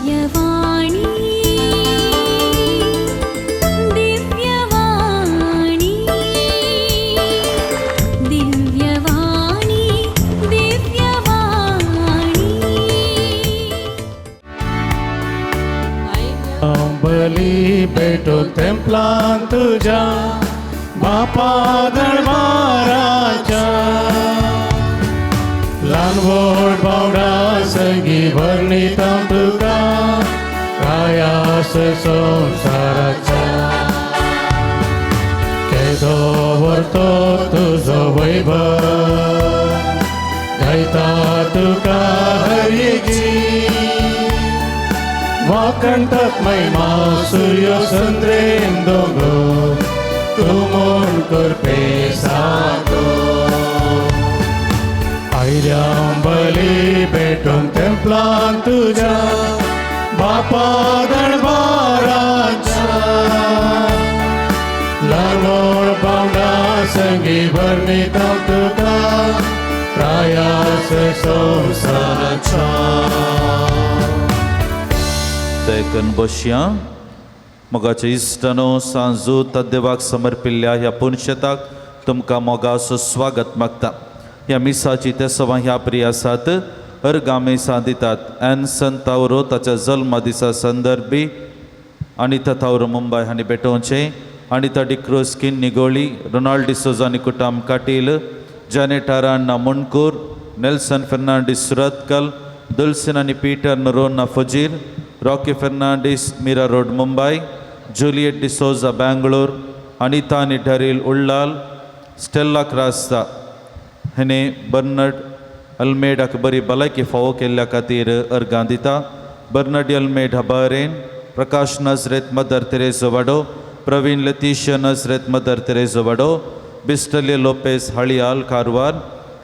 दिव्यवाणी, दिव्यवाणी, दिव्यवाणी, दिव्यवाणी. बली भेटो तेंपलान तुज्या बापा दरबाराच्या, ल्हान व्हड भावंडा संगी वर्णिता तुका कायास संवसाराच्या. केदो व्हरतो तुजो वैभव, गायता तुका हरिची वाकणतात महिमा. सूर्य संद्रेन दोगो तूं म्हूण करपे सागो. आयल्या बली भेटूंक तेंपलान तुज्या बापा दरबाराच्या, ल्हान व्हड भावंडा संगी वर्णिता तुका प्रायास संवसाराच्या. तेकन बसया. मोगाच्या इश्टानो, सांजू तद्देवाक समर्पिल्ल्या ह्या पुनशेताक तुमकां मोगाचो स्वागत मागता. ह्या मिसाची तेसवां ह्या प्रिय आसात. अर्गां मिसां दितात एनसन तावरो ताच्या जल्मा दिसा संदर्भी अनिता तावरो मुंबय हांणी भेटोवचें, अनिता डिक्रोज किन्नी, रोनाल्ड डिसोजा आनी कुटाम काटील, जॅनेट अराण्णा मुणकूर, नेल्सन फेर्नांडीस सुरतकल, दुलसिन आनी पीटर नरोन्ना फजीर, रॉकी फेर्नांडीस मीरा रोड मुंबय, जुलियट डिसोजा बँगलोर, अनिता आनी डरील उल्लाल, स्टेल्ला क्रास्ता हेणे बर्नर्ड अल्मेडाक बरी भलायकी फावो केल्ल्या खातीर अर्गां दिता. बर्नर्ड अल्मेडा बहरेन, प्रकाश नजरेत मदर तेरेजो वाडो, प्रवीण लतीश नजरेत मदर तेरेजो वाडो, बिस्टले लोपेस हळियाल कारवार,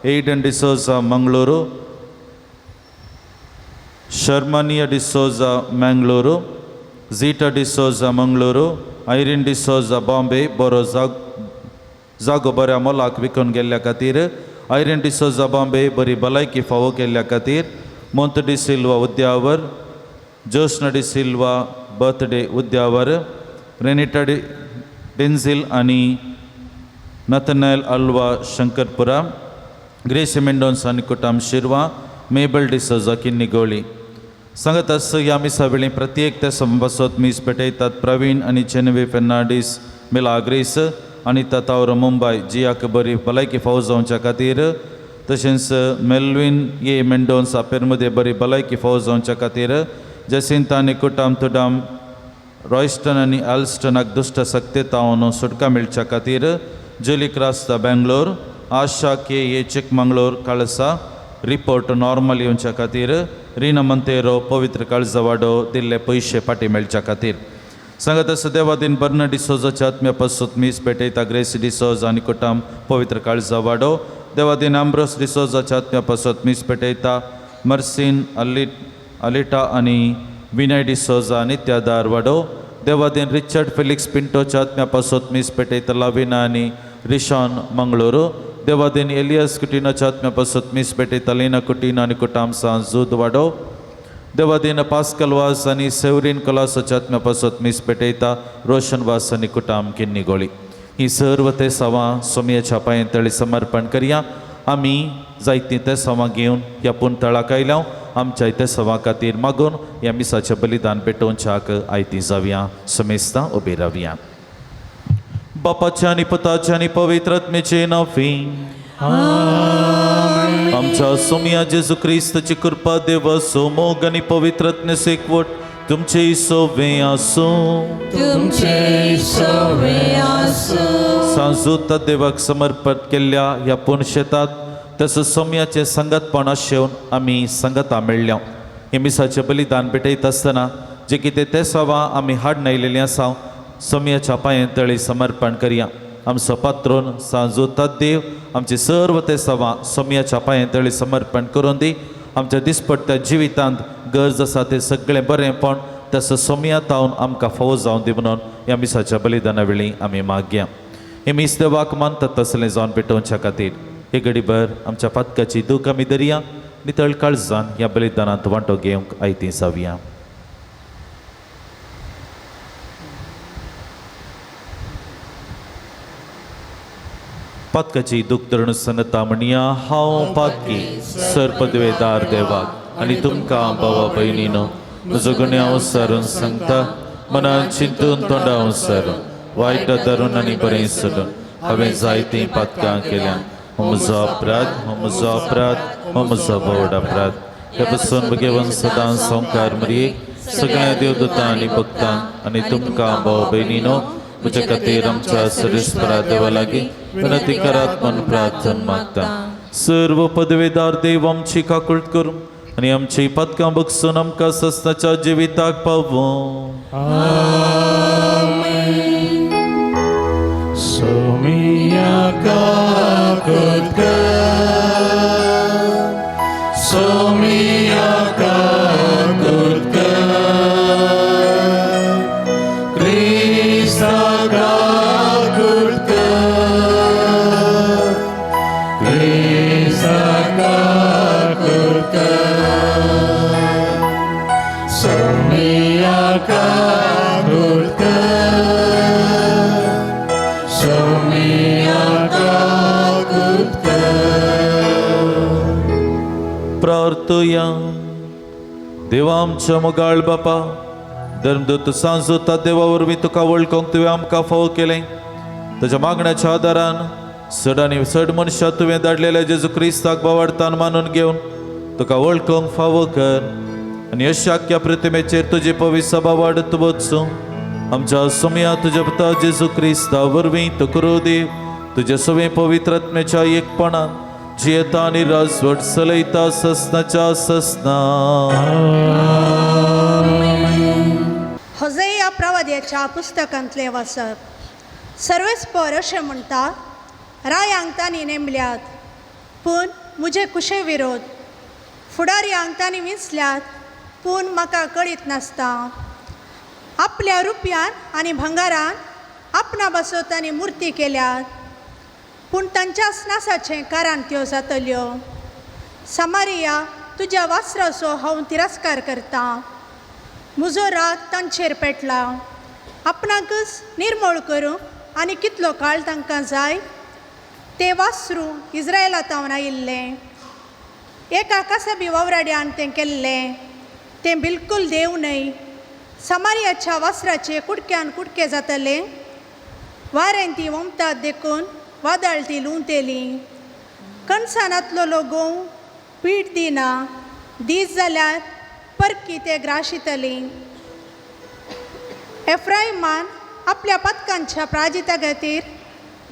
एडन डिसोजा मंगळुरू, शर्मानिया डिसोजा मंगळुरू, झीटा डिसोजा मंगळुरू, आयरीन डिसोजा बॉम्बे, बरो जागो बऱ्या मोलाक विकून गेल्ल्या खातीर. आयरीन डिसोजा बॉम्बे बरी भलायकी फावो केल्ल्या खातीर. मोंत डिसिल्वा उद्यावर, जोस्ना डिसिल्वा बर्थडे उद्यावर, रेनिटा डि डेन्झिल आनी नथनॅल अल्वा शंकरपुरा, ग्रेसी मेंडोन्स आनी कुटाम शिरवा, मेबल डिसोजा किन्निगोळी. सांगत आस ह्या मिसा वेळी प्रत्येक त्या संपासत मीस पेटयतात प्रवीण आनी जेनवी फेर्नांडीस मिलाग्रीस, अनिता तावरो मुंबय जियाक बरी भलायकी फावो जावच्या खातीर. तशेंच मेल्विन ए मेंडोन्सा पेरमुदे बरी भलायकी फावो जावच्या खातीर. जसिंता आनी कुटाम तुडाम रॉयस्टन आनी आल्स्टनाक दुश्ट सक्तेतावन सुटका मेळच्या खातीर. जुली क्रास्ता बेंगलोर, आशा के ए चिकमंगळूर कळसा रिपोर्ट नॉर्मल येवच्या खातीर. रिना मंतेरो पवित्र काळजावाडो दिल्ले पयशे फाटीं मेळच्या खातीर. सांगत आसा देवादीन बर्ना डिसोजाच्या आत्म्या पासून मीस पेटयता ग्रेसी डिसोज आनी कुटाम पवित्र काळजावाडो. देवादीन आंब्रोस डिसोजाच्या आत्म्या पासून मीस पेटयता मर्सीन अलिटा आनी विनय डिसोजा नित्यादार वाडो. देवादीन रिचर्ड फेलिक्स पिंटोच्या आत्म्या पासून मीस पेटयता लाविना आनी रिशॉन मंगळुरू. देवादीन एलियस कुटिनोच्या आत्म्या पासून मीस पेटयता लीना कुटिनो आनी कुटाम सांजूद वाडो. देवादीन पास्कल वास आनी सेवरीन कोलासोच्या आत्म्या पासून मीस पेटयता रोशन वास आनी कुटाम किन्नी गोळी. ही सर्व ते सवां सोमयेच्या पांये तळी समर्पण करया. आमी जायतीं ते सवां घेवन ह्या पुनतळाक आयल्या. आमच्या ते सवां खातीर मागून ह्या मिसाचें बलिदान पेटोवच्याक आयती जावया. समेस्तां उबी रावया. बापाच्या आनी पुताच्या आनी पवित्र आत्म्याचे नांवी. आमच्या सोमया जेजू क्रिस्ताची कृपा, देवाचो मोग आनी पवित्र आत्म्याचो एकवट तुमचे सोवे आसूं. तुमचे सवे आसूं. सांजूत देवाक समर्पण केल्ल्या ह्या पुनशेतात तसो सोमयाचें संगतपण आशेवन आमी संगता मेळ्ळ्या. हे मिसाचें बलिदान भेटयत आसतना जे कितें ते सवां आमी हाडून आयलेलीं आसा सोमयाच्या पांये तळी समर्पण करया. आमचो पात्रोन सांजू देव आमची सर्व ते सवां सोमयाच्या पांये तळी समर्पण करून दी. आमच्या दिसपट्ट्या जिवितांत गरज आसा ते सगळें बरेंपण तसो सोमया तावन आमकां फावो जावन दी म्हणून ह्या मिसाच्या बलिदाना वेळी आमी मागया. हे मीस देवाक मानतात तसलें जावन पेटोवच्या खातीर हे घडीभर आमच्या पातकाची दूख आमी धरया. नितळ काळजान ह्या बलिदानांत वांटो घेवंक आयती जावया. पातकाची दुख धरून सनता म्हणया हांव पातकी सर पदवेदार देवाक आनी तुमकां भावा भयणीनो म्हजो गुन्यांव सारून सांगता मनान चिंतून तोंडाव सारून वायट धरून आनी बरें सोडून हांवें जायतीं पातकां केल्या. हो म्हजो अपराध, हो म्हजो अपराध, हो म्हजो भोवड अपराध. ह्या पसून भगेवन सदां संवकार मरयेक सगळ्या देवदूतां आनी भक्तांक आनी तुमकां भाव भयणीनो म्हज्या खातीर आमच्या सर्वेस्परा देवा लागीं विनंती करात म्हूण प्रार्थना मागता. सर्व पदवेदार देव आमची काकूळट करूं आनी आमची पातकां बगसून आमकां सस्नाच्या जिविताक पावूं. सोमिया काकूत कर, सोमिया काकूत कर, क्रिस्ता काकूत कर, क्रिस्ता काकूत कर, सोमिया काकूत कर, सोमिया काकूत कर. प्रार्थया. देवा आमच्या मोगाळ बापा, धर्मदूत सांजोता देवा वरवीं तुका वळखूंक तुवें आमकां फावो केलें. ताच्या मागण्याच्या आदारान चड आनी चड मनशां तुवें धाडलेल्या जेजू क्रिस्ताक बावडतान मानून घेवन तुका वळखूंक फावो कर आनी अशाक्या प्रतिमेचेर तुजी पवित्र सभा वाडत वचूं. आमच्या सोमया तुज्या पुता जेजू क्रिस्ता वरवीं तूं करूं देव तुज्या सगळें पवित्र आत्म्याच्या एकपणान जियेता आनी राजवट चलयता ससनाच्या ससना. होजया प्रवाद्याच्या पुस्तकांतलें वाचप. सर्वेस्पर अशें म्हणटा, रायांक तांणी नेमल्यात पूण म्हजे कुशे विरोध, फुडारयांक तांणी विंचल्यात पूण म्हाका कळीत नासता. आपल्या रुपयान आनी भांगारान आपणा पासत तांणी मुर्ती केल्यात पूण तांच्याच नासाचें कारण त्यो जातल्यो. समारिया तुज्या वासराचो हांव तिरस्कार करतां, म्हजो राग तांचेर पेटला. आपणाकच निर्मूळ करूंक आनी कितलो काळ तांकां जाय. ते वासरू इस्रायला तावन आयिल्लें, एका कासाबी वावराड्यान तें केल्लें. तें बिलकूल देव न्हय. समारियाच्या वासराचे कुडक्यान कुडके जातले. वारें ती ओमतात देखून वादळ ती लुंवतेली. कणसानांतलो गोंव पीठ दिना, दीस जाल्यार परकी ते ग्राशितली. एफ्राइमान आपल्या पदकांच्या प्राजिता खातीर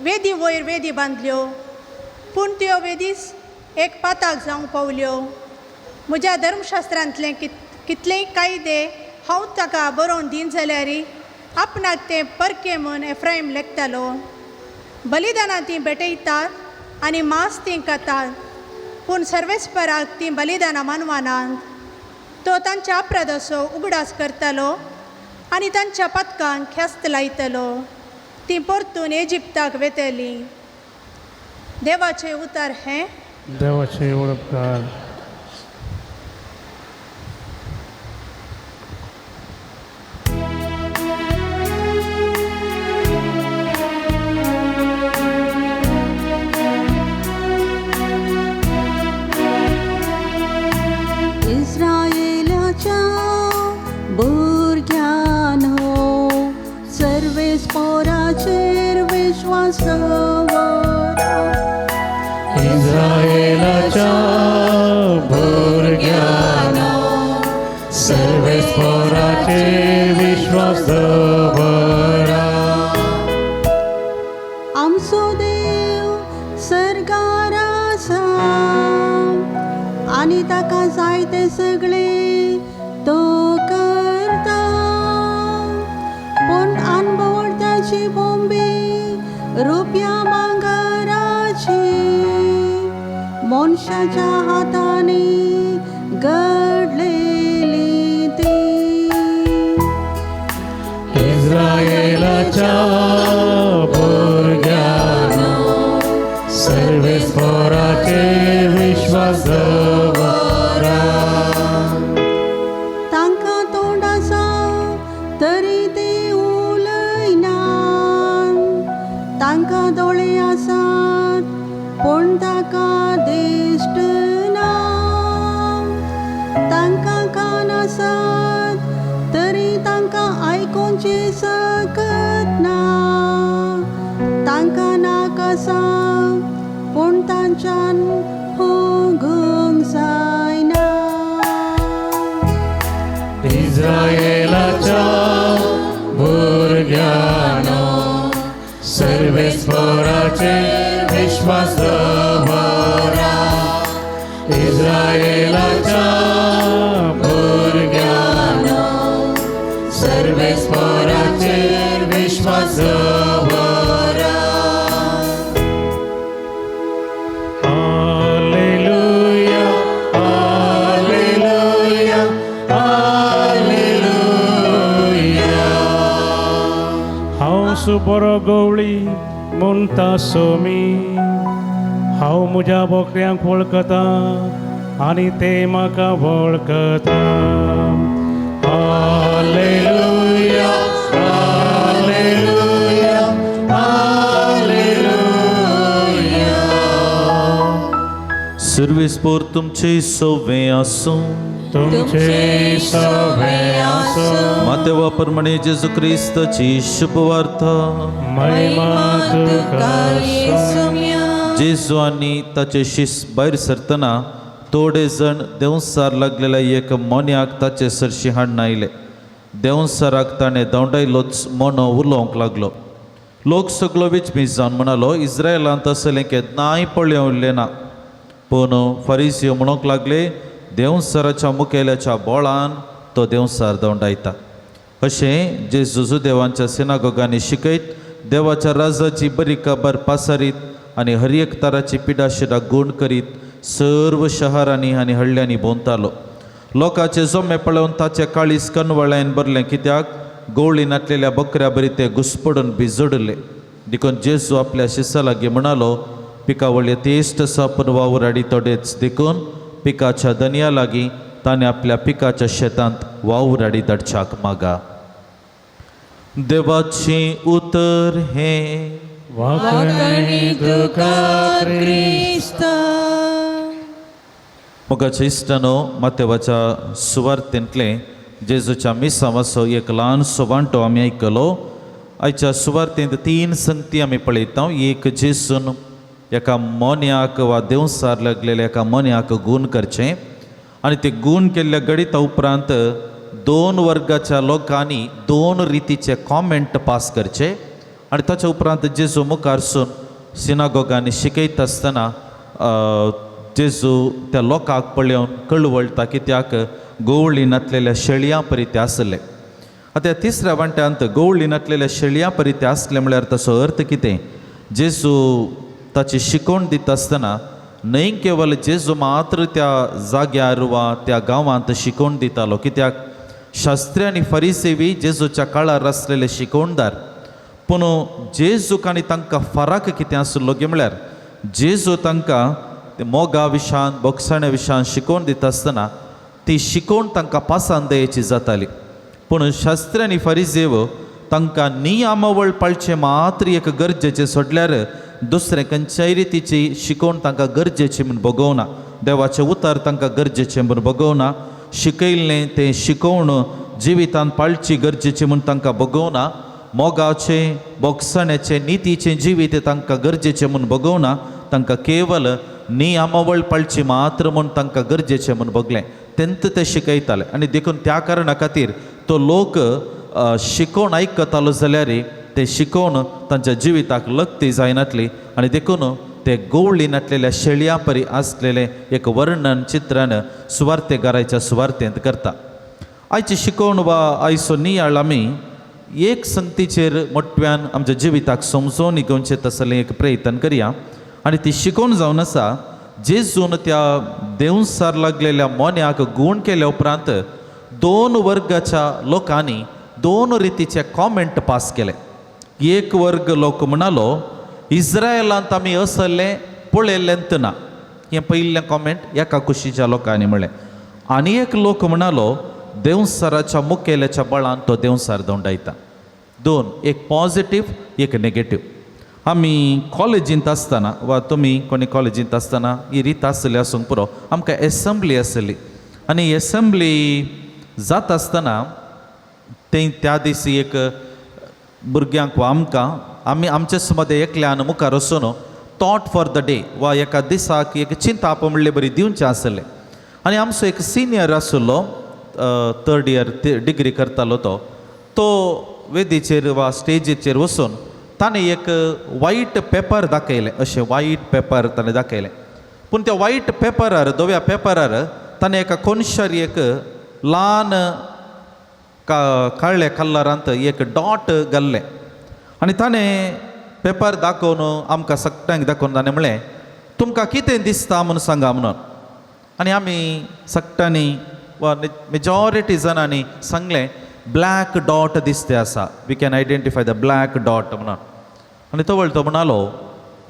वेदी वयर वेदी बांदल्यो पूण त्यो वेदीस एक पाताक जावंक पावल्यो. म्हज्या धर्मशास्त्रांतले कितलेय कायदे हांव ताका बरोवन दीन जाल्यार आपणाक ते परके म्हूण एफ्रायम लेखतालो. बलिदानां तीं भेटयतात आनी मांस तीं खातात पूण सर्वेस्पराक तीं बलिदानां मानवानात. तो तांच्या अपराधाचो उगडास करतालो आनी तांच्या पदकांक ख्यास्त लायतलो. तीं परतून इजिप्ताक वेतलीं. देवाचें उतर हें. देवाचे उपकार. इस्रायलाच्या भुरग्यांनो सर्वेस्पोराचेर विश्वास दवरा. इस्रायलाच्या भुरग्यांनो सर्वेस्पोराचेर विश्वास दवरा. आमचो देव सर्गार आसा आनी ताका जाय तें सगळें तो करता. पूण अनभवडत्याची बोंबी रुपया भांगराची मनशाच्या हातांनी घडलेली ती. इस्रायलाच्या भुरग्यांनो सर्वेस्पोराचेर विश्वास दवरा. तांकां तोंड आसा तरी ते उलयनात, तांकां दोळे आसात तांची सकत ना. तांकां नाका आसा पूण तांच्यान हुगूंक जायना. इस्रायेलाच्या भुरग्यांनो, सर्वेस्पराचेर विश्वास दवरा. इस्रायेलाच्या भुरग्यांनो, सर्वेस्पराचेर विश्वास दवरा. Hallelujah, hallelujah, hallelujah. हांव सुबरो गवळी म्हणटा सोमी. हांव म्हज्या बोकड्यांक वळखता आनी ते म्हाका वळखता. Hallelujah, hallelujah, hallelujah. सर्वेस्पोर तुमचे सवे आसूं. तुमचे सवे आसूं. मातेवा प्रमाणे जेजू क्रिस्ताची शुभवार्ता. महिमा तुका. येसुम्या. जेजू आनी ताचे शिस भायर सरतना थोडे जण देंवसार लागलेल्या एक मोन्याक ताचे सरशी हाडून आयले. देंवसाराक ताणें धांवडायलोच मोनो उलोवंक लागलो. लोक सगळो विचमीस जावन म्हणालो, इस्रायलांत असलें केन्नाय पळोवलें ना. पूण फरिसियो म्हणूंक लागले, देंवसाराच्या मुखेल्याच्या बोळान तो देंवसार धांवडायता. अशें जेजू जुदेवांच्या सिनागोगांनी शिकयत, देवाच्या राजाची बरी खबर पासारीत आनी हर एक तराची पिडाशिडा गूण करीत सर्व शहरांनी आनी हळ्यांनी भोंवतालो. लोकांचे जमे पळोवन ताचे काळीज कनवळ्यान भरलें, कित्याक गोवळी नातलेल्या बकऱ्या बरी ते घुसपडून भिजडले. देखून जेजू आपल्या शिसा लागीं म्हणालो, पिकावळ यथेश्ट आसा पूण वावर आडी थोडेच, देखून पिकाच्या दनया लागीं ताणें आपल्या पिकाच्या शेतांत वावर आडी धाडच्याक मागा. देवाचें उतर हें. वाखणी तुका क्रिस्ता. मोगाच्या इश्टानो, मातेवाच्या सुवार्थेंतलें जेजूच्या मिसांवाचो एक ल्हानसो वांटो आमी आयकलो. आयच्या सुवार्थेंत तीन संगती आमी पळयता. एक, जेजून एका मोन्याक वा देंवसार लागलेल्या एका मोन्याक गूण करचें आनी ते गूण केल्ल्या गणिता उपरांत दोन वर्गाच्या लोकांनी दोन रितीचे कॉमेंट पास करचे आनी ताच्या उपरांत जेजू मुखारसून सिनागोगांनी शिकयता आसतना जेजू त्या लोकांक पळोवन कळवळटा, कित्याक गोवळी नातलेल्या शेळयां परी ते आसले. आतां ह्या तिसऱ्या वांट्यांत गोवळी नातलेल्या शेळयां परी ते आसले म्हळ्यार ताचो अर्थ कितें? जेजू ताची शिकवण दिता आसतना न्हय केवल जेजू मात्र त्या जाग्यार वा त्या गांवांत शिकवण दितालो, कित्याक शास्त्री आनी फरिसेवी जेजूच्या काळार आसलेले शिकवणदार. पूण जेजूक आनी तांकां फरक कितें आसलो गे म्हळ्यार जेजू तांकां ते मोगा विशान बोगसाण्या विशान शिकोवन दिता आसतना ती शिकोवन तांकां पासांदयेची जाताली. पूण शास्त्री आनी फरिजेव तांकां नियमावळ पाळचें मात्र एक गरजेचें सोडल्यार दुसरें खंयच्याय रितीची शिकोवन तांकां गरजेचें म्हूण भोगोवना. देवाचें उतर तांकां गरजेचें म्हूण भोगोवना. शिकयल्लें तें शिकोवन जिवितान पाळची गरजेचें म्हूण तांकां भोगोवना. मोगाचें बोगसण्याचें नितीचें जिवीत तांकां गरजेचें म्हूण भोगोवना. तांकां केवल नियमावळ पाळची मात्र म्हूण तांकां गरजेचें म्हूण भोगलें तेंत ते शिकयताले. आनी देखून त्या कारणा खातीर तो लोक शिकोवन आयकतालो जाल्यार ते शिकोवन तांच्या जिविताक लग्ती जायनातली आनी देखून ते गोवळी नातलेल्या शेळयां परी आसलेलें एक वर्णन चित्रण सुवार्तेगाराच्या सुवार्तेंत करता. आयची शिकोवण वा आयचो नियाळ आमी एक संगतीचेर मोटव्यान आमच्या जिविताक समजोवन घेवचें तसलें एक प्रयत्न करया. आनी ती शिकोवण जावन आसा जेजून त्या देंवसार लागलेल्या मोन्याक गूण केल्या उपरांत दोन वर्गाच्या लोकांनी दोन रितीचे कॉमेंट पास केले. एक वर्ग लोक म्हणालो, इस्रायलांत आमी असले पळयल्लेंत ना. हें पयलें कॉमेंट एका कुशीच्या लोकांनी म्हणलें. आनी एक लोक म्हणालो, देंवसाराच्या मुखेल्याच्या बळान तो देंवसार दंडायता. दोन, एक पॉजिटीव एक नेगेटीव. आमी कॉलेजींत आसतना वा तुमी कोणी कॉलेजींत आसतना ही रीत आसली आसूंक पुरो, आमकां एसेंब्ली आसली आनी एसेंब्ली जाता आसतना ते त्या दिसी एक भुरग्यांक वा आमकां आमी आमचे मदें एकल्यान मुखार वचून थॉट फॉर the day वा एका दिसाक एक चिंताप म्हणले बरी दिवचें आसलें. आनी आमचो एक सिनियर आशिल्लो, थर्ड इयर डिग्री करतालो, तो तो वेदीचेर वा स्टेजीचेर वचून ताणें एक वायट पेपर दाखयलें, अशें वायट पेपर ताणें दाखयलें. पूण त्या वायट पेपरार, धव्या पेपरार ताणें एका कोनशार एक ल्हान काळ्या कलरांत एक डॉट घाल्लें आनी ताणें पेपर दाखोवन आमकां सगळ्यांक दाखोवन ताणें म्हणलें, तुमकां कितें दिसता म्हणून सांगा म्हणून. आनी आमी सगळ्यांनी वा मेजॉरिटी जाणांनी सांगलें, ब्लॅक डॉट दिसते आसा, we can identify the black dot म्हणून. आनी तो वळतो म्हणालो,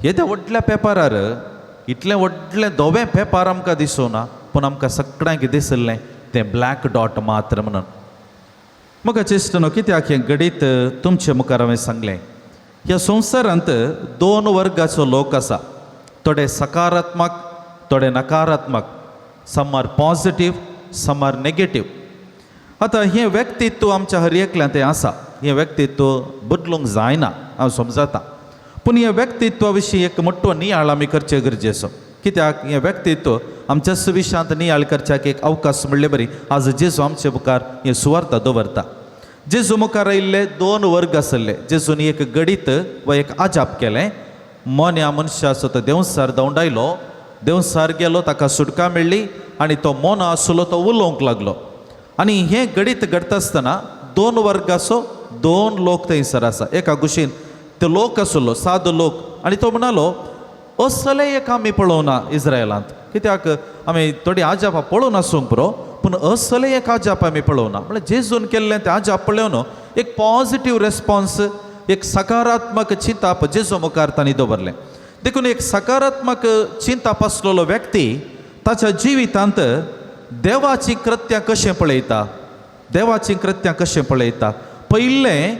येद्या व्हडल्या पेपरार इतलें व्हडलें धवें पेपर आमकां दिसना, पूण आमकां सगळ्यांक दिसलें तें ब्लॅक डॉट मात्र म्हणून. म्हाका चेश्ट न्हू कित्याक हें घडीत तुमचे मुखार हांवें सांगलें. ह्या संवसारांत दोन वर्गाचो लोक आसा, थोडे सकारात्मक, थोडे नकारात्मक, some are positive, some are negative. आतां हें व्यक्तित्व आमच्या हर एकल्यान तें आसा, हें व्यक्तित्व बदलूंक जायना हांव समजता, पूण हें व्यक्तित्वा विशीं एक मोटो नियाळ आमी करचें गरजेचो. कित्याक हें व्यक्तित्व आमच्याच विशयांत नियाळ करच्याक एक अवकाश म्हणले बरी आज जेजू आमचे मुखार हें सुवार्ता दवरता. जेजू मुखार आयिल्ले दोन वर्ग आसले. जेजून एक गडीत वा एक आजाप केलें, मोन्या मनशाचो तो देंवसार धांवडायलो, देंवसार गेलो, ताका सुटका मेळ्ळी आनी तो मोनो आसलो तो उलोवंक लागलो. आनी हें गडीत घडटा आसतना दोन वर्गाचो दोन लोक थंयसर आसा. एका कुशीन तो लोक आसलो सादो लोक आनी तो म्हणालो, असलें एक आमी पळोवना इस्रायलांत, कित्याक आमी थोडीं आजापां पळोवन आसूंक पुरो, पूण असलें एक आजाप आमी पळोवना. म्हळ्यार जेजून केल्लें तें आजाप पळोवन एक पॉजिटीव रेस्पॉन्स, एक सकारात्मक चिंताप जेजू मुखार तांणी दवरलें. देखून एक सकारात्मक चिंताप आसलेलो व्यक्ती ताच्या जिवितांत देवाचीं कृत्यां कशें पळयता, देवाचीं कृत्यां कशें पळयता. पयलें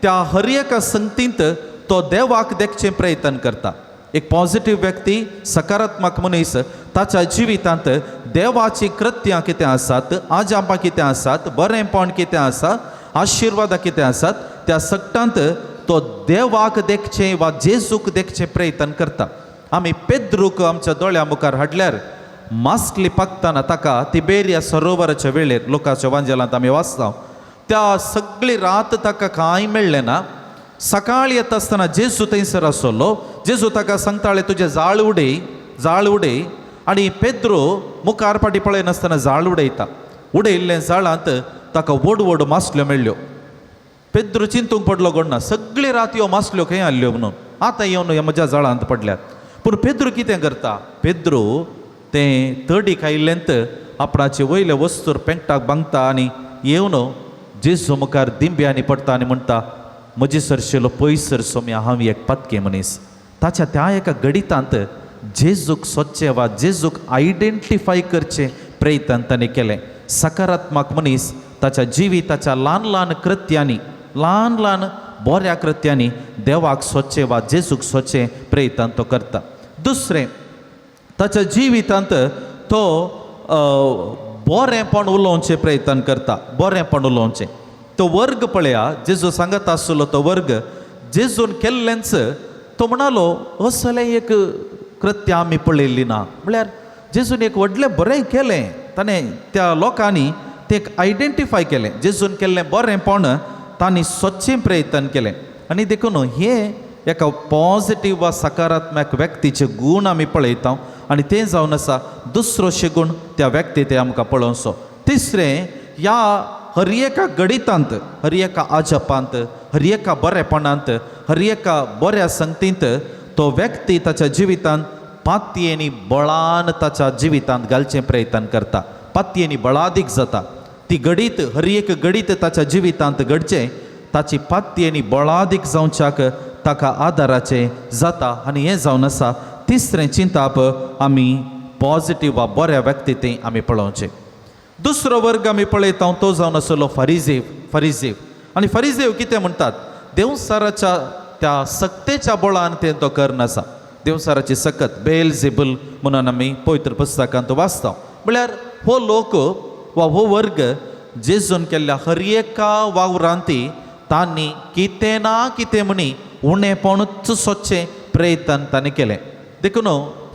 त्या हर एका संगतींत तो देवाक देखचें प्रयत्न करता. एक पॉजिटीव व्यक्ती, सकारात्मक मनीस ताच्या जिवितांत देवाचीं कृत्यां कितें आसात, आजापां कितें आसात, बरेंपण कितें आसा, आशिर्वादां कितें आसात, त्या सगटांत तो देवाक देखचें वा जेजूक देखचें प्रयत्न करता. आमी पेद्रूक आमच्या दोळ्या मुखार हाडल्यार मास्कली पाकतना ताका तिबेरिया सरोवराच्या वेळेर लोकांच्या वांजेलांत आमी वाचता, त्या सगळी रात ताका कांय मेळ्ळें ना. सकाळी येता आसतना जेजू थंयसर आसलो. जेजू ताका सांगताले, तुजें जाळ उडय, जाळ उडय. आनी पेद्रो मुखार फाटी पळयनासतना जाळ उडयता. उडयल्लें जाळांत ताका व्हड व्हड मासल्यो मेळ्ळ्यो. पेद्रो चिंतूंक पडलो कोण ना, सगळी रात ह्यो मासल्यो खंय आसल्यो म्हणून, आतां येवन ह्या म्हज्या जाळांत पडल्यात. पूण पेद्रो कितें करता, पेद्रो तें तडी खायिल्लेंत आपणाचे वयले वस्तूर पेंकटाक बांगता आनी येवन जेजू मुखार दिंब्यांनी पडटा आनी म्हणटा, म्हजे सरशेलो पयस सर सोम्या, हांव एक पातके मनीस. ताच्या त्या एका गडितांत जेजूक सोदचें वा जेजूक आयडेंटिफाय करचें प्रयत्न ताणें केलें. सकारात्मक मनीस ताच्या जिविताच्या ल्हान ल्हान कृत्यांनी, ल्हान ल्हान बऱ्या कृत्यांनी देवाक सोदचें वा जेजूक सोदचें प्रयत्न तो करता. दुसरें, ताच्या जिवितांत तो बरेंपण उलोवचें प्रयत्न करता, बरेंपण उलोवचें. तो वर्ग पळया, जेजू सांगत आसलो तो वर्ग जेजून केल्लेंच तो म्हणालो, असलें एक कृत्य आमी पळयल्ली ना. म्हळ्यार जेजून एक व्हडलें बरें केलें, ताणें त्या लोकांनी तें एक आयडेंटिफाय केलें, जेजून केल्लें बरेंपण तांणी सोदचें प्रयत्न केलें. आनी देखून हें एका पॉजिटीव वा सकारात्मक व्यक्तीचे गूण आमी पळयता आनी तें जावन आसा दुसरो गुण त्या व्यक्ती ते आमकां पळोवचो. तिसरें, ह्या हर एका गणितांत, हर एका आजपांत, हर एका बरेपणांत, हर एका बऱ्या संगतींत तो व्यक्ती ताच्या जिवितांत पातयेनी बळान ताच्या जिवितांत घालचें प्रयत्न करता, पातयेनी बळादीक जाता. ती घडीत हर एक घडीत ताच्या जिवितांत घडचें ताची पातयेनी बळादीक जावच्याक ताका आदाराचें जाता. आनी हें जावन आसा तिसरें चिंताप आमी पॉजिटीव वा बऱ्या व्यक्ती तें आमी पळोवचें. दुसरो वर्ग आमी पळयता तो जावन आसलो फरिजेव. फरिजेव आनी फरिजेव कितें म्हणटात, देवसाराच्या त्या सक्तेच्या बळान तें तो करनासा. देवसाराची सकत बेल झेबल म्हणून आमी पवित्र पुस्तकांत वाचता. म्हळ्यार हो लोक वा हो वर्ग जेजून केल्ल्या हर एका वावरांती तांणी कितें ना कितें म्हणी उणेपणूच सोदचें प्रयत्न तांणी केलें. देखून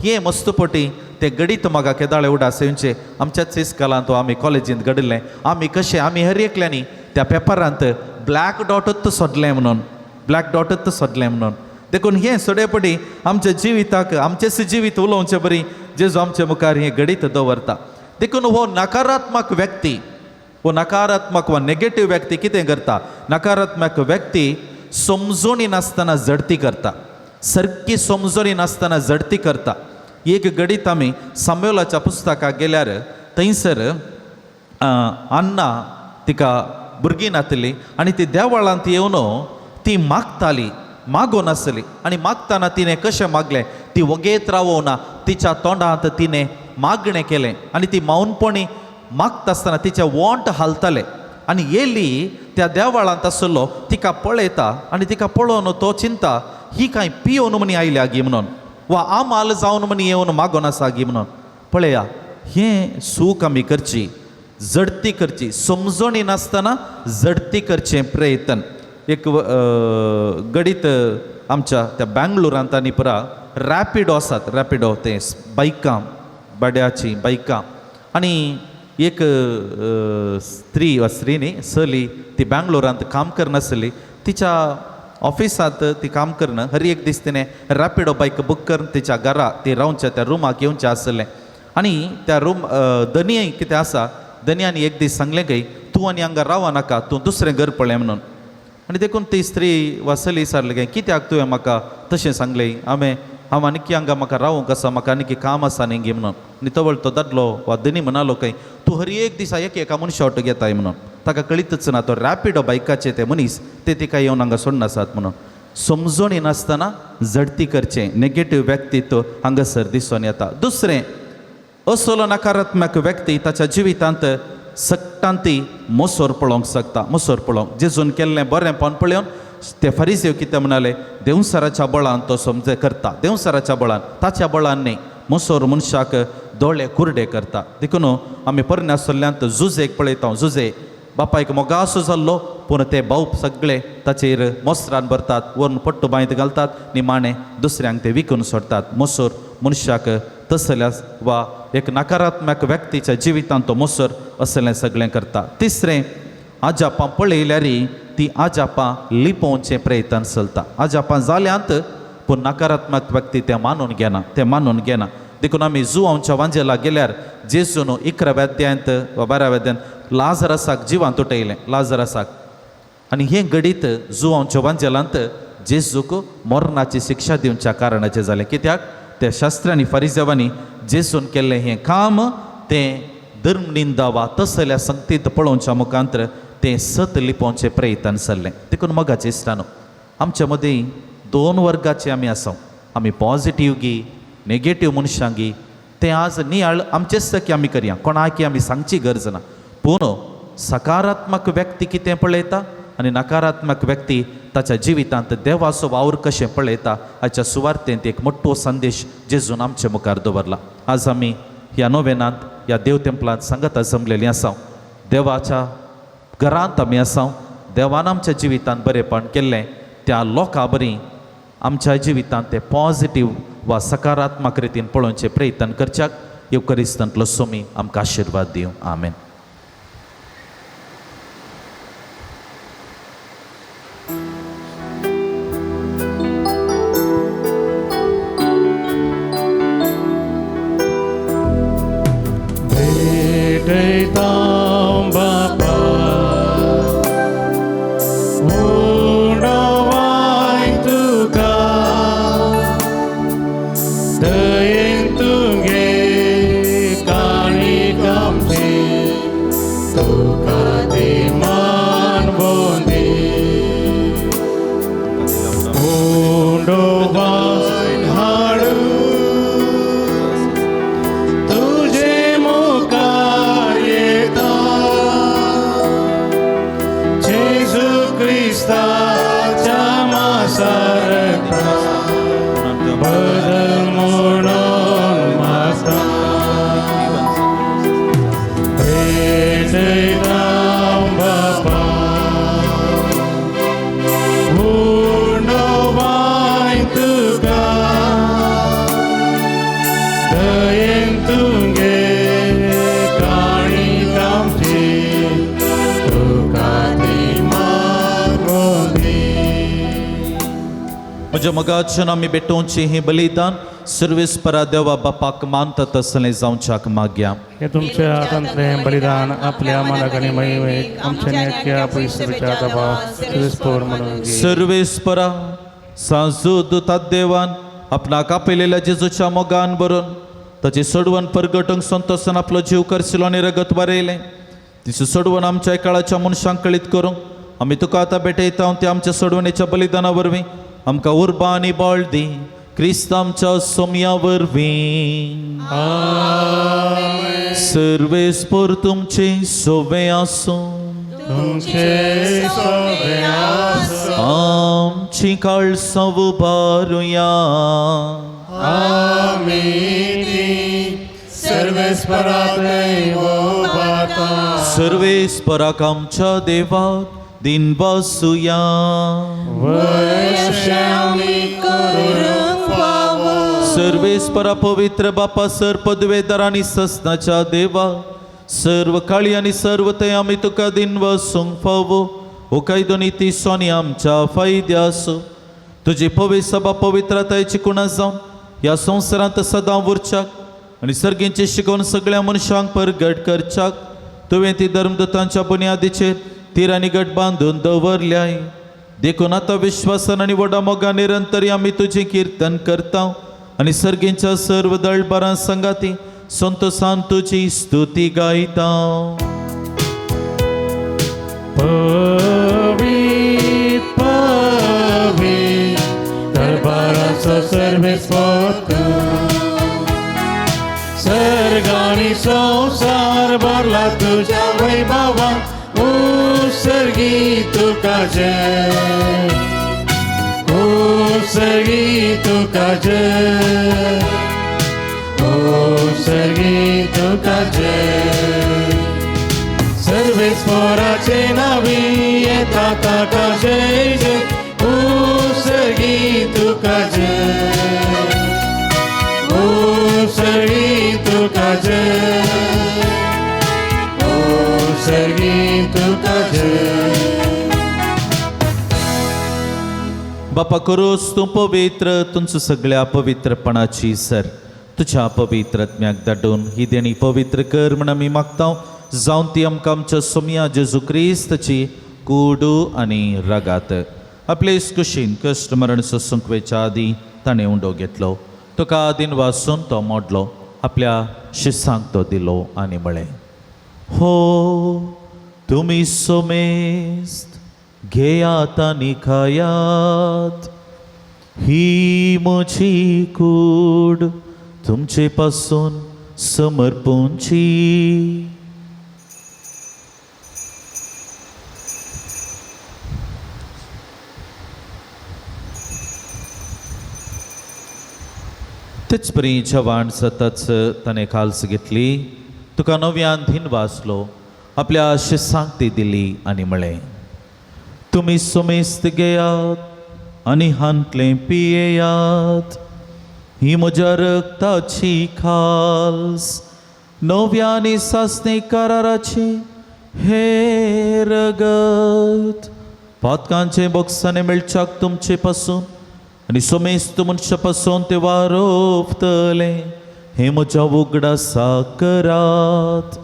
हें मस्तपटी तें घडीत म्हाका केदाळे उडास येवचें आमच्याच इस्कलांत आमी कॉलेजींत घडिल्लें. आमी कशें आमी हर एकल्यांनी त्या पेपरांत ब्लॅक डॉटूच सोदलें म्हणून, ब्लॅक डॉटूच सोदलें म्हणून. देखून हें सडेपटी आमच्या जिविताक आमचेच जिवीत उलोवचें बरी जेजू आमचे मुखार हें घडीत दवरता. देखून हो नकारात्मक व्यक्ती, हो नकारात्मक वा नेगेटीव व्यक्ती कितें करता, नकारात्मक व्यक्ती समजोणी नासतना झडती करता, सारकी समजोणी नासतना झडती करता. एक घडीत आमी सामुएलाच्या पुस्तकाक गेल्यार थंयसर अन्ना तिका भुरगीं नातली आनी ती देवळांत येवन ती मागताली, मागून आसली. आनी मागतना तिणें कशें मागलें, ती वगेत रावना, तिच्या तोंडांत तिणें मागणें केलें आनी ती मौनपणी मागता आसतना तिचे वोंट हालताले. आनी येली त्या देवळांत आसलो तिका पळयता आनी तिका पळोवन तो चिंता ही कांय पियोवन म्हणी आयल्या गी म्हणून वा आमाल जावन म्हणी येवन मागून आसा गी म्हणून. पळया हें सूख आमी करची, झडती करची, समजणी नासतना झडती करचें प्रयत्न. एक घडीत आमच्या त्या बँगलोरांत आनी पुरा रॅपिडो आसात, रॅपिडो ते बायकां बाड्याचीं बायकां. आनी एक स्त्री वा स्त्री न्ही चली ती बँगलोरांत काम करनासली, तिच्या ऑफिसांत ती काम करना. हर एक दीस तिणें रॅपिडो बायक बूक करून तिच्या घरा ती रावच्या त्या रुमाक येवचें आसलें. आनी त्या रूम धनी कितें आसा, धनयान एक दीस सांगलें काय तूं आनी हांगा राव नाका, तूं दुसरें घर पळय म्हणून. आनी देखून ती स्त्री वा चली विचारलें काय कित्याक तुवें म्हाका तशें सांगलें, हांवें हांव आनीक हांगा म्हाका रावूंक आसा, म्हाका आनीक काम आसा न्ही म्हणून. आनी तवळ तो दादलो वा धनी म्हणालो काय तूं हर एक दिसा एक एका मनशा वाटो घेताय म्हणून. ताका कळीतच ना तो रॅपिडो बायकाचे ते मनीस ते तिका येवन हांगा सोडनासात म्हणून. समजोणी नासतना झडती करचें नेगेटीव व्यक्तित्व हांगासर दिसून येता. दुसरें, असलो नकारात्मक व्यक्ती ताच्या जिवितांत सट्टांती मोसोर पळोवंक शकता, मोसोर पळोवंक. जेजून केल्लें बरेंपण पळोवन ते फरिसेव कितें म्हणाले, देंवसराच्या बळान तो समजे करता, देंवसराच्या बळान, ताच्या बळान न्ही. मोसोर मनशाक दोळे कुरडे करता. देखून आमी पोरण्या सल्ल्यांत जुजेक पळयता. जुजे बापायक मोगासो जाल्लो, पूण ते भाव सगळे ताचेर मोसरान भरतात, व्हरून पट्टू बांयत घालतात, निमाणें दुसऱ्यांक ते विकून सोडटात. मोसोर मनशाक तसल्या वा एक नकारात्मक व्यक्तीच्या जिवितांत तो मोसर असलें सगळें करता. तिसरें, आजापां पळयल्यार ती आजापां लिपोवचें प्रयत्न चलता. आजापां जाल्यांत पूण नकारात्मक व्यक्ती तें मानून घेना, तें मानून घेना. देखून आमी जुवांच्या वांजेला गेल्यार जेजून 11व्या अध्यायांत वा 12व्या अध्यायांत लाजरसाक जिवांत उठयलें, लाजरसाक. आनी हें घडीत जुवांच्या वांजेलांत जेजूक मरणाची शिक्षा दिवच्या कारणाचें जालें. कित्याक त्या शास्त्रांनी फरिजेवांनी जेजून केल्लें हें काम तें धर्मनिंदा वा तसल्या संगतीत पळोवच्या मुखांतर तें सत लिपोवचें प्रयत्न चल्लें. देखून मोगाचे इश्टानो, आमच्या मदीं दोन वर्गाचे आमी आसा, आमी पॉजिटीव गी नेगेटीव मनशां गी तें आज नियाळ आमचेच सकी आमी करया, कोणाकी आमी सांगची गरज ना. पूण सकारात्मक व्यक्ती कितें पळयता आनी नकारात्मक व्यक्ती ताच्या जिवितांत देवाचो वावर कशें पळयता हाच्या सुवार्थेंत एक मोठो संदेश जेजून आमचे मुखार दवरला. आज आमी ह्या नोवेनांत ह्या देव तेंपलांत सांगता जमलेलीं आसा, देवाच्या घरांत आमी आसा, देवान आमच्या जिवितांत बरेपण केल्लें त्या लोकां बरी आमच्या जिवितांत ते पॉजिटीव वा सकारात्मक रितीन पळोवचें प्रयत्न करच्याक येवकरिस्तांतलो सोमी आमकां आशिर्वाद दिवं. आमेन. भेटयता बापा उडवाय तुका दयेन तुगे काणी आमची तुका ती मान बोंदी उडवाय हाडू तुझे मुखार येता जेजू क्रिस्ताच्या मासारता बदल म्हणून मागता भेटयता म्हज्या मोगाच्यान आमी भेटोवचें हें बलिदान सर्वेस्परा देवा बापाक मानता तसलें जावच्याक मागया. हे तुमच्या हातांतलें बलिदान आपल्या मनाक आनी महिमेक आमच्या नेटक्या पयसुच्या दबा सर्वेस्पोर म्हणून घे. सर्वेस्परा सांजू दुतात देवान आपणाक आपयलेल्या जेजूच्या मोगान भरून ताची सोडवण परगटूंक संतोसान आपलो जीव करशिलो आनी रगत बरयलें. तिचो सोडवण आमच्या काळाच्या मनशांक कळीत करूंक आमी तुका आतां भेटयता. ते आमच्या सोडवणेच्या बलिदाना वरवीं आमकां उर्बा आनी बळ दी, क्रिस्त आमच्या सोमया वरवीं. सर्वेस्पोर तुमचे सोवे आसूं. तुमचे सोबे आसूं. आमची काळसां उबारुया. आमी ती सर्वेस्परा दैव उबारता. सर्वेस्पराक आमच्या देवाक दिन बसुया. वैश्य आमी करूंक फावो. सर्वेस्परा पवित्र बापा, सर पदवेदार आनी ससनाच्या देवा, सर्व काळी आनी सर्व ते आमी तुका दिन वसूंक फावो. हो कायदो नीती सोनी आमच्या फायद्यासो तुजी पवित्र सभा पवित्रतायेची कुणा जावन ह्या संवसारांत सदां उरच्याक आनी सर्गींचे शिकोवन सगळ्या मनशांक परगट करच्याक तुवें ती धर्मदूतांच्या बुन्यादीचेर तीर आनी गट बांदून दवरल्याय. देखून आतां विश्वासान आनी व्हडा मोगान निरंतर आमी तुजें किर्तन करता आनी सर्गींच्या सर्व दळबारां संगाती संतोसान तुजी स्तुती गायता. पवित पवित दरबाराचो सर्वेस्पर सर्ग आनी संवसार भरला तुज्या वैभवान. उत्सर्गी तुका जय, उत्सर्गी तुका जय, उत्सर्गी तुका जय. सर्वेस्पराचे नावी येता ताका जय जय. उत्सर्गी तुका जय, उत्सर्गी तुका जय, उत्सर्गी तुका जय. बापा करोस तूं पवित्र, तुमचो सगळ्या पवित्रपणाची सर तुज्या पवित्रत्म्याक धाडून ही देणी पवित्र कर म्हण आमी मागता. जावन ती आमकां आमच्या सोमया जेजू क्रिस्ताची कुडू आनी रगात. आपले कुशीन कश्ट मरण सोसूंक वयच्या आदीं ताणें उंडो घेतलो, तुका आदीन वासून तो मोडलो, आपल्या शिसांक तो दिलो आनी म्हळें, हो तुमी सोमेस्त घेयात आनी खायात, ही म्हजी कूड तुमचे पासून समर्पूंची. तेच परी जेवण सतच ताणें खाल्स घेतली, तुका नव्यान धीन वाचलो, आपल्या शिसांक ती दिली आनी म्हळें, तुमी सोमेस्त घेयात आनी हांतलें पियेयात, ही म्हज्या रक्ताची खाल्स नव्या आनी सासणी कराराची हे रगत. पातकांचे बोक्साने मेळच्याक तुमचे पासून आनी सोमेस्त मनशा पासून ते वारोवतले, हे म्हज्या उगडासा करात.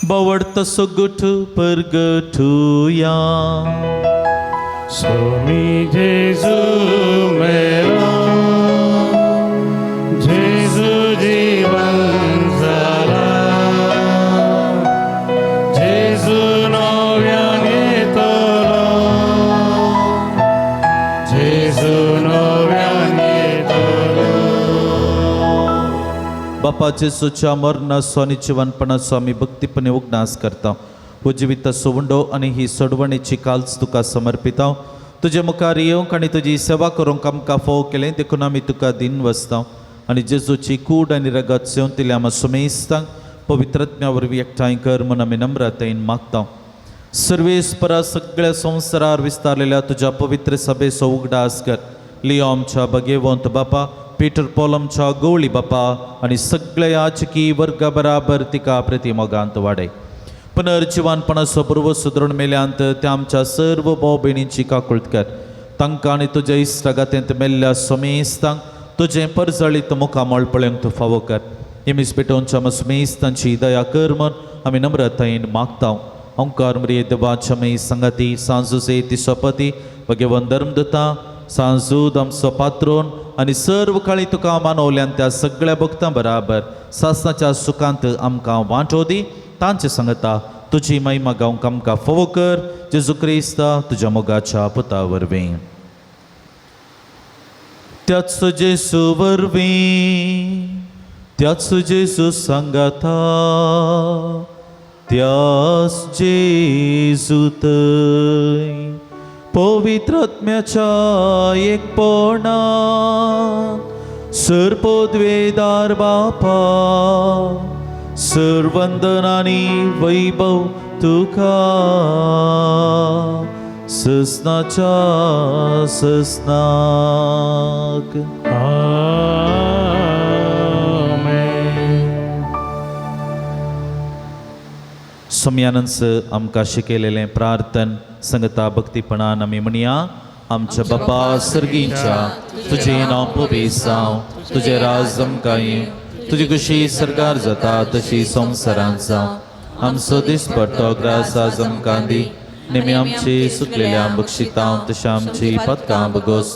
बावडता सगट परगटुया. स्वामी जेजू मेला, जेजू जीवन जाला, जेजू नव्यान येतलो, जेजू नव्यान येतलो. बापा जेजूच्या मरणाचो आनी जिवनपणाचो आमी भक्तीपणे उगडास करता. हो जिविताचो उंडो आनी ही सोडवणेची काल्स तुका समर्पिता. तुजे मुखार येवंक आनी तुजी सेवा करूंक आमकां फोव केलें देखून आमी तुका दिन वसता. आनी जेजूची कूड आनी रगत सेवंतिल्या आमा सुमेस्तांक पवित्रत्म्या वरवीं एकठांय कर म्हूण आमी नम्रतायेन मागता. सर्वेस्परा सगळ्या संवसारार विस्तारलेल्या तुज्या पवित्र सभेचो उगडास कर. लियो आमच्या भगेवंत बापा पीटर पॉल आमच्या गवळी बापा आनी सगळ्या याचकी वर्गा बराबर तिका प्रतिमोगांत वाडय. पुनर्जिवानपणाचो पूर्व सुदरण मेल्यांत त्या आमच्या सर्व भाव भयणींची काकूळत कर. तांकां आनी तुज्या इश्टागातेंत मेल्ल्या समेस्तांक तुजें परजळीत मुखामळ पळोवंक तूं फावो कर. इमीस पेटोवच्या मसमेस्तांची दया कर म्हूण आमी नम्रतायेन मागता. ओंकार मरिये देवाच्या मई संगाती सांजुसे तिसोपती भगवान धर्मदूता सांजूद आमचो पात्रोन आनी सर्व काळी तुका मानवल्यान त्या सगळ्या भक्तां बराबर सासनाच्या सुखांत आमकां वांटो दी. तांचे सांगता तुजी महिमा गावंक आमकां फावो कर. जेजू क्रिस्ता तुज्या मोगाच्या पुता वरवीं. त्याच जेजू वरवीं, त्याच जेजू सांगाता, त्याच जेजू थंय पवित्र आत्म्याच्या एकपणान सर्पोद्वेदार बापा सर्वंदन आनी वैभव तुका ससनाच्या ससनाक. आमेन. सोम्यानंच आमकां शिकयलेलें प्रार्थन संगता भक्तीपणान आमी म्हणया. आमच्या बापा सर्गींच्या तुजें नांव पवित्र जावं, तुजें राज आमकां येवं, तुजी खुशी सरकार जाता तशी संवसारांत जावं. आमचो दिसपट्टो ग्रास आज आमकां दी, नेमी आमची सुकलेल्या बक्षितां तशें आमची पदकां बगोस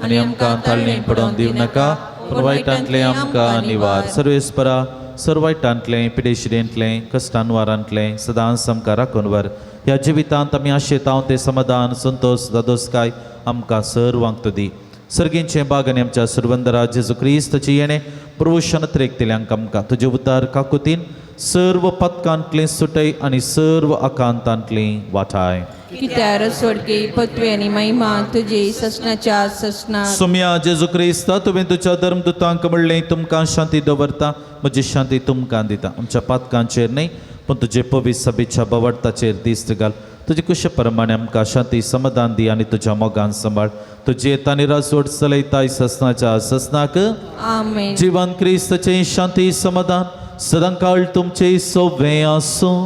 आनी आमकां ताळणेन पडोवन दिवं नाका, पूण वायटांतलें आमकां निवार. सर्वेस्परा सर्व वायटांतलें पिडेशिडेंतलें कश्टानवारांतलें सदांच आमकां राखून व्हर. ह्या जिवितांत आमी आशेतांव तें समाधान संतोश दादोसकाय आमकां सर्वांक तूं दी. सर्गींचें बाग आनी आमच्या सुरवंदरा जेजू क्रिस्ताची येणें पुर्वशन त्रेकतेल्यांक आमकां तुजे उतार काकुतीन सर्व पदकांतलें सुटय आनी सर्व आकांतांतलें वाठाय. कित्यार स्वर्गी पत्वी आनी महिमा तुजी ससनाच्या ससना. सोम्या जेजू क्रिस्ता तुवें तुज्या धर्मदूतांक म्हणलें तुमकां शांती दवरता, म्हजी शांती तुमकां दिता. आमच्या पातकांचेर न्हय पूण तुजे पवित्र सभेच्या बवडताचेर दिश्ट घाल. तुजे कुशे प्रमाणे आमकां शांती समाधान दी आनी तुज्या मोगान सांबाळ. तुजी येता राजवट चलयताय ससनाच्या ससनाक. आमेन. जिवन क्रिस्ताचें शांती समाधान सदांकाळ तुमचे सोवे आसूं.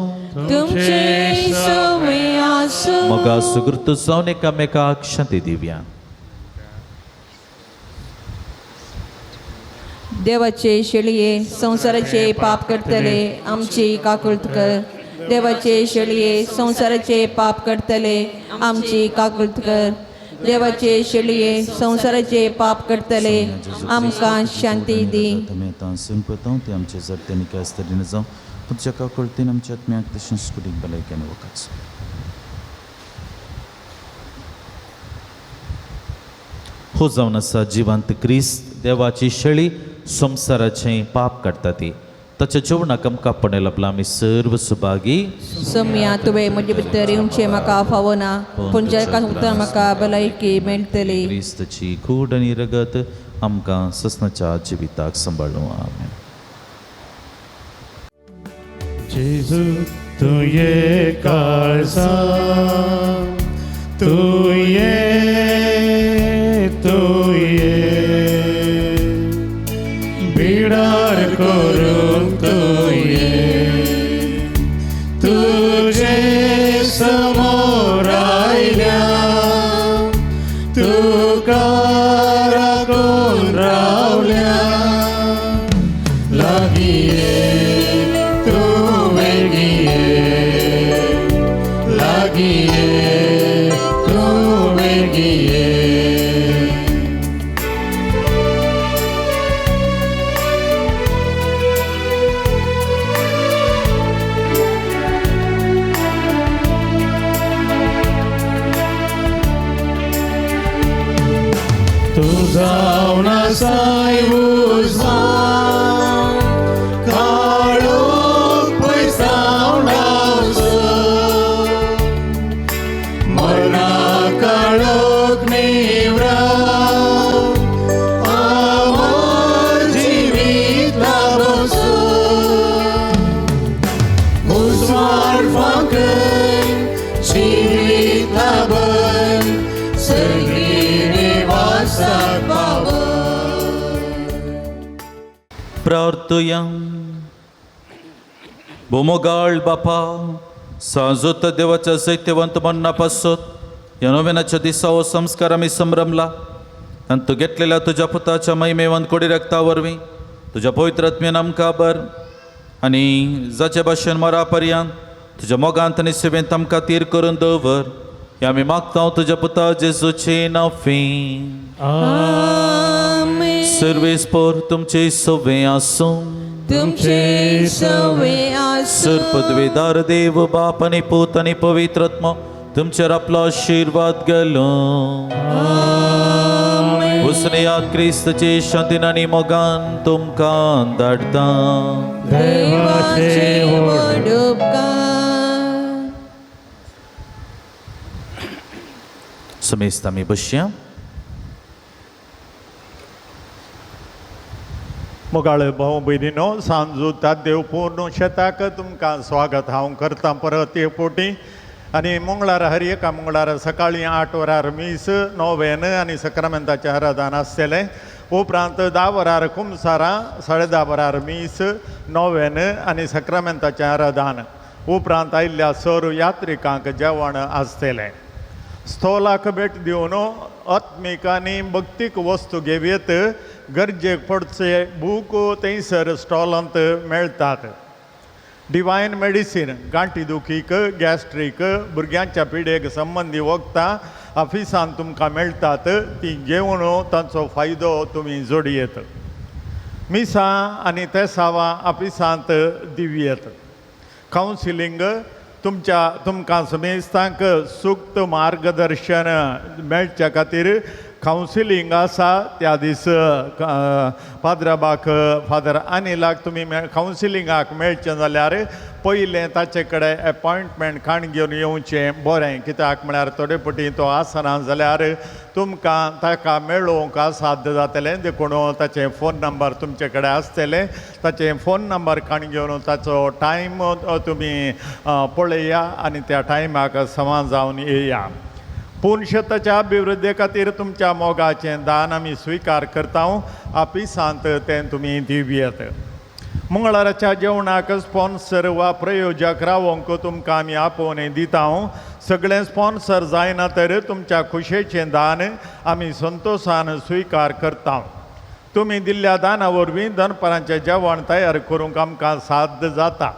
तुमचे सवे आसूं. मोगा सुगृत जावन एकामेकाक शांती दिवया. देवाचे शेळये संवसाराचे पाप करतले आमची काकुळत कर. देवाचे शेळये संवसाराचे पाप करतले आमची काकुळत कर. देवाचे शेळये संवसाराचे पाप करतले आमकां शांती दी. आमी आतां संपतां ते आमचे जगते निकास तरेन जावं, तुमच्या काकुळतीन आमच्या आत्म्याक तशेंच कुडीक भलायकी आनी वखद. हो जावन आसा जिवंत क्रिस्त देवाची शेळी संवसाराचें पाप काडटा ती. ताच्या जेवणाक आमकां पणें लाबलां आमी सर्व सुभागी. सोम्या तुवें म्हजे भितर येवचें म्हाका फावना, पूण ज्या उतर म्हाका भलायकी मेळटली. क्रिस्ताची कूड आनी रगत आमकां ससनाच्या जिविताक सांबाळूं. आमेन. जेजू तूं ये काळजा, तूं ये, तूं ये, बिडार करून तूं ये, तुझे समोर आयल्या तुका राखून रावल्या. लागीं ये तूं वेगीं ये, लागीं ये तूं वेगीं ये. तूं जावन आसाय उजवाड, काळोख पयसावन वचून, मरणा काळोख निवरात, अमर जिवीत लाभसून. उजवाड फांकय जिवीत लाभन, सगळी निवासाक पावय. प्रार्थुया. भोमोगाळ बापा, सांजोत देवाच्या सैत्यवंत मन्ना पासत ह्या नोवेनाच्या दिसा हो संस्कार आमी संभ्रमला आनी तूं घेतलेल्या तुज्या पुताच्या महिमेवंत कोडी रक्ता वरवीं तुज्या पवित्र आत्म्यान आमकां बर आनी जाचे भाशेन मरा पर्यंत तुज्या मोगांत आनी सेवेंत आमकां तीर करून दवर, हे आमी मागता तुज्या पुता जेजूचे नाफी. आमेन. सर्वेस पोर तुमचे सवे आसूं. तुमचे सवे आसूं. सर पदवेदार देव बाप आनी पूत आनी पवित्र आत्मो तुमचेर आपलो आशिर्वाद घालूं. वसनेयात क्रिस्तचे शांतीन आनी मोगान तुमकां धाडटा. देवाचे व्हड उपकार. समेस्त आमी बसया. मोगाळ भाव भयणीनो, सांजू देव पूर्ण शेताक तुमकां स्वागत हांव करतां परत एक फावटी. आनी मंगळारा, हर एका मंगळारा सकाळीं 8 वरार मीस, नोवेन आनी सक्रामेंताचें आराधन आसतलें. उपरांत 10 वरार कुमसारां, 10:30 वरार मीस, नोवेन आनी सक्रामेंताचें आराधन. उपरांत आयिल्ल्या सर यात्रिकांक जेवण आसतलें. स्थोलाक भेट दिवन आत्मीक आनी भक्तीक वस्तू घेवयेत. गरजेक पडचे बूक थंयसर स्टॉलांत मेळटात. डिवायन मेडिसीन गांठी दुखीक, गॅस्ट्रीक, भुरग्यांच्या पिडेक संबंदी वखदां ऑफिसांत तुमकां मेळटात. ती घेवन तांचो फायदो तुमी जोडयेत. मिसां आनी तेसावां ऑफिसांत दिवयेत. कावन्सिलींग तुमच्या तुमकां समेस्तांक सुक्त मार्गदर्शन मेळच्या खातीर कावन्सिलींग आसा. त्या दीस फादराबाक, फादर अनिलाक तुमी कावन्सिलिंगाक मेळचें जाल्यार पयलें ताचे कडेन एपॉयंटमेंट काण घेवन येवचें बरें. कित्याक म्हळ्यार थोडे फावटी तो आसना जाल्यार तुमकां ताका मेळोवंक असाध्य जातलें. देखून ताचें फोन नंबर तुमचे कडेन आसतलें. ताचें फोन नंबर काण घेवन ताचो टायम तुमी पळया आनी त्या टायमाक समा जावन येया. पूण शेताच्या अभिवृद्धी खातीर तुमच्या मोगाचें दान आमी स्विकार करता. ऑफिसांत तें तुमी दिवयेत. मंगळाराच्या जेवणाक स्पॉन्सर वा प्रयोजक रावोंक तुमकां आमी आपोवणें दिता. सगळें स्पॉन्सर जायना तर तुमच्या खुशेचें दान आमी संतोशान स्विकार करता. तुमी दिल्ल्या दाना वरवीं दनपारांचें जेवण तयार करूंक आमकां साध्य जाता.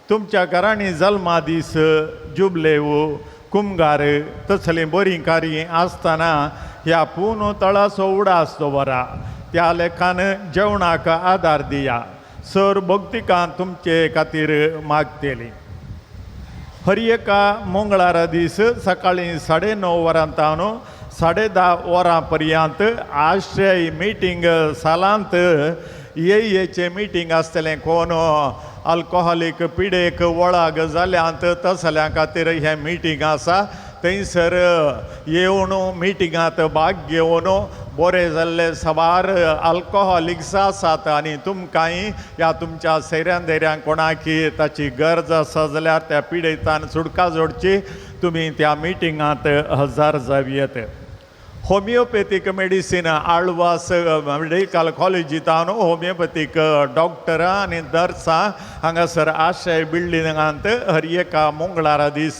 तुमच्या घरांनी जल्मा दीस, जुबलेव, कुमगार तसलीं बरीं कार्यां आसतना ह्या पूर्ण तळाचो उडास दवरा. त्या लेखान जेवणाक आदार दिया. सर भक्तिकां तुमचे खातीर मागतली. हर एका मंगळारा दीस सकाळीं 9:30 वरां तावन 10:30 वरां पर्यंत आश्रय मिटींग सालांत एएचें मिटींग आसतलें. कोण अल्कोहोलीक पिडेक वळाग जाल्यांत तसल्यां खातीर हें मिटींग आसा. थंयसर येवन मिटिंगांत भाग घेवन बरे जाल्ले साबार अल्कोहोलिक्स आसात आनी तुमकांय ह्या तुमच्या सैऱ्यान धैर्यांक कोणाकी ताची गरज आसा जाल्यार त्या पिडेतान सुटका जोडची. तुमी त्या मिटिंगांत हजर जावयेत. होमियोपॅथीक मेडिसीन आळवास मेडिकल कॉलेजींत होमियोपॅथीक डॉक्टरां आनी नर्सां हांगासर आशय बिल्डिंगांत हर एका मंगळारा दीस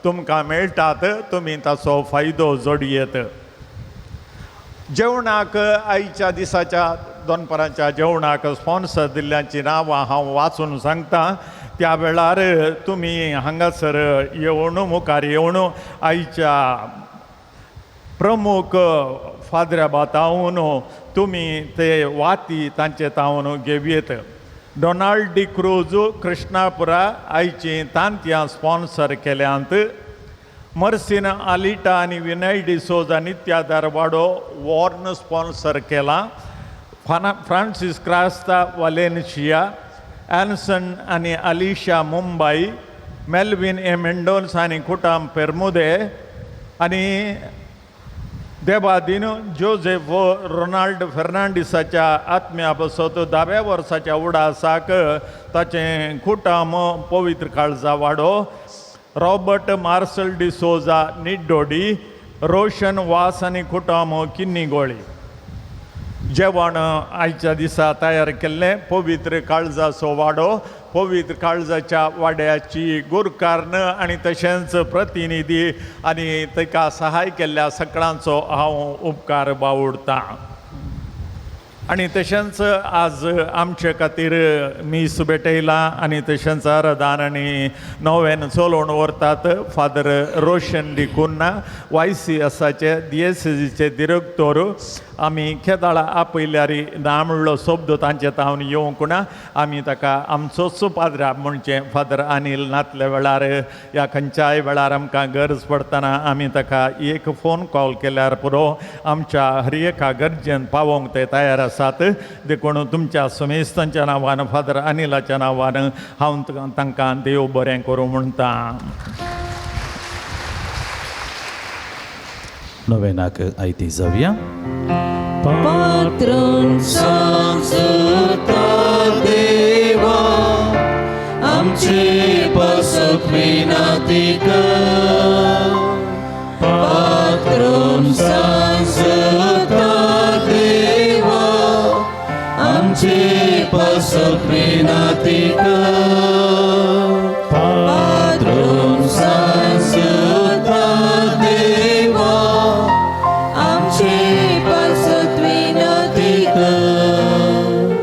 तुमकां मेळटात. तुमी ताचो फायदो जोडयेत. जेवणाक आयच्या दिसाच्या दनपारांच्या जेवणाक स्पॉन्सर दिल्ल्यांची नांवां हांव वाचून सांगता. त्या वेळार तुमी हांगासर येवन मुखार येवन आयच्या प्रमुख फादऱ्या तावन तुमी ते वाती तांचे तावन घेवयेत. डोनाल्ड डी क्रूज कृष्णापुरा आयची तांतयां स्पॉन्सर केल्यांत. मर्सीन आलिटा आनी विनय डिसोजा नित्यादार वाडो वॉर्न स्पॉन्सर केला. फ्रांसीस क्रास्ता वालेन्शिया, एन्सन आनी अलिशा मुंबई, मेल्विन ए मेंडोन्स आनी कुटाम पेरमुदे आनी देवादीन जोजेफ रोनाल्ड फेर्नांडीसाच्या आत्म्या पासत 10व्या वर्साच्या उडासाक ताचें कुटाम पवित्र काळजा वाडो, रॉबर्ट मार्सल डिसोजा निड्डोडी, रोशन वास आनी कुटाम किन्नीगोळी. जेवण आयच्या दिसा तयार केल्लें पवित्र काळजाचो वाडो पवित्र काळजाच्या वाड्याची गुरकार्ण आनी तशेंच प्रतिनिधी आनी ताका सहाय केल्ल्या सगळ्यांचो हांव उपकार बावुडतां. आनी तशेंच आज आमचे खातीर मीस भेटयलां आनी तशेंच आराधन आनी नव्यान चलोवन व्हरतात फादर रोशन डिकुन्ना YCSाचे DSCचे दिरेक्तोर. आमी केदाळा आपयल्यार ना म्हणलो शब्द तांचे तावन येवंक ना, आमी ताका आमचोच पाद्रा म्हणचे फादर अनिल नातल्या वेळार या खंयच्याय वेळार आमकां गरज पडटना आमी ताका एक फोन कॉल केल्यार पुरो आमच्या हर एका गरजेन पावोवंक ते तयार आसात. देखून तुमच्या समेस्तांच्या नांवान फादर अनिलाच्या नांवान हांव तांकां देव बरें करूं म्हणटा. नोवेनाक आयती जावया. पात्रून सांजता देवा आमचे पासत विनंती कर, पात्रून सांजता देवा आमचे पासत विनंती कर, पात्रून सांजता देवा आमचे पासत विनंती कर.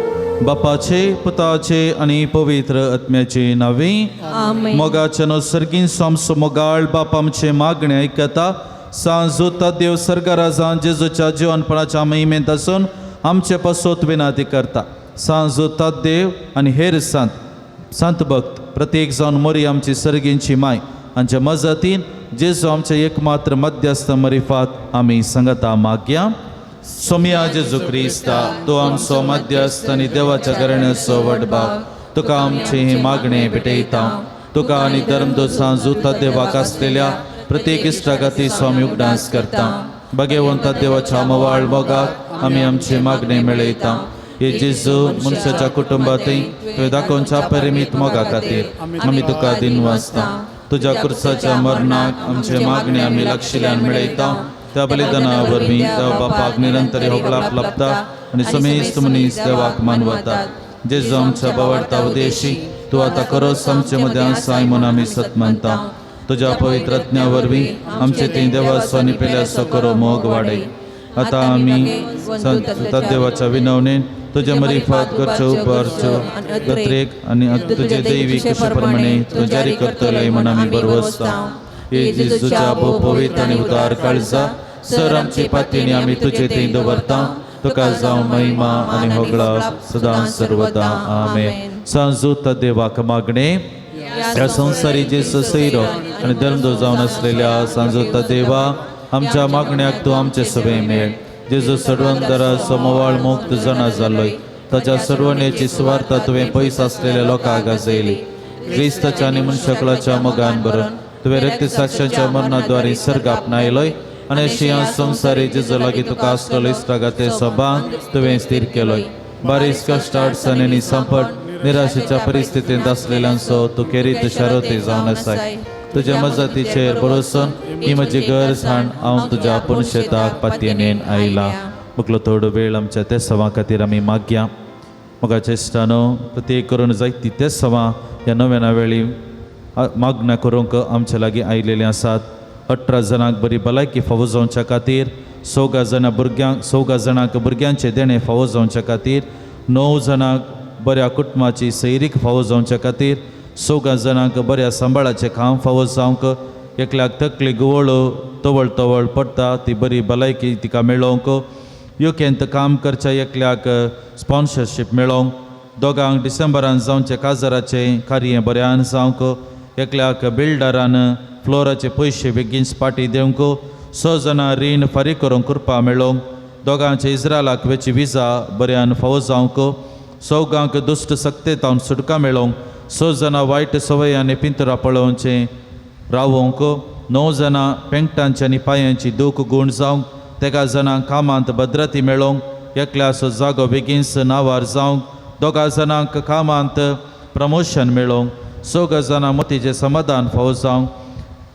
बापाचे पुताचे आनी पवित्र आत्म्याचे नांवे आमेन. मोगाच्या सर्गीन आमचो मोगाळ बाप आमचे मागणे आयकता. सांजोता देव सर्गराजान जेजूच्या जिवनपणाच्या महिमेंत आसून आमचे पासत विनंती करता. सांजोता देव आनी हेर संत संत भक्त प्रत्येक जावन मोरी आमची सर्गींची माय हांच्या मजतीन जेजू आमचे एकमात्र मध्यस्थ मरिफात आमी संगता मागया. सोमिया जेजू क्रिस्ता तो आमचो मध्यस्थ आनी देवाच्या घराण्याचो वडबाव तुका आमचे हे मागणे भेटयता. तुका आनी धर्मदोसां जुता देवाक आसलेल्या प्रत्येक इश्टा खातीर स्वामी उगडास करता. भगवंता देवाच्या मवाळ मोगाक आमी आमचे मागणे मेळयता. हे जेजू मनशाच्या कुटुंबातय तुवें दाखोवच्या परिमीत मोगा खातीर आमी तुका दिनवासता. तुज्या कुर्साच्या मरणाक आमचे मागणे आमी लागशिल्ल्यान मेळयता. त्या बलिदाना वरवीं देव बापाक निरंतर होगलाप लाभता आनी समेस्त मनीस देवाक मानवतात. जेजू आमच्या बावडता उदेशी तूं आतां खरोच आमचे मदें आसाय म्हूण आमी सत मानता. तुज्या पवित्र आत्म्या वरवीं आमचे थंय देवाचो आनी पेल्याचो करो मोग वाडय. आतां आमी संत देवाच्या विनवणेन तुज्या मरिफात करच्यो उपकारच्यो गत्रेक आनी तुजे दैवी कुशे प्रमाणे तूं जारी करतले म्हूण आमी बरवसता. हे जेजूच्या भोव पवित्र आनी उदार काळजा सर आमची पातीनी आमी तुजे थंय दवरता. तुका जावं महिमा आनी होगळा सदां सर्वदा. आमेन. सांजूत देवाक मागणे. ह्या संवसारी जेजू सैरो आनी धर्मदो जावन आसलेल्या सांजूत देवा आमच्या मागण्याक तूं आमचे सभे मेळ. जेजू सर्वंदराचो मोवाळ मुक्त जाणा जालोय ताच्या सर्वणेची सुवार्ता तुवें पयस आसलेल्या लोकांक गाजयली. क्रिस्ताच्या आनी मनशाकुलाच्या मोगान भरून तुवें रक्तसाक्षाच्या मरणाद्वारे सर्ग आपणायलोय आनी अशी ह्या संवसारी जेजू लागीं तुका आसलेलो इश्टागते सभांत तुवें स्थीर केलोय. बारीस कश्ट अडचण आनी संपट निराशेच्या परिस्थितींत आसलेल्यांचो तूं केरीत शारोती जावन आसाय. तुज्या मजतीचेर भरोसून ही म्हजी गरज हाण हांव तुज्या पुनशेताक पातयेन आयला. मुकलो थोडो वेळ आमच्या ते सवां खातीर आमी मागया. मोगाच्या इश्टानो प्रत्येक करून जायती ते सवां ह्या नव्या वेळी मागण्या करूंक आमच्या लागीं आयलेले आसात. 18 जाणांक बरी भलायकी फावो जावच्या खातीर, 4 जाणां भुरग्यांक 4 जाणांक भुरग्यांचें देणें फावो जावच्या खातीर, 9 जाणांक बऱ्या कुटुंबाची सैरीक फावो जावच्या खातीर, 4 जाणांक बऱ्या सांबाळाचें काम फावो जावंक, एकल्याक तकली गुवळो तवळ तवळ पडटा ती बरी भलायकी तिका मेळोवंक, युकेंत काम करच्या एकल्याक स्पॉन्सरशीप मेळोवंक, दोगांक डिसेंबरान जावचें काजाराचें कार्य बऱ्यान जावंक, एकल्याक बिल्डरान फ्लोराचे पयशे बेगीन पाटी दिवंक, 6 जाणां रीण फारीक करूंक कृपा मेळोवंक, दोगांचे इस्रायलाक वेची विजा बऱ्यान फावो जावंक, 4 दुश्ट सक्तेतावन सुटका मेळोवंक, 6 जाणां वायट संवय आनी पिंतुरां पळोवचें रावोवंक, 9 जाणां पेंकटांची आनी पांयांची दूख गूण जावंक, 13 जाणांक कामांत भद्रती मेळोवंक, एकल्याचो जागो बेगीनच नांवार जावंक, 2 जाणांक कामांत प्रमोशन मेळोवंक, 6 जाणां मतीचें समाधान फावो जावंक,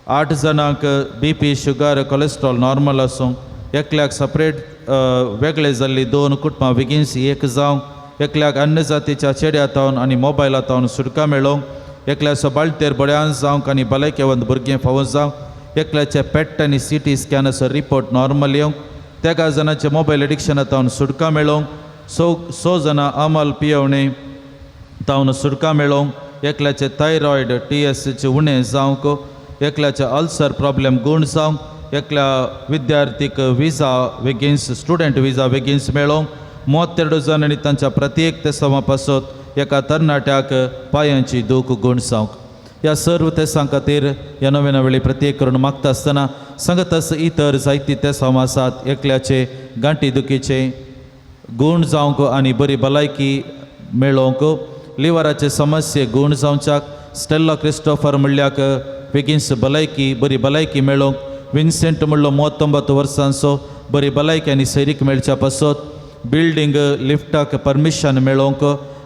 8 जाणांक BP sugar cholesterol normal आसूंक, एकल्याक सेपरेट वेगळे जाल्ली 2 कुटुंबां बेगीनच एक जावंक, एकल्याक अन्य जातीच्या चेड्या तावन आनी मोबायला तावन सुटका मेळोवंक, एकल्याचो बाळतेर बऱ्यान जावंक आनी भलायकेवंत भुरगें फावो जावंक, एकल्याचे पेट आनी CT स्कॅनाचो रिपोर्ट नॉर्मल येवंक, 13 जाणांचे मोबायल एडिक्शना तावन सुटका मेळोवंक, 6 जाणां अमल पियोवणे तावन सुटका मेळोवंक, एकल्याचे थायरॉयड TSH उणें जावंक, एकल्याचे अल्सर प्रॉब्लेम गूण जावंक, एकल्या विद्यार्थीक विजा बेगीनच स्टुडंट विजा बेगीनच मेळोवंक, 32 जाण आनी तांच्या प्रत्येक तेसांवा पासत एका तरणाट्याक पांयांची दूख गूण जावंक. ह्या सर्व तेसां खातीर ह्या नव्या वेळी प्रत्येक करून मागता आसतना सांगत इतर जायती तेसांव आसात. एकल्याचे गांठी दुखीचे गूण जावंक आनी बरी भलायकी मेळोवंक, लिवराचे समस्ये गूण जावच्याक, स्टेल्ला क्रिस्टोफर म्हणल्याक बेगीनच भलायकी बरी भलायकी मेळोवंक, विन्सेंट म्हणलो 39 वर्सांचो बरी भलायकी आनी सैरीक मेळच्या पासत, बिल्डींग लिफ्टाक परमिशन मेळोवंक,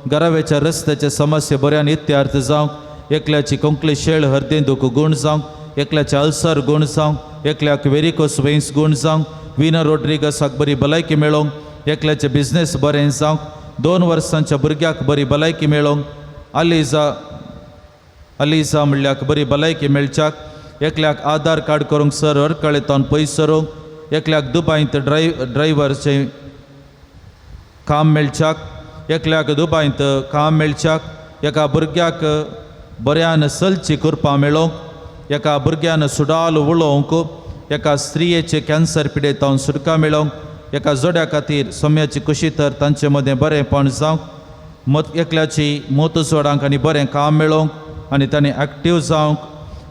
घराव्याच्या रस्त्याचे समस्ये बऱ्यान इत्यार्थ जावंक, एकल्याची कोंकली शेळ हरदें दूख गूण जावंक, एकल्याचे अल्सर गूण जावंक, एकल्याक वेरिकोस वेन्स गूण जावंक, विना रोड्रिगसाक बरी भलायकी मेळोवंक, एकल्याचे बिजनेस बरें जावंक, 2 वर्सांच्या भुरग्याक बरी भलायकी मेळोवंक, अलिजा म्हणल्याक बरी भलायकी मेळच्याक, एकल्याक आधार कार्ड करूंक सर हरकळे तावन पयस सरूंक, एकल्याक दुबायंत ड्रायव्हरचें काम मेळच्याक, एकल्याक दुबायंत काम मेळच्याक, एका भुरग्याक बऱ्यान सलची करपा मेळोवंक, एका भुरग्यान सुडाल उलोवंक, एका स्त्रियेचे कॅन्सर पिडेतावन सुटका मेळोवंक, एका जोड्या खातीर सोम्याची कुशी तर तांचे मदें बरेंपण जावंक, मत एकल्याची मोत जोडांक आनी बरें काम मेळोवंक आनी तांणी एक्टीव जावंक,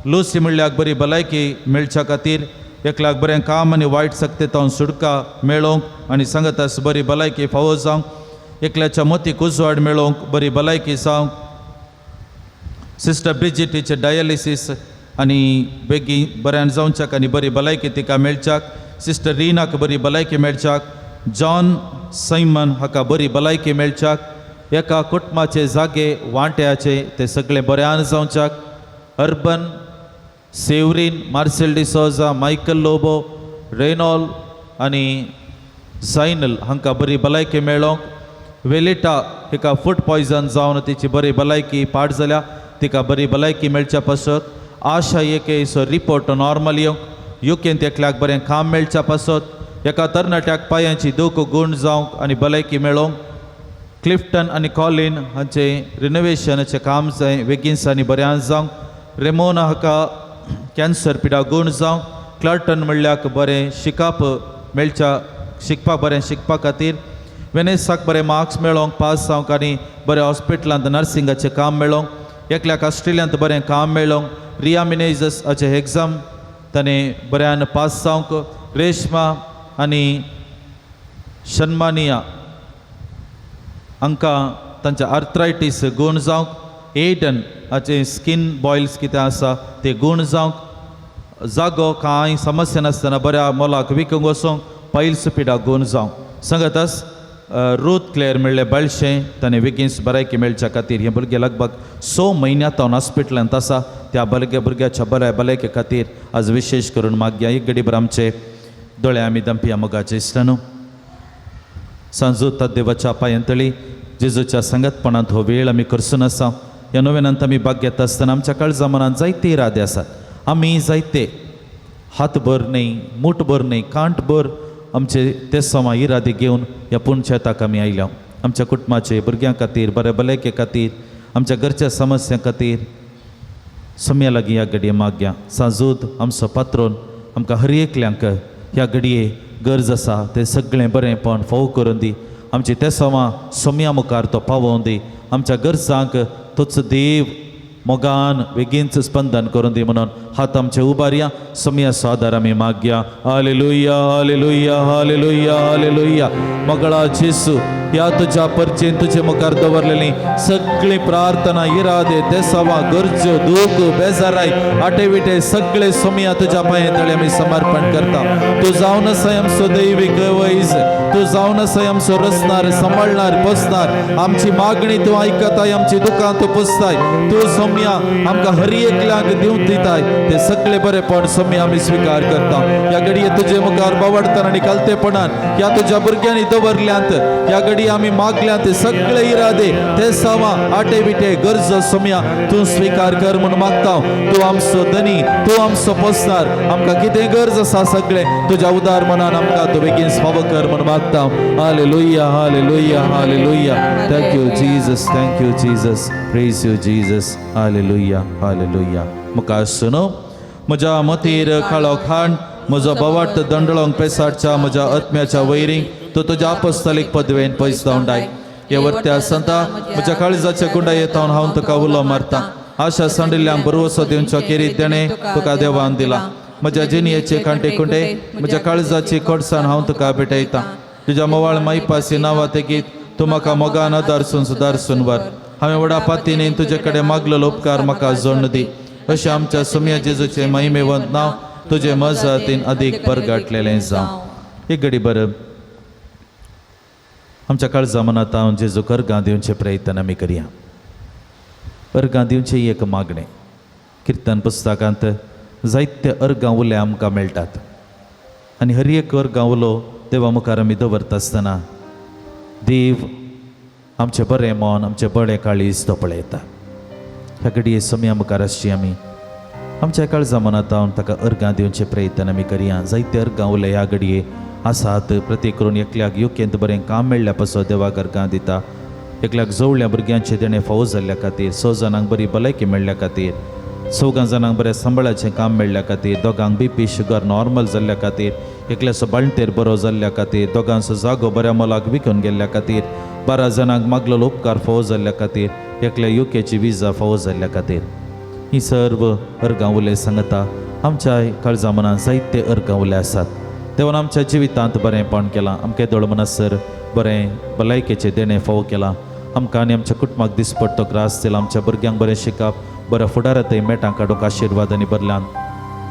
लुसी म्हणल्याक बरी भलायकी मेळच्या खातीर, एकल्याक बरें काम आनी वायट सक्तेतावन सुटका मेळोवंक आनी सांगतास बरी भलायकी फावो जावंक, एकल्याच्या मोतीक उजवाड मेळोवंक बरी भलायकी जावंक, सिस्टर ब्रिजिटीचे डायलिसीस आनी बेगीन बऱ्यान जावच्याक आनी बरी भलायकी तिका मेळच्याक, सिस्टर रिनाक बरी भलायकी मेळच्याक, जॉन सैमन हाका बरी भलायकी मेळच्याक, एका कुटुंबाचे जागे वांट्याचे ते सगळे बऱ्यान जावच्याक, Urban Severin Marcel D'Souza Michael Lobo Renol आनी जायनल हांकां बरी भलायकी मेळोवंक, वेलिटा हिका फूड पॉयजन जावन तिची बरी भलायकी पाड जाल्या तिका बरी भलायकी मेळच्या पासत, आशा एकेचो रिपोर्ट नॉर्मल येवंक, युकेंत एकल्याक बरें काम मेळच्या पासत, एका तरणाट्याक पांयांची दूख गूण जावंक आनी भलायकी मेळोवंक, क्लिफ्टन आनी कॉलीन हांचे रिनोवेशनाचें काम जाय बेगीनच आनी बऱ्यान जावंक, रेमोना हाका कॅन्सर पिडा गूण जावंक, क्लर्टन म्हणल्याक बरें शिकप मेळच्या शिकपाक बरें शिकपा खातीर, वेनेसाक बरें मार्क्स मेळोवंक पास जावंक आनी बरें हॉस्पिटलांत नर्सिंगाचें काम मेळोवंक, एकल्याक ऑस्ट्रेलियांत बरें काम मेळोवंक, रिया मिनेजस हाचें एग्जाम ताणें बऱ्यान पास जावंक, रेश्मा आनी शन्मानिया हांकां तांचे आर्थरायटीस गूण जावंक, एडन हाचे स्कीन बॉयल्स कितें आसा ते गूण जावंक, जागो कांय समस्या नासतना बऱ्या मोलाक विकूंक वचोंक, पायल्स पिडा गूण जावंक. सांगतास रूथ क्लेअर म्हणलें बाळशें ताणें बेगीन भलायकी मेळच्या खातीर हें भुरगें लगभग 6 म्हयन्या तावन हॉस्पिटलांत आसा त्या भुरग्याच्या बऱ्या भलायके खातीर आज विशेश करून मागया. एक घडीभर आमचे दोळे आमी दंपिया. मोगाचे इश्टानू, सांजू देवाच्या पांयांतळी जेजूच्या सांगतपणांत हो वेळ आमी करसून आसा. ह्या नव्यानांत आमी भाग घेता आसतना आमच्या काळजा मनांत जायते इरादे आसात. आमी जायते हातभर न्हय, मूठभर न्हय, कांठभर आमचे ते समा इरादे घेवन ह्या पुणशेताक आमी आयल्या. आमच्या कुटुंबाचे भुरग्यां खातीर, बऱ्या भलायके खातीर, आमच्या घरच्या समस्यां खातीर सम्या लागीं ह्या घडये मागया. सांजूद आमचो पात्रोन आमकां हर एकल्यांक ह्या घडये गरज आसा तें सगळें बरेंपण फावो करून दी. आमची ते समा सोम्या मुखार तो पावोवन दी. आमच्या गरजांक तोच देव मोगान बेगीनच स्पंदन करून दी म्हणून हात आमचे उबारया. सोम्याचो आदार आमी मागया. Hallelujah, hallelujah, hallelujah, hallelujah. मगळा जेसू ह्या तुज्या परचेन तुजे मुखार दवरलेली सगळी प्रार्थना इरादे देसावा गरज्यो दूख बेजाराय आटे विटे सगळे सोमया तुज्या पांये तळे आमी समर्पण करता. तूं जावन आसाय आमचो दैवीक वैज, तूं जावन आसाय आमचो रचणार, सांबाळणार, पोसणार. आमची मागणी तूं आयकताय, आमची दुकां तूं पुसताय. तूं सोमया आमकां हर एकल्याक दिवन दिताय ते सगळे बरेपण सोमया आमी स्विकार करता. ह्या घडये तुजे मुखार बावडताना आनी कालतेपणान ह्या तुज्या भुरग्यांनी दवरल्यांत, ह्या घडये आमी मागल्यांत ते सगळे इरादे ते सावा आटे विटे गरजो सोमया तूं स्विकार कर म्हूण मागता. तूं आमचो धनी, तूं आमचो पोसणार, आमकां कितें गरज आसा सगळें तुज्या उदार मनान आमकां तूं बेगीन फावो कर म्हूण मागता. Hallelujah, hallelujah, hallelujah. Thank you Jesus, thank you Jesus, praise you Jesus. Hallelujah, hallelujah. मुखार सुनो म्हज्या मतीर काळो खाण म्हजो बवाट दंडळोंक पेसाडच्या म्हज्या आत्म्याच्या वैरींक तूं तुज्या आपस्तलीक पदवेन पयस धांवडाय. हे वरत्या संता म्हज्या काळजाच्या गुंडा येतावन हांव तुका उलो मारता. आशा सांडिल्ल्यांक बरवसो दिवचो केरीत देणें तुका देवान दिला. म्हज्या जिणयेचे कांटे कुंडे म्हज्या काळजाची कोडसाण हांव तुका भेटयता. तुज्या मोवाळ मायपासी नांवा तेगीत तूं म्हाका मोगान आदारसून सुदारसून व्हर. हांवें व्हडा पातीने तुजे कडेन मागलेलो उपकार म्हाका जोडून दी. अशें आमच्या सोमया जेजूचें महिमेवंत नांव तुजे मजातीन अदीक परगाटलेलें जावं. एक घडी बरं आमच्या काळजा मनांत हांव जेजूक अर्गां दिवचे प्रयत्न आमी करया. अर्गां दिवचें एक मागणें. किर्तन पुस्तकांत जायते अर्गां उले आमकां मेळटात आनी हर एक अर्गां उलो देवा मुखार आमी दवरता आसतना देव आमचें बरें मन, आमचें बरें काळीज तो पळयता. ह्या घडये सोमया मुखार आसची आमी आमच्या काळजा मनांत हांव ताका अर्गां दिवचे प्रयत्न आमी करया. जायते अर्गां उले ह्या घडये आसात. प्रत्येक करून एकल्याक युकेंत बरें काम मेळ्ळ्या पासत देवाक अर्गां दिता, एकल्याक जवळ्या भुरग्यांचें देणें फावो जाल्ल्या खातीर, 6 जाणांक बरी भलायकी मेळ्ळ्या खातीर, 4 जाणांक बरें सांबाळाचें काम मेळ्ळ्या खातीर, दोगांक बीपी शुगर नॉर्मल जाल्ल्या खातीर, एकल्याचो बाळंटेर बरो जाल्ल्या खातीर, दोगांचो जागो बऱ्या मोलाक विकून गेल्ल्या खातीर, 12 जाणांक मागलेलो उपकार फावो जाल्ल्या खातीर, एकल्या युकेची विजा फावो जाल्ल्या खातीर, ही सर्व अर्गां उले सांगता. आमच्या काळजा मनान जायते अर्गां उले आसात. देवान आमच्या जिवितांत बरेंपण केलां, आमकां दोळ म्हणसर बरें भलायकेचें देणें फावो केलां. आमकां आनी आमच्या कुटुंबाक दिसपट्टो ग्रास दिला. आमच्या भुरग्यांक बरें शिकप, बऱ्या फुडारांतय मेटां काडूंक आशिर्वाद आनी बरल्यान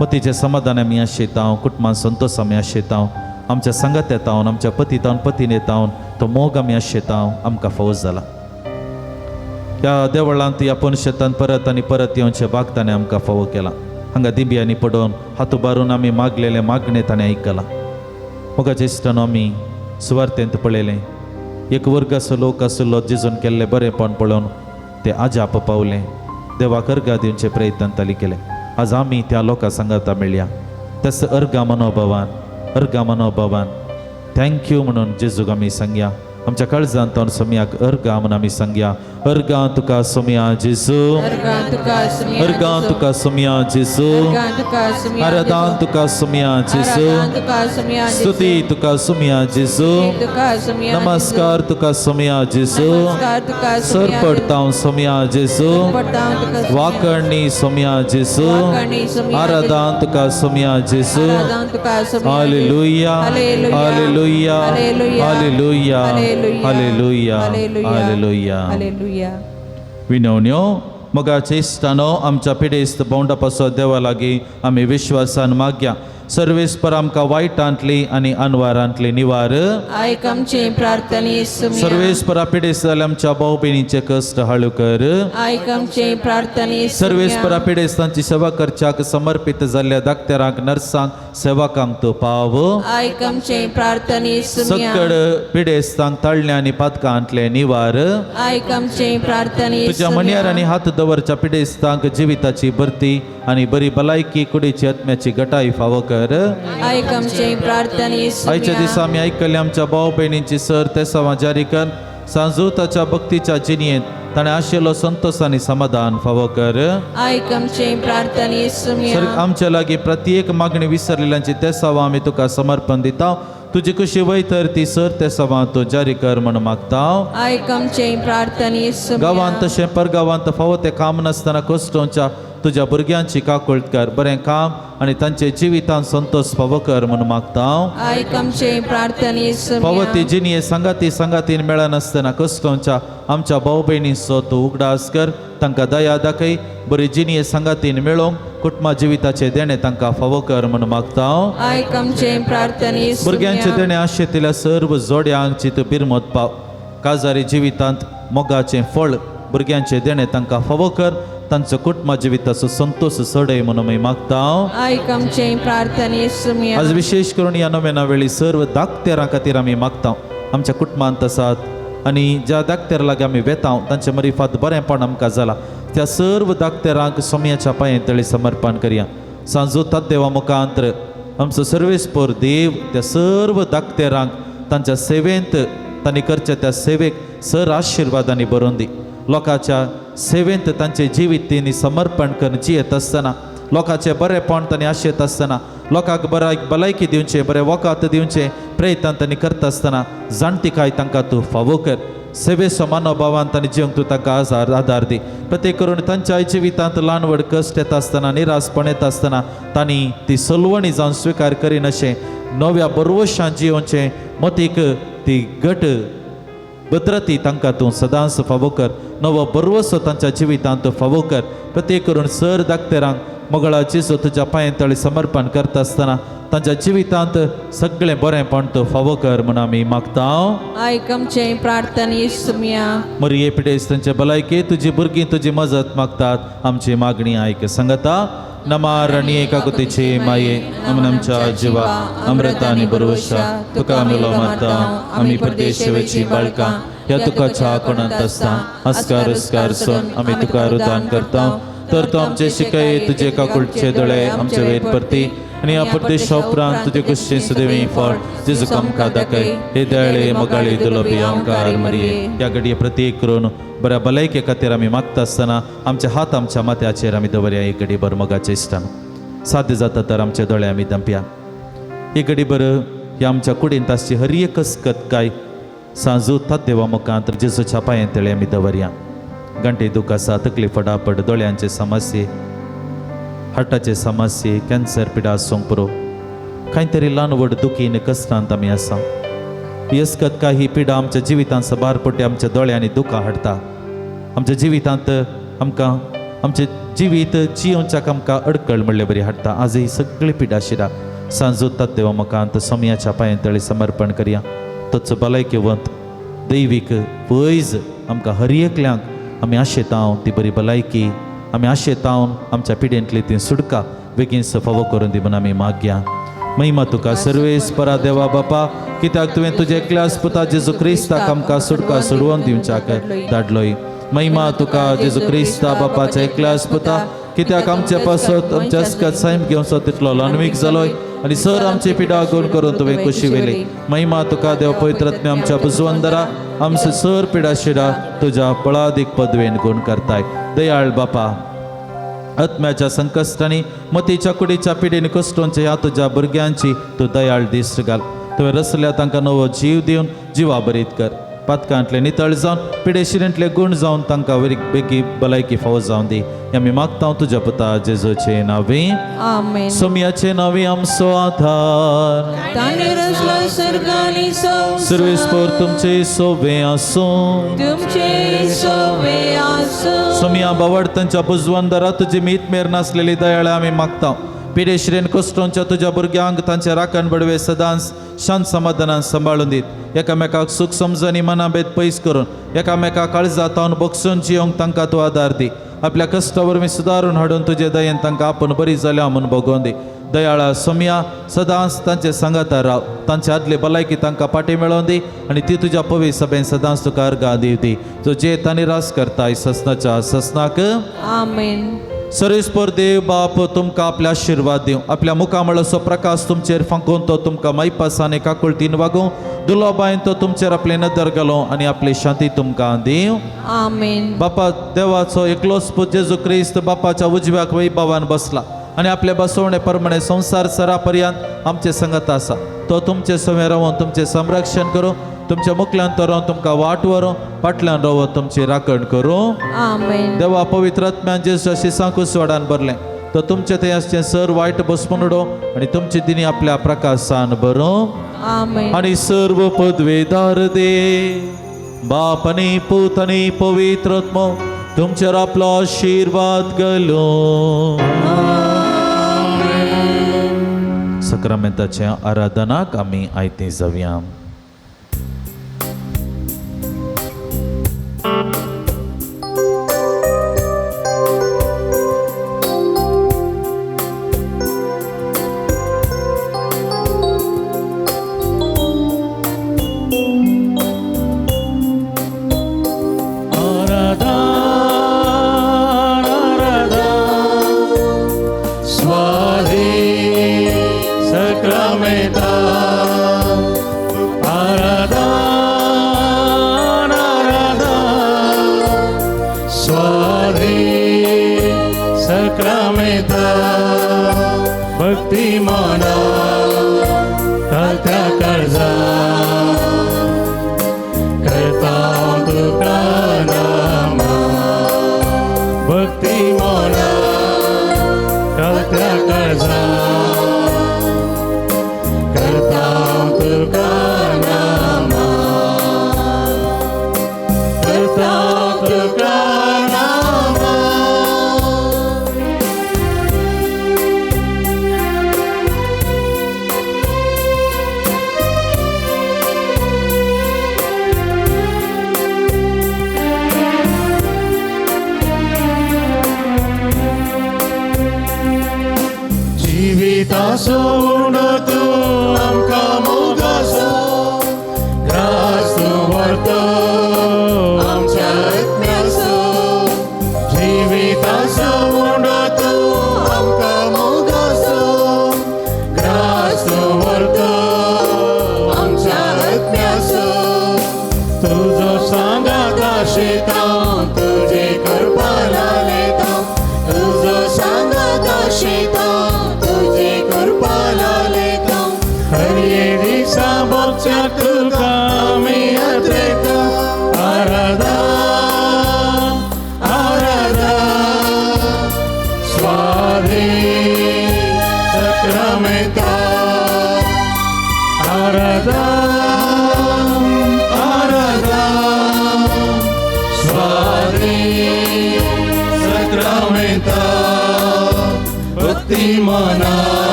मतीचें समाधान आमी आशेतांव, कुटुंबान संतोश आमी आशेतांव, आमच्या सांगात येतावन, आमच्या पतीतावन पतीन येतावन तो मोग आमी आशेतांव आमकां फावो जाला. ह्या देवळांत ह्या पनशेतान परत आनी परत येवचें भाग ताणें आमकां फावो केलां. हांगा दिंब्यांनी पडोवन हात उबारून आमी मागलेलें मागणें ताणें आयकलां. मोगाच्या इश्टानो आमी सुवार्थेंत पळयलें एक वर्गाचो लोक आशिल्लो जेजून केल्लें बरेंपण पळोवन ते आजाप पावलें. देवाक अर्गां दिवचे प्रयत्न ताली केले. आज आमी त्या लोकां सांगाता मेळया. तस अर्गां मनोभावान, अर्गां मनोभावान thank you म्हणून जेजूक आमी सांगया. आमच्या काळजांत सोमयाक अर्गां म्हूण आमी सांगया. अर्गां तुका सोमया जेजू, अर्गां तुका सोमया जेजू, आराधन तुका सोमया जेजू, स्तुती तुका सोमया जेजू, नमस्कार तुका सोमया जेजू, सर पडता सोमया जेजू, वाकर्णी सोमया जेजू, आराधन तुका सोमया जेजू. Hallelujah, hallelujah, hallelujah, hallelujah, hallelujah. विनवण्यो मोगाचे इश्टानो आमच्या पिडेस्त भोंवडा पासत देवा लागीं आमी विश्वासान मागया. सर्वेस्पर आमकां वायटांतली आनी अनवारांतली निवार. आयक आमचे प्रार्थने सर्वेस्परा पिडेस्त जाल्या आमच्या भाव भयणीचे कश्ट हाळू कर. आयक आमचे प्रार्थने सर्वेस्परा पिडेस्तांची सेवा करच्याक समर्पित जाल्ल्या दाक्तेरांक, नर्सांक, सेवकांक तूं पाव. आयक आमचे प्रार्थने सकड पिडेस्तांक ताळण्या आनी पातकांतले निवार. आयक आमचे प्रार्थने तुज्या मणयार आनी हात दवरच्या पिडेस्तांक जिविताची भरती आनी बरी भलायकी, कुडीची आत्म्याची गटाय फावो कर. आयक आमचे प्रार्थने आयच्या दिसा आमी आयकल्ले आमच्या भाव भयणींची सर तेसावां जारी कर. सांजूताच्या भक्तीच्या जिणयेंत ताणें आशिल्लो संतोश आनी समाधान फावो कर. आयक आमचे प्रार्थने सर आमच्या लागीं प्रत्येक मागणी विसरलेल्यांची तेसावां आमी तुका समर्पण दिता. तुजी कशी वय तर ती सर तेसावां तूं जारी कर म्हूण मागता. आयक आमचे प्रार्थने गांवांत तशें परगांवांत फावो तें काम नासतना कश्टोंच्या तुज्या भुरग्यांची काकूळट कर, बरें काम आनी तांचे जिवितांत संतोष फावो कर म्हूण मागता. आयक आमचे प्रार्थने फावो ती सुम्या. जिणये सांगाती सांगातीन मेळनासतना कश्टांच्या आमच्या भाव भयणीचो तूं उगडास कर, तांकां दया दाखय, बरी जिणये सांगातीन मेळोवंक कुटुंबा जिविताचें देणें तांकां फावो कर म्हूण मागता. आयक आमचे प्रार्थने भुरग्यांचे सुम्या. देणें आशेंतल्या सर्व जोड्यांची तूं बिरमत पाव, काजारी जिवितांत मोगाचें फळ भुरग्यांचें देणें तांकां फावो कर, तांचो कुटुंबा जिविताचो संतोश चडय म्हणून आमी मागता. आयक आमचे प्रार्थने सुम्या. आज विशेष करून ह्या नोवेना वेळी सर्व दाक्तेरां खातीर आमी मागता. आमच्या कुटुंबांत आसात आनी ज्या दाक्तेरा लागीं आमी वेता तांचे मरिफात बरेंपण आमकां जालां त्या सर्व दाक्तेरांक सोमयाच्या पांये तळी समर्पण करया. सांजो देवा मुखांतर आमचो सर्वेस्पोर देव त्या सर्व दाक्तेरांक तांच्या सेवेंत तांणी करच्या त्या सेवेक सर आशिर्वादांनी भरून दी. लोकांच्या सेवेंत तांचे जिवीत तेणी समर्पण करून जियेत आसतना, लोकांचें बरेंपण तांणी आशेत आसतना, लोकांक बरा भलायकी दिवचें, बरें वखद दिवचें प्रयत्न तांणी करता आसतना जाणटिकाय तांकां तूं फावो कर. सेवेचो मनोभावान तांणी जिवंक तूं तांकां आधार दी. प्रत्येक करून तांच्या जिवितांत ल्हान व्हड कश्ट येता आसतना, निराशपण येता आसतना तांणी ती सलवणी जावन स्विकार करिनाशें नव्या बरवशान जियोवचें मतीक ती घट भद्रती तांकां तूं सदांच फावो कर. नवो बरवसो तांच्या जिवितांत तूं फावो कर. प्रत्येक करून सर दाक्तेरांक मोगळा जेजू तुज्या पांये तळी समर्पण करता आसतना तांच्या जिवितांत सगळें बरेंपण तूं फावो कर म्हूण आमी मागता. आयक आमचे प्रार्थने सुम्या. मरिये पिडेस तांचे भलायके तुजी भुरगीं तुजी मजत मागतात, आमची मागणी आयक. सांगता नमारणी एकाकुतीचे माये आमच्या जिवा अमृता आनी बरवशा तुका आमी उलो मारता. आमी परदेशेची बाळकां ह्या तुका च्या कोणांत आसता अस्कार अस्कार सोन आमी तुका रुदान करता. तर तूं आमचे शिकय तुजे काकुळचे दोळे आमचे वयर परती आनी ह्या परदेशा उपरांत तुजे कुशीन सुदेवी फळ जेजू आमकां दाखय. हे दयाळे मोगाळी दुलोबी आमकार मरिये. ह्या घडये प्रत्येक करून बऱ्या भलायके खातीर आमी मागता आसतना आमचे हात आमच्या माथ्याचेर आमी दवरया. एक घडी भर मोगाचे इश्टान साध्य जाता तर आमचे दोळे आमी दंपया. एक घडी भर ह्या आमच्या कुडींत आसची हर एक कसकत काय सांजू देवा मुखांत जेजूच्या पांये तळे आमी दवरया. घंटे दूख आसा, तकली फटाफट, दोळ्यांचे समस्ये, हार्टाचे समस्ये, कॅन्सर पिडा आसूंक पुरो, कांय तरी ल्हान व्हड दुखीन कश्टांत आमी आसा. यसकत काय ही पिडा आमच्या जिवितांत सबार पटी आमच्या दोळ्यांनी दुखां हाडटा. आमच्या जिवितांत आमकां आमचें जिवीत जियोवच्याक आमकां अडकळ म्हणले बरी हाडटा. आज ही सगळी पिडा शिरा सांजू देवा मुखांत सोमयाच्या पांये तळी समर्पण करया. तोच भलायकेवंत दैवीक वैज आमकां हर एकल्यांक आमी आशेताव ती बरी भलायकी, आमी आशेतावन आमच्या पिडेंतली ती सुटका बेगीन फावो करून दी म्हूण आमी मागया. महिमा तुका सर्वेस परा देवा बापा, कित्याक तुवें तुजे एकल्याच पुता जेजू क्रिस्ताक आमकां सुटका सोडवून दिवच्याक धाडलोय. महिमा तुका जेजू क्रिस्ता बापाच्या एकल्याच पुता, कित्याक आमचे पासत आमच्या अस्कत सैम घेवचो तितलो ल्हानवीक जालोय आनी सर आमची पिडा गुण करून तुवें खुशी वेली. महिमा तुका देव पवित्रत्न आमच्या बुजवंदरा, आमचे सर पिडा शिडा तुज्या बळादीक पदवेन गुण करताय. दयाळ बापा, आत्म्याच्या संकश्टांनी मतीच्या कुडीच्या पिडीन कश्टोंच्या ह्या तुज्या भुरग्यांची तूं दयाळ दिश्ट घाल. तुवें रसल्या तांकां नवो जीव दिवन जिवा बरीत कर. पातकांतले नितळ जावन पिडेशिरेंतले गुण जावन तांकां बेगी भलायकी फावो जावन दी. आमी मागता तुज्या पुता जेजूचे नांवी. आमेन. सोमयाचे नांवी आमचो आधार. तांणी रचलो सर्ग आनी संवसार. सर्वेस्पोर तुमचे सोबे आसूं. तुमचे सोवे आसूं. सोमया बावडतांच्या बुजवंदरा तुजी मीत मेर नासलेली दयाळ आमी मागता. पिडेश्रेन कश्टोंच्या तुज्या भुरग्यांक तांचे राखण बडवे सदांच शांत समाधानान सांबाळून दीत. एकामेकाक सूख समजणी मनाभेद पयस करून एकामेका काळजा तावन बगसून जियोंक तांकां तूं आदार दी. आपल्या कश्टा वरवीं सुदारून हाडून तुजे दयेन तांकां आपूण बरी जाल्या म्हूण भोगोवन दी. दयाळा सोमया सदांच तांचे सांगाता राव. तांचे आदली भलायकी तांकां पाटी मेळोवन दी आनी ती तुज्या पवी सभेन सदांच तुका अर्गां दिवती, जो जेत आनी रास करताय ससनाच्या ससनाक. आमेन. सर्वेस्पर देव बाप तुमकां आपले आशिर्वाद दिवं. आपल्या मुखामळाचो प्रकाश तुमचेर फांकून तो तुमकां मायपास आनी काकुळतीन वागूं. दुलोबायन तो तुमचेर आपले नदर घालो आनी आपली शांती तुमकां दिवं. आमेन. बापा देवाचो एकलोच पूत जेजू क्रिस्त बापाच्या उजव्याक वैभवान बसला आनी आपले बसवणे प्रमाणे संवसार सरा पर्यंत आमचे संगत आसा. तो तुमचे सवें रावन तुमचें संरक्षण करूं, तुमच्या मुखल्यान तरोन तुमकां वाट व्हरूं, फाटल्यान रावत तुमची राखण करूं। आमेन। देवा पवित्र आत्म्यान जेजू शिसांक उजवाडान भरलें तर तुमचे थंय आसचें सर वायट बसपून उडोवं आनी तुमची दिनी आपल्या प्रकाशान भरूं। आमेन। आनी सर्व पदवेदार दे बाप आनी पूत आनी पवित्र आत्मो तुमचेर आपलो आशिर्वाद घालूं। सक्रामेंताच्या आराधनाक आमी आयते जावया।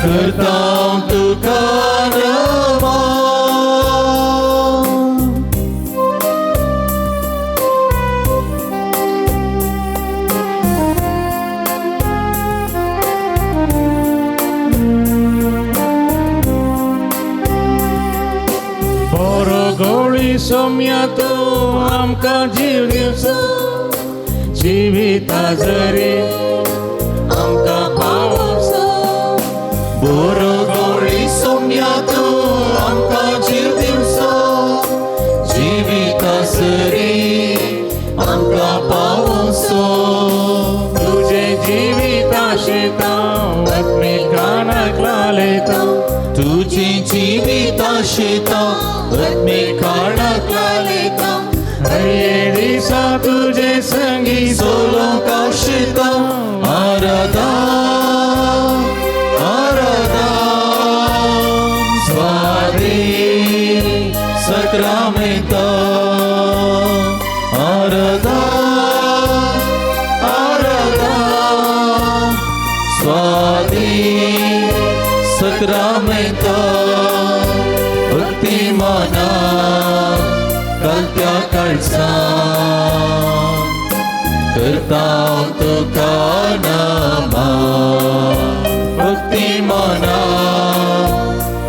करता तुका नमा। सोम्या तूं आमकां जीव दिवचो जिविता जरी आमकां पावोवचो बरो गवळी सोम्या तूं आमकां जीव दिवचो जिविता सरी आमकां पावोवचो. तुजें जिविता शेतां आत्मीक खाणाक लालयता तुजी जिविता शेतां आत्मीक खाणाक लालयता. हर दिसा तुजे संगी सोलोंक आशिता आराधा आराधा स्वारी सक्रामेता आराधा आराधा स्वादी सक्रामेता भक्ती माना कल्प्या कळसा करता तुका नमा भक्ती माना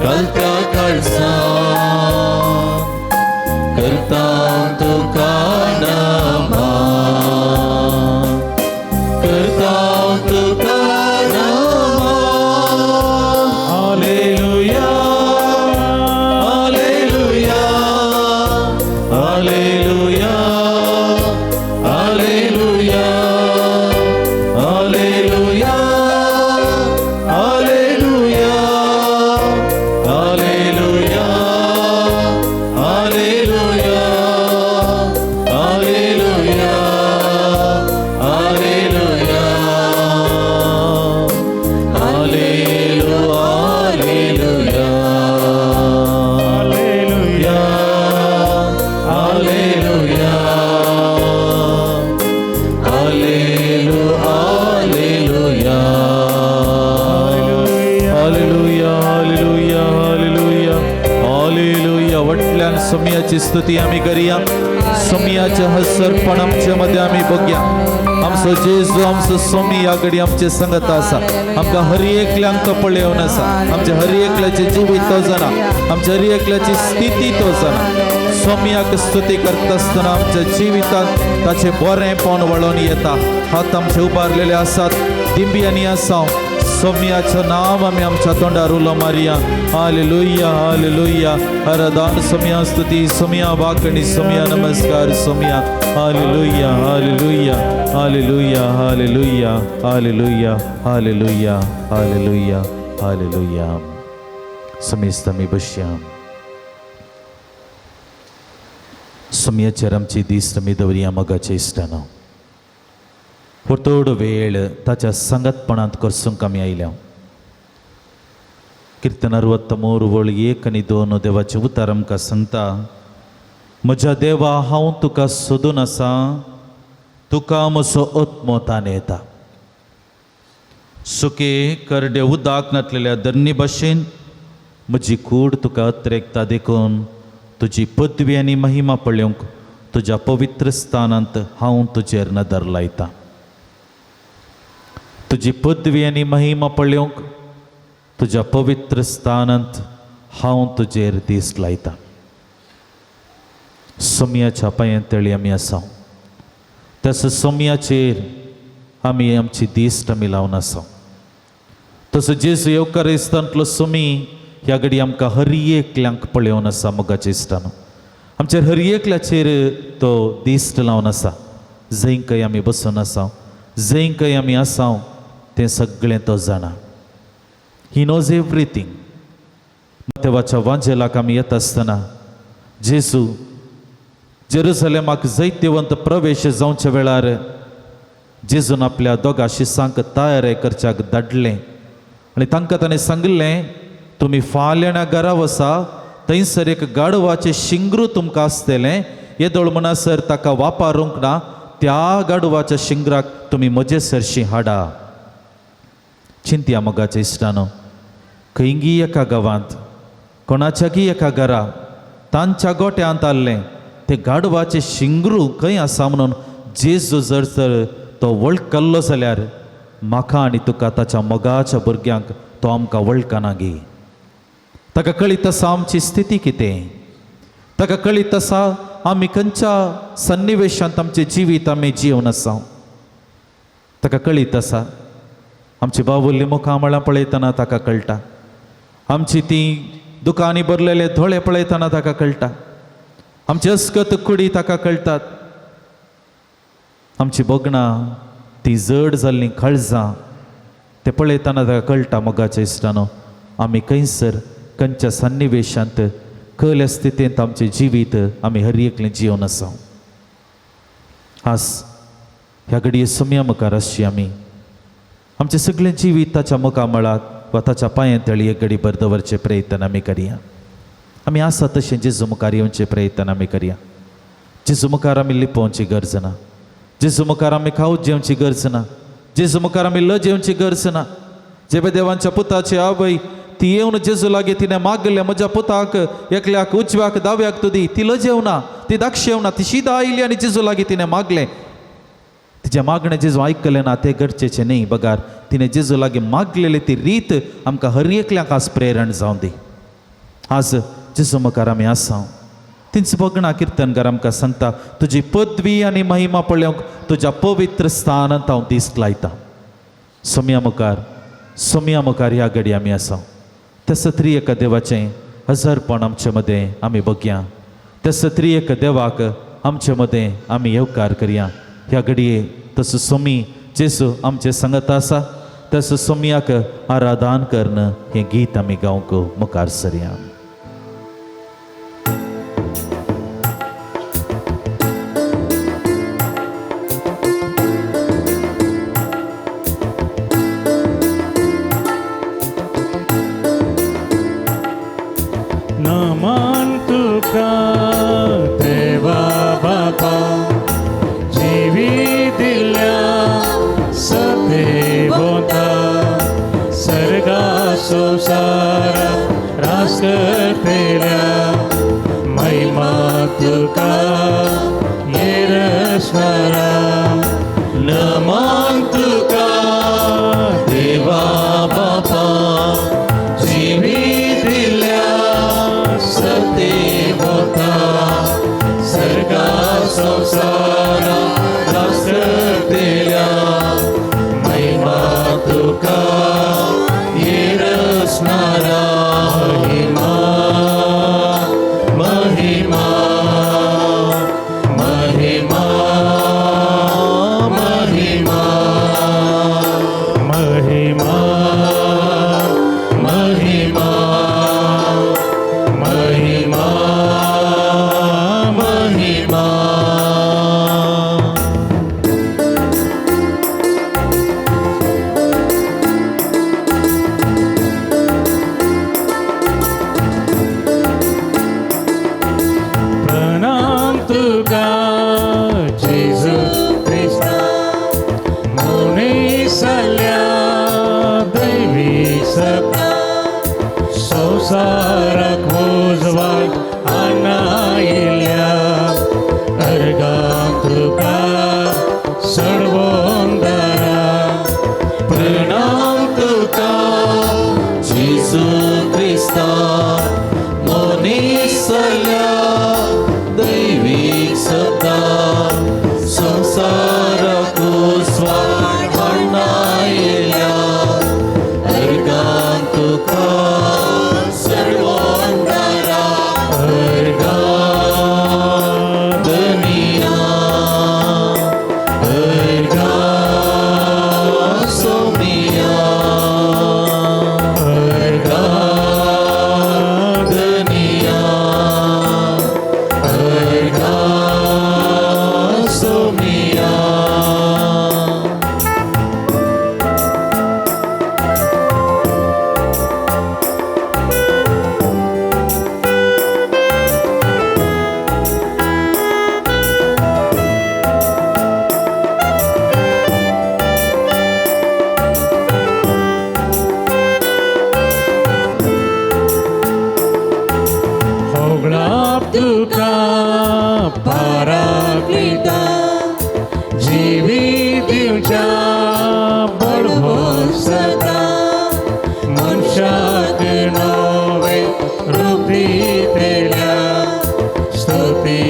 कल्प्या कळसा करता तुका नमा करता तुका नमा. Hallelujah hallelujah hallelujah hallelujah hallelujah hallelujah hallelujah hallelujah hallelujah hallelujah hallelujah hallelujah hallelujah hallelujah hallelujah hallelujah hallelujah hallelujah. वटल्यान सोमयाची स्तुती आमी करया. सोमयाचें हसरपण आमचे मध्ये आमी बघया. आमचो जेजू आमचो सोमी ह्या घडी आमचे संगत आसा. आमकां हर एकल्यांक तो पळयोवन आसा. आमच्या हर एकल्याचें जिवीत तो जाणा, आमच्या हर एकल्याची स्थिती तो जाणा. सोमयाक स्तुती करता आसतना आमच्या जिवितांत ताचें बरेंपण वळोवन येता. हात आमचे उबारलेले आसात, दिंबियांनी आसा. सोमयाचें नांव आमी आमच्या तोंडार उलो मारया. Hallelujah hallelujah. आराधन सोमया स्तुती सोमया वाकणी सोमया नमस्कार Somaiya. Hallelujah hallelujah hallelujah hallelujah hallelujah hallelujah hallelujah hallelujah. समेस्त आमी बसया. सोमयाचेर आमची दीस आमी दवरया मोगाच्या इश्टानो. हो थोडो वेळ ताच्या सांगातपणांत करसूंक आमी आयल्या. किर्तन 63 वळ 1 आनी 2 देवाचें उतार आमकां सांगता, म्हज्या देवा हांव तुका सोदून आसा, तुका म्हजो आत्मो ताण येता. सुके करडे उदक नातलेल्या धरणी भाशेन म्हजी कूड तुका अत्रेकता देखून तुजी पदवी आनी महिमा पळोवंक तुज्या पवित्र स्थानांत हांव तुजेर नदर लायता. तुजी पदवी आनी महिमा पळोवंक तुज्या पवित्र स्थानांत हांव तुजेर दीस लायता. सोमयाच्या पांयां तळी आमी आसा. तसो सोमयाचेर आमी आमची दिश्ट आमी लावन आसा. तसो जेजू येवकारिस्तांतलो सोमी ह्या घडी आमकां हर एकल्यांक पळोवन आसा. मोगाच्या इश्टानो, आमचेर हर एकल्याचेर तो दिश्ट लावन आसा. जंय खंय आमी बसून आसा, जंय खंय आमी आसा, तें सगळें तो जाणा. He knows everything. देवाच्या वांजेलाक आमी येता आसतना जेजू जेरुसलेमाक जैत्यवंत प्रवेश जावच्या वेळार जेजून आपल्या दोगा शिसांक तयार करच्याक धाडलें आनी तांकां ताणें सांगिल्लें, तुमी फाल्यां घरा वसा, थंयसर एक गाडवाचें शिंगरू तुमकां आसतलें, येदोळ म्हणसर ताका वापरूंक ना, त्या गाडवाच्या शिंगराक तुमी म्हजे सरशीं हाडा. चिंतया मोगाच्या इश्टानो, खंयगी एका गांवांत कोणाच्यागी एका घरा तांच्या गोट्यांत आसलें ते गाडवाचें शिंगरू खंय आसा म्हणून जेजू जर तर तो वळखल्लो जाल्यार म्हाका आनी तुका ताच्या मोगाच्या भुरग्यांक तो आमकां वळखना गी. ताका कळीत आसा आमची स्थिती कितें, ताका कळीत आसा आमी खंयच्या सन्निवेशांत आमचें जिवीत आमी जिवन आसा ताका कळीत आसा. आमची बावुल्ली मुखामळां पळयतना ताका कळटा, आमची ती दुकांनी भरलेले दोळे पळयतना ताका कळटा, आमची अस्कत कुडी ताका कळटात, आमची भोगणां ती जड जाल्लीं काळजां ते पळयतना ताका कळटा. मोगाच्या इश्टानो, आमी खंयसर खंयच्या सन्निवेशांत कल्या स्थितींत आमचें जिवीत आमी हर एकलें जिवन आसा. आज ह्या घडये सोम्या मुखार आसची आमी आमचें सगळें जिवीत ताच्या मुखामळात वा ताच्या पांयां तळी एक घडी भर दवरचे प्रयत्न आमी करया. आमी आसा तशें जेजू मुखार येवचे प्रयत्न आमी करया. जेजू मुखार आमी लिपोवची गरज ना, जेजू मुखार आमी खावत जेवची गरज ना, जेजू मुखार आमी लजेवची गरज ना. जेबे देवांच्या पुताची आवय ती येवन जेजू लागीं तिणें मागलें, म्हज्या पुताक एकल्याक उजव्याक दाव्याक तूं दी. ती लजेवना, ती दाक्षेवना, ती शिदा आयली आनी जेजू लागीं तिणें मागलें. तिचें मागणें जेजू आयकलें ना तें गरजेचें न्ही, बगार तिणें जेजू लागीं मागलेली ती रीत आमकां हर एकल्याक आज प्रेरण जावं दी. आज जेजू मुखार आमी आसा, तींच भगणां किर्तनकार आमकां सांगता, तुजी पदवी आनी महिमा पळोवंक तुज्या पवित्र स्थानांत हांव दीस लायता. सोम्या मुखार, सोम्या मुखार ह्या घडी आमी आसा. त्या सत्री एका देवाचें हजारपण आमचे मदें आमी बघया, त्या सत्री एका देवाक आमचे मदें आमी येवकार करया. ह्या घडये तसो सोमी जेजू आमचे सांगत आसा, तसो सोम्याक आराधन करून हें गीत आमी गावंक मुखार सरया. नमन तुका देवा बापा, जिवी दिल्या सदैवता, सर्गा संसारा रास करतेल्या, महिमा तुका येरस्वरा. नमन तुका देवा बापा, जिवी दिल्या सदैवता, सर्गा संसारा रास करतेल्या, महिमा तुका येरस्वरा. महिमा महिमा महिमा महिमा महिमा महिमा महिमा महिमा. प्रणाम तुका जेजू क्रिस्ता, मुनिसल्या दैवी सत्ता, संवसाराक उजवाड आणायल्या, अर्गां तुका सर्वोंदरा. प्रणाम तुका जेजू क्रिस्ता, मनीसल्या दैवीक सत्ता, संवसाराक उजवाड हाडणायल्या, अर्गां तुका सर्वोंदरा. अर्गां धनिया अर्गां सोमिया, अर्गां धनिया अर्गां सोमिया. होगळाप तुका पाराक्लिता, जिवी दिवच्या बडभोसता, मनशाक नवें रूप दितेल्या, स्तुती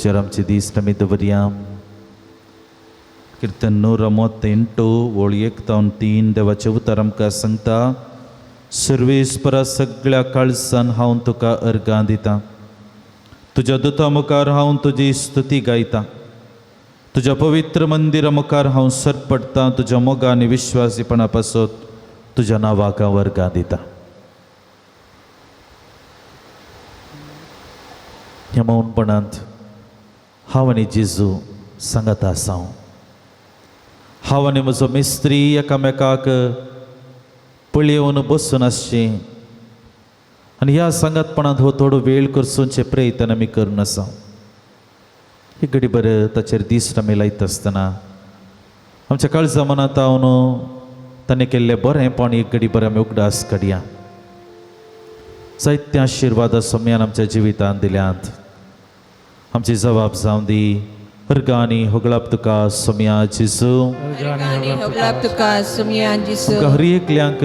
देवाचेर आमची दीस आमी दवरया. कीर्तन 138 ओळ 1 तावन 3 देवाचें उतर आमकां सांगता, सर्वेस्परा सगळ्या काळजान हांव तुका अर्गां दितां, तुज्या दुता मुखार हांव तुजी स्तुती गायतां, तुज्या पवित्र मंदिरा मुखार हांव सरपडटां, तुज्या मोगा आनी विश्वासीपणा पासत तुज्या नांवाक हांव अर्गां दितां. ह्या मौनपणांत हांव आनी जेजू सांगत आसा. हांव आनी म्हजो मिस्त्री एकामेकाक पळयोवन बसून आसचें आनी ह्या सांगातपणांत हो थोडो वेळ करचोचे प्रयत्न आमी करून आसा. एक घडी बरें ताचेर दीस आमी लायता आसतना आमच्या काळजा मनांत हांव ताणें केल्लें बरेंपण एक घडी बरें आमी उगडास काडया. जायते आशिर्वादा सोम्यान आमच्या जिवितांत दिल्यात. आमची जबाब जावं दी. अर्गांनी होगळाप तुका सोम्या जेजू. होगळाप तुका सोम्या जेजू. तुका हर एकल्यांक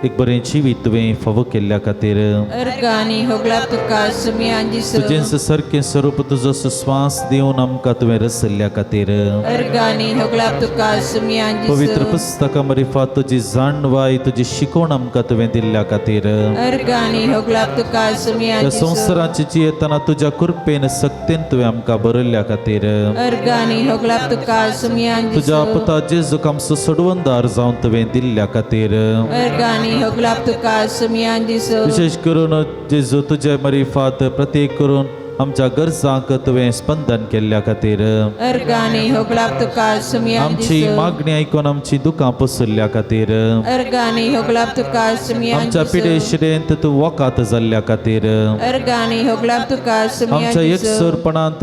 एक बरें जिवीत तुवें फावो केल्ल्या खातीर. अर्गांनी होगळाप तुका सोम्या जेजू. तुजेंच सारकें स्वरूप तुजो स्वास दिवन आमकां तुवें रसल्ल्या खातीर. अर्गांनी होगळाप तुका सोम्या जेजू. पवित्र पुस्तकां मरिफात तुजी जाणवाय तुजी शिकवण आमकां तुवें दिल्ल्या खातीर. अर्गांनी होगळाप तुका सोम्या ह्या जेजू. संवसाराची जियेतना तुज्या कृपेन सक्तेन तुवें आमकां बरयल्ल्या खातीर. अर्गांनी होगळाप तुका सोम्या जेजू. तुज्या पुता जेजूक आमचो सोडवणदार जावन तुवें दिल्ल्या खातीर. अर्गांनी होगळाप तुका सोम्या जेजू. विशेश करून जेजू तुजे मरिफात प्रत्येक करून आमच्या गरजांक तुवें स्पंदन केल्ल्या खातीर. अर्गांनी होगळाप तुका सोम्या आमची जेजू. मागणी आयकून आमची दुकां पसरल्या खातीर. अर्गांनी होगळाप तुका सोम्या आमच्या जेजू. पिडेशिरेंत तूं वकात जाल्ल्या खातीर. अर्गांनी होगळाप तुका सोम्या आमच्या जेजू. एकसरपणांत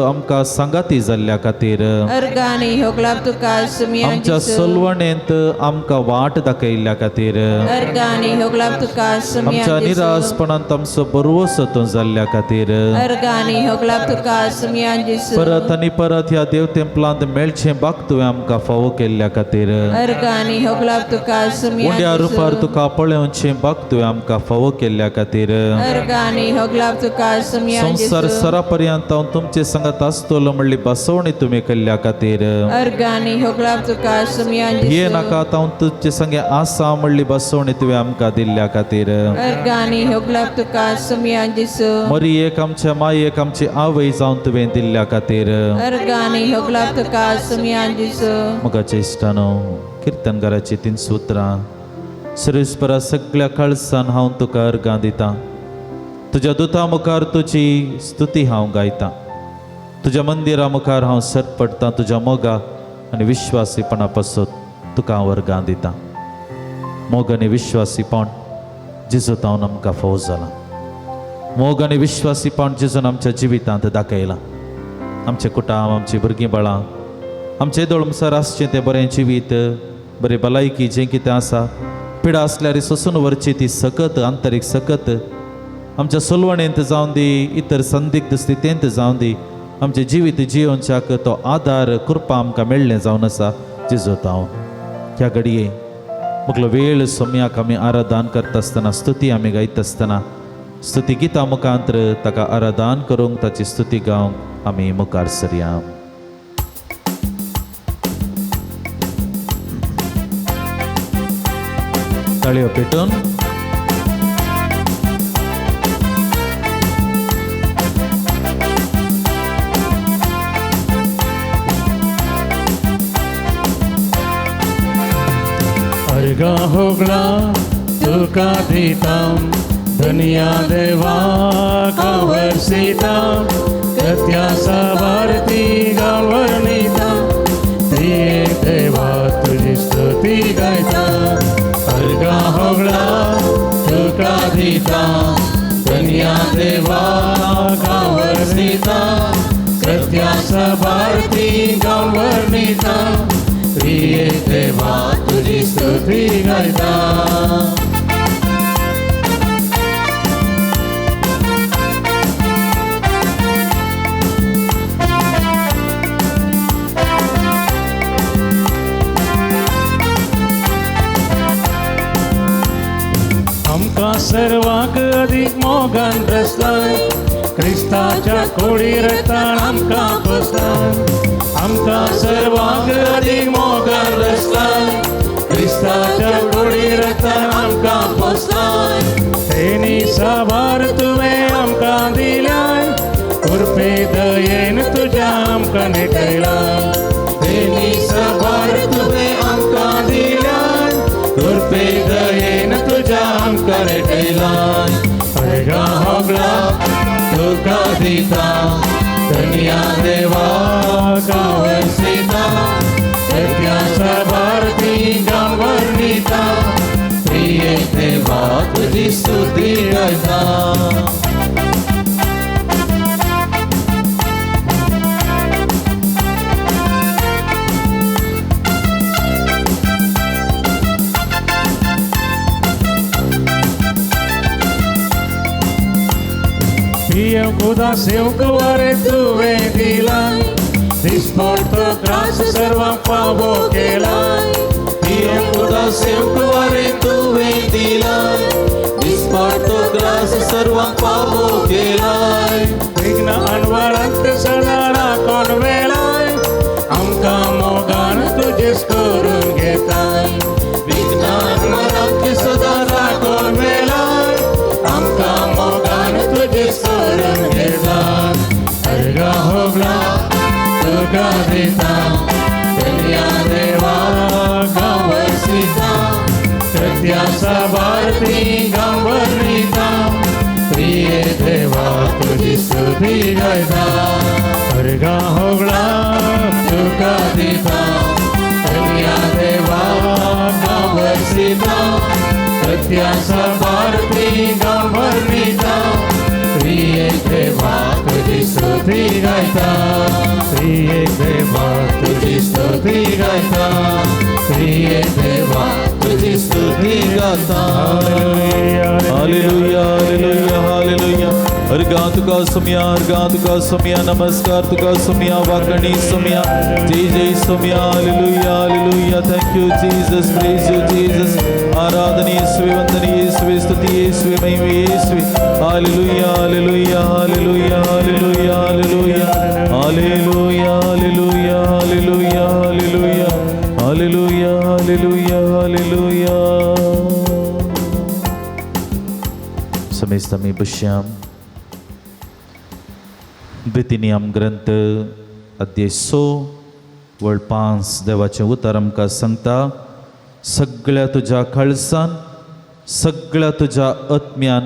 आमकां सांगाती जाल्ल्या खातीर. अर्गांनी होगळाप तुका सोम्या आमच्या जेजू. सलवणेंत आमकां वाट दाखयल्ल्या खातीर. अर्गांनी होगळाप तुका सोम्या आमच्या जेजू. निरासपणांत आमचो बरवसो तूं जाल्ल्या खातीर. अर्गांनी होगळाप तुका सोम्या जेजू. परत आनी परत ह्या देव तेंपलांत मेळचें बाग तुवें आमकां फावो केल्ल्या खातीर. अर्गांनी होगळाप तुका सोम्या उंड्या रुपार जेजू. तुका पळोवचें बाग तुवें आमकां फावो केल्ल्या खातीर. अर्गांनी होगळाप तुका सोम्या संवसार जेजू. सरा पर्यंत हांव तुमचे सांगात आसतलो म्हणली बसवणी तुमी केल्ल्या खातीर. अर्गांनी होगळाप तुका सोम्या भिये जेजू. नाका हांव तुमचे संगे आसा म्हणली बसवणी तुवें आमकां दिल्ल्या खातीर. अर्गांनी होगळाप तुका सोम्या जेजू. मरी एक आमच्या मायेक आमची आवय जावन तुवें दिल्ल्या खातीर. अर्गांनी होगळाप तुका सोम्या जेजू. मोगाच्या इश्टानो, किर्तनकाराची 3 सुत्रां. सर्वेस्परा सगळ्या काळजान हांव तुका अर्गां दितां, तुज्या दुता मुखार तुजी स्तुती हांव गायतां, तुज्या मंदिरा मुखार हांव सरपडटां, तुज्या मोगा आनी विश्वासीपणा पासत तुका हांव अर्गां दितां. मोग आनी विश्वासीपण जेजू तावन आमकां फावो जाला. मोग आनी विश्वासीपण जेजून आमच्या जिवितांत दाखयलां. आमचें कुटाम, आमचीं भुरगीं बाळां, आमचें दोळमसार आसचें तें बरें जिवीत, बरी भलायकी जें कितें आसा, पिडा आसल्यार सोसून व्हरची ती सकत, आंतरीक सकत आमच्या सोलवणेंत जावं दी, इतर संदिग्ध स्थितींत जावं दी, आमचें जिवीत जियोवच्याक तो आदार कृपा आमकां मेळ्ळें जावन आसा जेजू तावन. ह्या घडये मुखलो वेळ सोम्याक आमी आराधन करता आसतना, स्तुती आमी गायता आसतना, स्तुती गितां मुखांतर ताका आराधन करूंक, ताची स्तुती गावंक आमी मुखार सरया. ताळयो पेटून. अर्गां होगळां तुका दितां, धन्या देवा कावर्सिता, कथ्या साबारती गावर्णिता, त्रिये देवा तुजी स्तुती गायता. अर्गां होगळां तुका दितां, धन्या देवा कावर्सिता, कथ्या साबारती गावर्णिता, प्रिये देवा तुजी स्तुती गायता. आमकां सर्वांक अदीक मोगान रचलाय, क्रिस्ता क्रिस्ताच्या कुडी रक्तान आमकां पोसलाय, आमकां सर्वांक अदीक मोगान रचलाय, क्रिस्ताच्या कुडी रक्तान आमकां पोसलाय. तेणी साबार तुवें आमकां दिल्याय, कृपे दयेन तुज्या आमकां नेटयलाय. तेणी साबार तुवें आमकां दिल्याय, कृपे दयेन तुज्या आमकां नेटयलाय. अर्घां होगळा तुका दिता, धन्या देवा गांवसिता, सत्या साबार ती गांव वर्णिता, प्रिय देवा तुजी स्तुती गायता. खुदा सेवक वारे तुवें दिलाय, दिसपडतो त्रास सर्वांक पावो केलाय. खुदा सेवक वारे तुवें दिलाय, दिसपडतो त्रास सर्वांक पावो केलाय. विघ्न अनवरांत सदा राखून वेळाय, आमकां मोगान तुजेच करून घेताय. विघ्न अनवरांत सदा राखून वेळाय, आमकां मोगान तुजेच करून घेताय. अर्घां होगळा तुका दिता, धन्या देवा गांवसिता, सत्या साबार ती गांव वर्णिता, प्रिय देवा तुजी स्तुती गायता. अर्घां होगळा तुका दिता, धन्या देवा गांवसिता, सत्या साबार ती गांव वर्णिता, प्रिय देवा तुजी स्तुती गायता. प्रिय देवा तुजी स्तुती गायता, प्रिय देवा तुजी स्तुती गाता. Hallelujah hallelujah hallelujah. अर्घां तुका सुम्या, अर्घां तुका सुम्या, नमस्कार तुका सुम्या, वाकणी सुम्या, जय जय सुम्या. Hallelujah hallelujah. Thank you Jesus, praise you Jesus. आराधना येसुवे, वंदन येसुवे, स्तुती येसुवे, महिमा येसुवे. Hallelujah hallelujah hallelujah hallelujah hallelujah hallelujah hallelujah hallelujah hallelujah hallelujah hallelujah hallelujah. समेस्त आमी बश्याम. द्वितीनियम ग्रंथ अध्याय 6 वळ 5 देवाचें उतर आमकां सांगता, सगळ्या तुज्या काळसान, सगळ्या तुज्या आत्म्यान,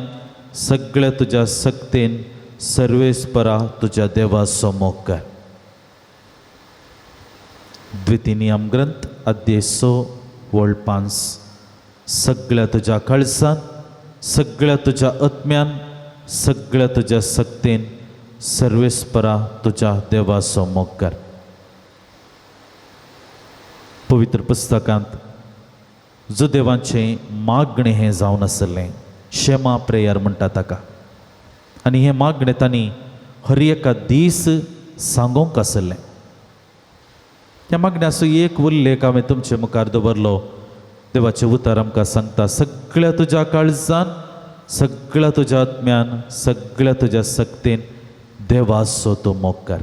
सगळ्या तुज्या सक्तेन सर्वेस्परा तुज्या देवाचो मोग कर. द्वितीनियम ग्रंथ अध्याय 6 वळ 5, सगळ्या तुज्या काळसान, सगळ्या तुज्या आत्म्यान, सगळ्या तुज्या सक्तेन सर्वेस्परा तुज्या देवाचो मोग कर. पवित्र पुस्तकांत जुदेवांचें मागणें हें जावन आसलें, शेमा प्रेयर म्हणटा ताका. आनी हें मागणें तांणी हर एका दीस सांगूंक आसलें. त्या मागण्याचो एक उल्लेख हांवें तुमचे मुखार दवरलो. देवाचें उतर आमकां सांगता, सगळ्या तुज्या काळजान, सगळ्या तुज्या आत्म्यान, सगळ्या तुज्या सक्तेन देवाचो तूं मोग कर.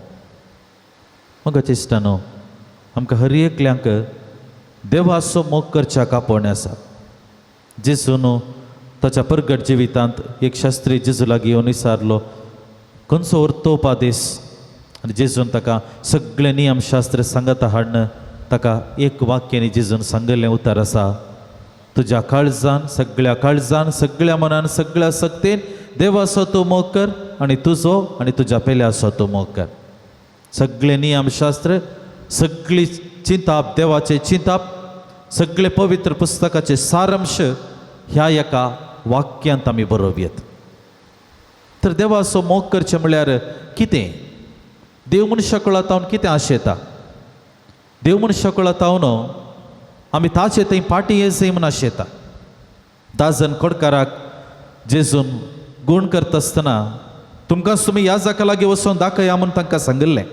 मोगाच्या इश्टांनो, आमकां हर एकल्यांक देवाचो मोग करच्याक आपोवणें आसा. जेजून ताच्या परगट जिवितांत एक शास्त्री जेजू लागीं येवन विचारलो, खंयचो अर्थ उपादेश? आनी जेजून ताका सगळे नियमशास्त्र सांगता हाडून ताका एक वाक्यान जेजून सांगिल्लें उतर आसा, तुज्या काळजान, सगळ्या काळजान, सगळ्या मनान, सगळ्या सक्तेन देवाचो तूं मोग कर आनी तुजो आनी तुज्या पेल्याचो तूं मोग कर. सगळे नियमशास्त्र, सगळी चिंताप, देवाचें चिंताप, सगळे पवित्र पुस्तकाचे सारांश ह्या एका वाक्यांत आमी बरोवयेत. तर देवाचो मोग करचें म्हळ्यार कितें? देव मनशा कुळांत कितें आशेता? देव मनशा कुळांत आमी ताचे थंय पाटी येजय म्हूण आशेता. 10 जण खोडकाराक जेजून गूण करता आसतना तुमकां तुमी ह्या जाका लागीं वचोन दाखया म्हूण तांकां सांगिल्लें.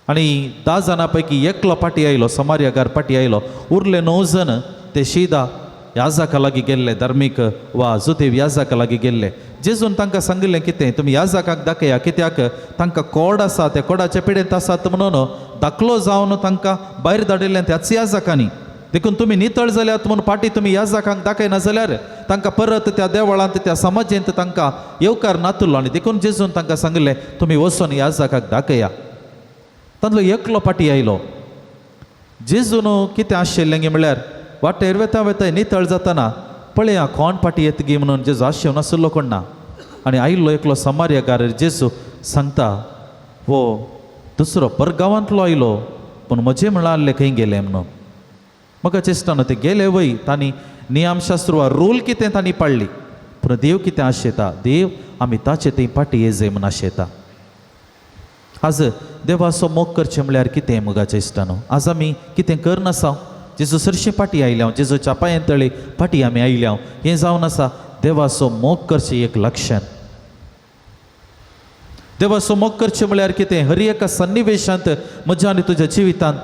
आनी 10 जाणां पैकी एकलो पाटी आयलो, समार्यागार पाटी आयलो, उरले 9 जण ते शिदा याजका लागीं गेल्ले, धार्मीक वा जुदेव याजका लागीं गेल्ले. जेजून तांकां सांगिल्लें कितें, तुमी याजकाक दाखया, कित्याक तांकां कोड आसा, त्या कोडाचे पिडेंत आसात म्हणून दाखलो जावन तांकां भायर धाडिल्लें त्याच याजकांनी. देखून तुमी नितळ जाल्यात म्हणून फाटीं तुमी याजकांक दाखयना जाल्यार तांकां परत त्या देवळांत त्या समाजेंत तांकां येवकार नातुल्लो. आनी देखून जेजून तांकां सांगिल्लें तुमी वचून याजकाक दाखया. तांतलो एकलो फाटीं आयलो. जेजून कितें आशिल्लें गे म्हळ्यार वाटेर वेता वेता नितळ जातना पळया कोण फाटीं येत गी म्हणून जेजू आशेवन नाशिल्लो कोण ना. आनी आयिल्लो एकलो समार्यकार. जेजू सांगता हो दुसरो परगांवांतलो आयलो पूण म्हजें म्हळ्यार खंय गेलें म्हणून. म्हाका चेश्टान ते गेले वय, तांणी नियमशास्त्र वा रूल कितें तांणी पाळ्ळी, पूण देव कितें आशेता, देव आमी ताचे थंय फाटीं येजय म्हूण आशेता. आज देवाचो मोग करचें म्हळ्यार कितें मोगाच्या इश्टानो, आज आमी कितें करनासा. जेजू सरशीं फाटीं आयल्या, जेजूच्या पांयां तळे फाटीं आमी आयल्या, हें जावन आसा देवाचो मोग करचें एक लक्षण. देवाचो मोग करचें म्हळ्यार कितें, हर एका सन्निवेशांत म्हज्या आनी तुज्या जिवितांत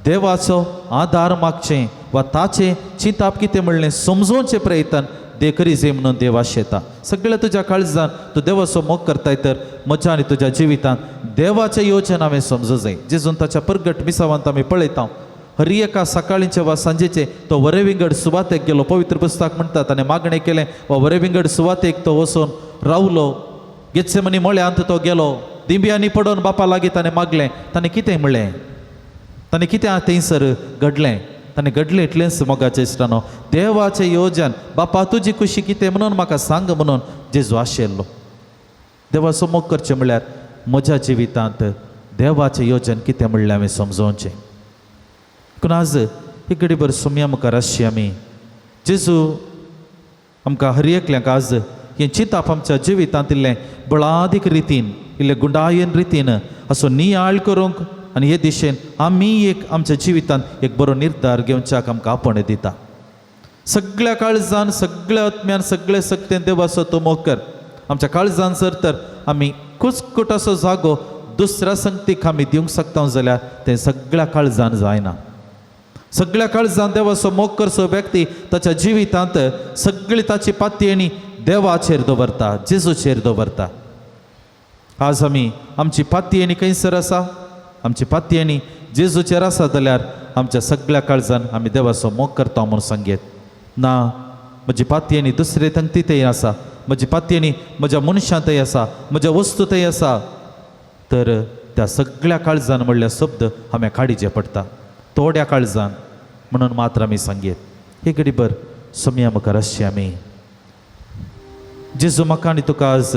देवाचो आदार मागचें वा ताचें चिंताप कितें म्हणलें समजोवचें प्रयत्न दे करी जाय म्हणून देव आशेता. सगळ्या तुज्या काळजान तूं देवाचो मोग करताय तर म्हज्या आनी तुज्या जिवितांत देवाचें योजन हांवें समजू जाय. जेजून ताच्या परगट मिसावांत आमी पळयता हर एका सकाळींचे वा सांजेचे तो वरे विंगड सुवातेक गेलो. पवित्र पुस्तक म्हणटा ताणें मागणें केलें वा वरे विंगड सुवातेक तो वचून रावलो. गेत्सेमनी मळ्यांत तो गेलो, दिंब्यांनी पडून बापा लागीं ताणें मागलें. ताणें कितें म्हणलें, ताणें कितें थंयसर घडलें, ताणें घडलें इतलेंच मोगाचें इश्टानो, देवाचें योजन बापा तुजी खुशी कितें म्हणून म्हाका सांग म्हणून जेजू आशिल्लो. देवाचो मोग करचें म्हळ्यार म्हज्या जिवितांत देवाचें योजन कितें म्हणलें हांवें समजोवचें. पूण आज एक घडीभर सोम्या मुखार आसची आमी जेजू आमकां हर एकल्यांक आज हें चिंताप आमच्या जिवितांत इल्लें बळादीक रितीन इल्लें गुंडायन रितीन असो नियाळ करूंक आनी हे दिशेन आमी एक आमच्या जिवितांत एक बरो निर्धार घेवच्याक आमकां आपोवणें दिता. सगळ्या काळजान सगळ्या आत्म्यान सगळे सक्तेन देवाचो तो मोग कर. आमच्या काळजान जर तर आमी कुचकुट असो जागो दुसऱ्या संगतीक आमी दिवंक शकता जाल्यार तें सगळ्या काळजान जायना. सगळ्या काळजान देवाचो मोग करचो व्यक्ती ताच्या जिवितांत सगळी ताची पातयेणी देवाचेर दवरता, जेजूचेर दवरता. आज आमी आमची पातयेणी खंयसर आसा, आमची पातयेणी जेजूचेर आसा जाल्यार आमच्या सगळ्या काळजान आमी देवाचो मोग करता म्हणून सांगयत ना. म्हजी पातयेणी दुसरे तंगती थंय आसा, म्हजी पातयेणी म्हज्या मनशां थंय आसा, म्हज्या वस्तू थंय आसा, तर त्या सगळ्या काळजान म्हणल्या शब्द हांवें काडीचे पडटा थोड्या काळजान म्हणून मात्र आमी सांगयत. हे घडीभर सोम्या मुखार आसची आमी जेजू म्हाका आनी तुका आज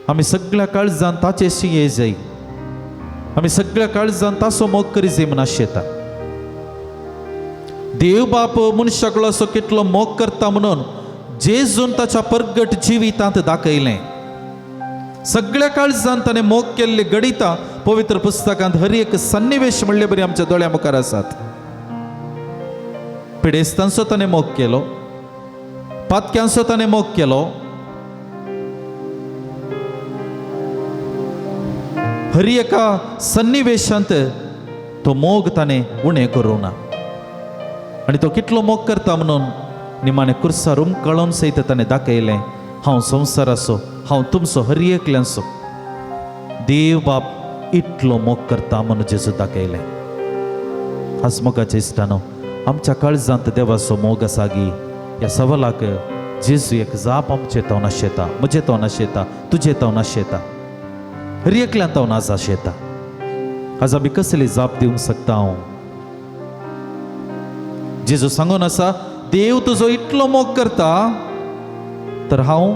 आमी सगळ्या काळजान ताचेशी ये जाय, आमी सगळ्या काळजान ताचो मोग करी जाय म्हूण आशेता. देव बाप मनशाकडलो असो कितलो मोग करता म्हणून जेजून ताच्या परगट जिवितांत दाखयलें. सगळ्या काळजान ताणें मोग केल्ली घडितां पवित्र पुस्तकांत हर एक सन्निवेश म्हणले बरी आमच्या दोळ्या मुखार आसात. पिडेस्तांचो ताणें मोग केलो, पातक्यांचो ताणें मोग केलो, हर एका सन्निवेशांत तो मोग ताणें उणें करूं ना. आनी तो कितलो मोग करता म्हणून निमाणें कुर्सार उमकळोन सयत ताणें दाखयलें, हांव संवसाराचो, हांव तुमचो हर एकल्यांचो देव बाप इतलो मोग करता म्हणून जेजू दाखयलें. आज मोगाच्या इश्टानो, आमच्या काळजांत देवाचो मोग आसा गी ह्या सवालाक जेजू एक जाप आमचे तोंड आशेता, म्हजे तोंड आशेता, तुजे तोंड आशेता, हर एकल्यान तोंड आज आशेता. आज आमी कसली जाप दिवंक शकता? हांव जेजू सांगून आसा देव तुजो इतलो मोग करता तर हांव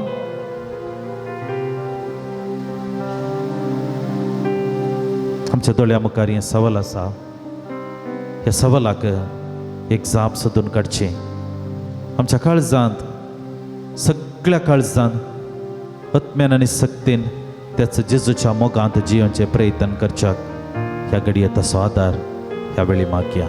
आमच्या दोळ्या मुखार हें सवाल आसा, ह्या सवालाक एक जाप सोदून काडचें. आमच्या काळजांत सगळ्या काळजांत आत्म्यान आनी सक्तीन त्याच जेजूच्या मोगांत जियोवचें प्रयत्न करच्याक ह्या घडये तसो आदार ह्या वेळी मागया.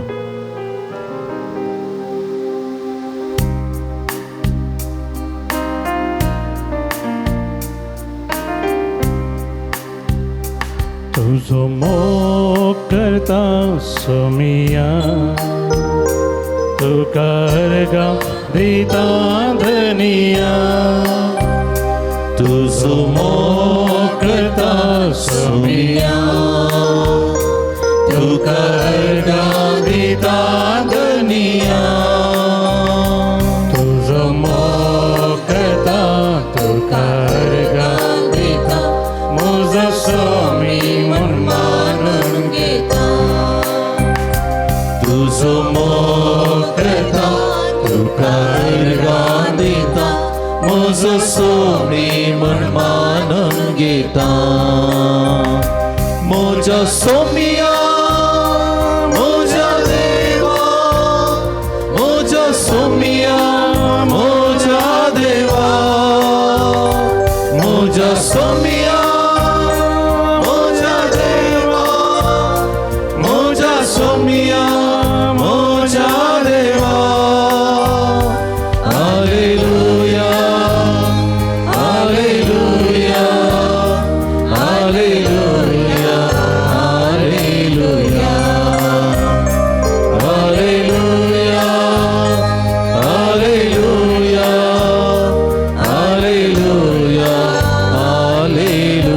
तुझो मोग करता सोमिया, तुका अर्गां दिता धनिया तुजो मोग करता सोमिया तुका अर्गां दिता धनिया तुजो मोग करता तुका अर्गां दिता म्हजो स्वामी म्हूण मानून घेता तुजो मोग करता तुका अर्गां दिता म्हजो सोमी म्हण मानून घेता म्हज्या सोमिया म्हज्या देवा म्हज्या सोमिया म्हज्या देवा म्हज्या सोमिया म्हज्या देवा म्हज्या सोमिया म्हज्या देवा hallelujah hallelujah hallelujah hallelujah hallelujah hallelujah hallelujah hallelujah.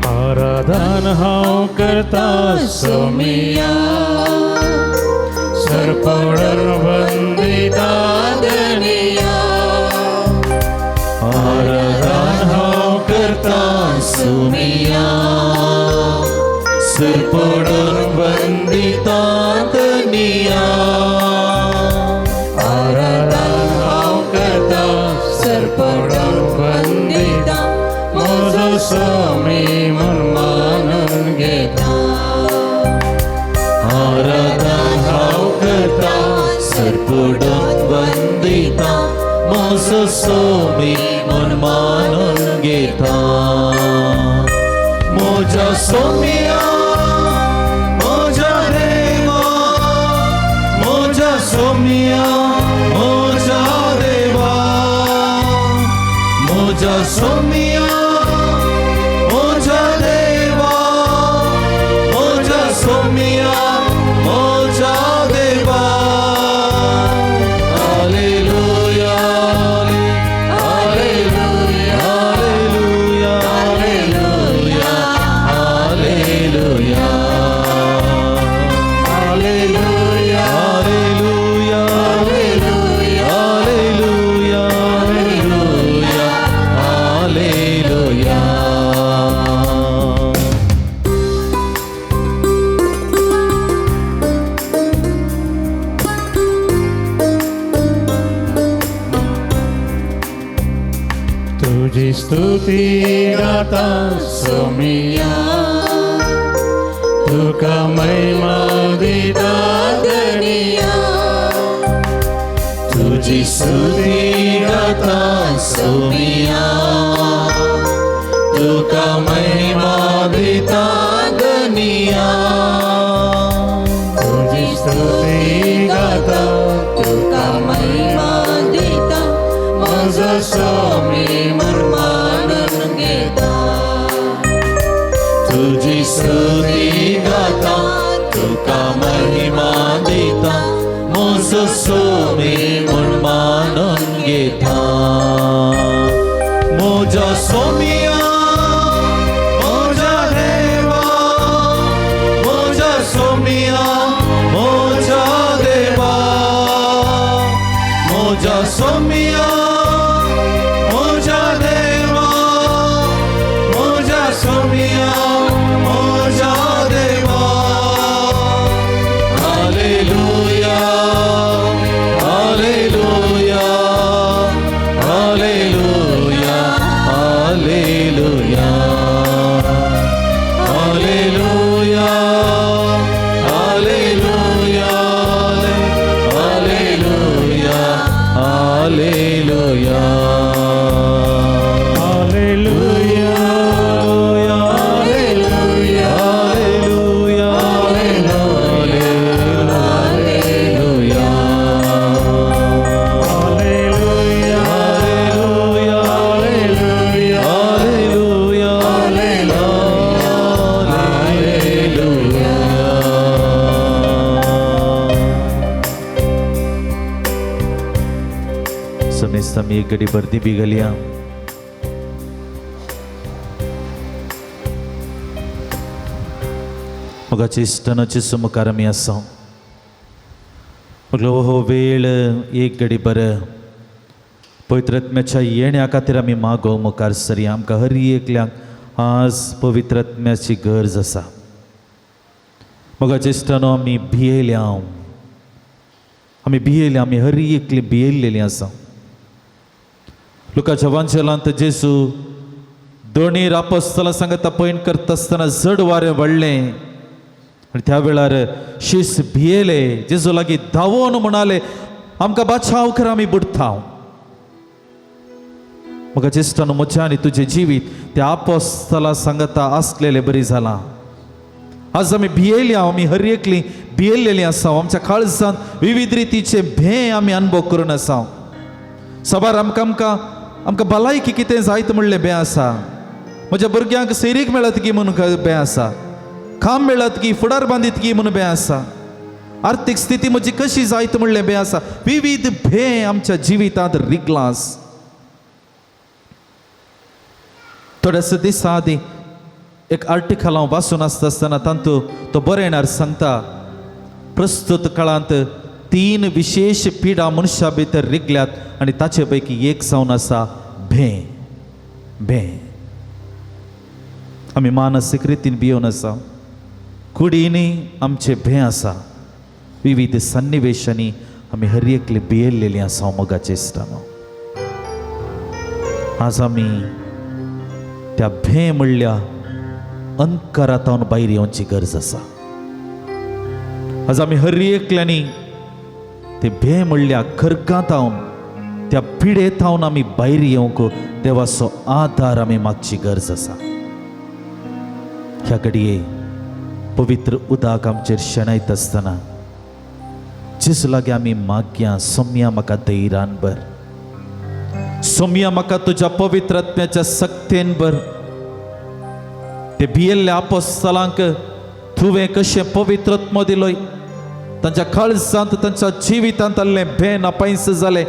आराधन हांव करता सोमिया सरपळण वंदिता धनिया आराधन हांव करता सोमिया सरपळण वंदिता धनिया आराधन हांव करता सरपळण वंदिता म्हजो स्वामी म्हूण मानून घेता आराधन हांव करता सरपळण वंदिता म्हजो स्वामी म्हूण मानून घेता म्हज्या सोमिया म्हज्या देवा म्हज्या सोमिया म्हज्या देवा म्हज्या सोमिया म्हज्या देवा म्हज्या सोमिया म्हज्या देवा hallelujah hallelujah hallelujah hallelujah hallelujah hallelujah hallelujah hallelujah hallelujah. तुजी स्तुती गाता सोमिया तुका महिमा दिता धनिया तुजी स्तुती गाता सोमिया तुका महिमा दिता धनिया तुजी स्तुती गाता तुका महिमा दिता म्हजो स्वामी म्हूण मानून घेता तुजी स्तुती गाता तुका महिमा दिता म्हजो स्वामी म्हूण मानून घेता म्हज्या सोमिया म्हज्या देवा म्हज्या सोमिया म्हज्या देवा म्हज्या सोमिया म्हज्या देवा म्हज्या सोमिया म्हज्या देवा hallelujah hallelujah hallelujah hallelujah hallelujah hallelujah hallelujah hallelujah. समेस्त आमी एक घडी भरती बी घालया. मोगाचे इश्टानोचे मुखार आमी आसा. म्हटलो हो वेळ एक घडी बरं पवित्र आत्म्याच्या येण्या खातीर आमी मागो मुखार सरया. आमकां हर एकल्यांक आज पवित्र आत्म्याची गरज आसा. मोगाचे इश्टानो, आमी भियेल्या, आमी भियेल्या, आमी हर एकली भियेल्लेली आसा. लुकाच्या वांचेलांत जेजू दोनी आपोस्तलां सांगता पयण करता आसतना जड वारें व्हडलें आनी त्या वेळार शीस भियेले. जेजू लागीं धांवोन म्हणाले, आमकां बाचाव कर, आमी बुडटा. म्हाका जेश्टान म्हज्या आनी तुजें जिवीत त्या आपोस्तलां सांगता आसलेलें बरी जालां. आज आमी भियेल्या, आमी हर एकली भियेल्लेली आसा. आमच्या काळजांत विविध रितीचे भें आमी अनुभव करून आसा. सबार आमकां आमकां आमकां भलायकी कितें जायत म्हणलें भें आसा. म्हज्या भुरग्यांक सैरीक मेळत की म्हणून भें आसा. काम मेळत की, फुडार बांदीत की म्हणून भें आसा. आर्थीक स्थिती म्हजी कशी जायत म्हणलें भें आसा. विविध भें आमच्या जिवितांत रिगलास. थोड्याशा दिसां आदीं एक आर्टिकल हांव वाचून आसता आसतना तातूंत तो बरयणार सांगता, प्रस्तुत काळांत 3 विशेश पिडा मनशा भितर रिगल्यात आनी ताचे पैकी एक जावन आसा भें. भें आमी मानसीक रितीन भियोवन आसा. कुडींनी आमचें भें आसा. विविध सन्निवेशांनी आमी हर एकले भियेल्लेली आसा. मोगाचे इश्टानो, आज आमी त्या भें म्हणल्या अंधकारांत भायर येवची गरज आसा. आज आमी हर एकल्यांनी ते भें म्हणल्या खरगांतावन, त्या पिडेथावन आमी भायर येवंक देवाचो आदार आमी मागची गरज आसा. ह्या घडये पवित्र उदक आमचेर शेणायत आसतना जेजू लागीं आमी मागया, सोम्या म्हाका धैर्यान भर, सोम्या म्हाका तुज्या पवित्र आत्म्याच्या सक्तेन भर. ते भियेल्ल्या आपोस्तलांक तुवें कशें पवित्र आत्मो दिलोय, तांच्या काळजांत तांच्या जिवितांत आसलें भें नापायस जालें.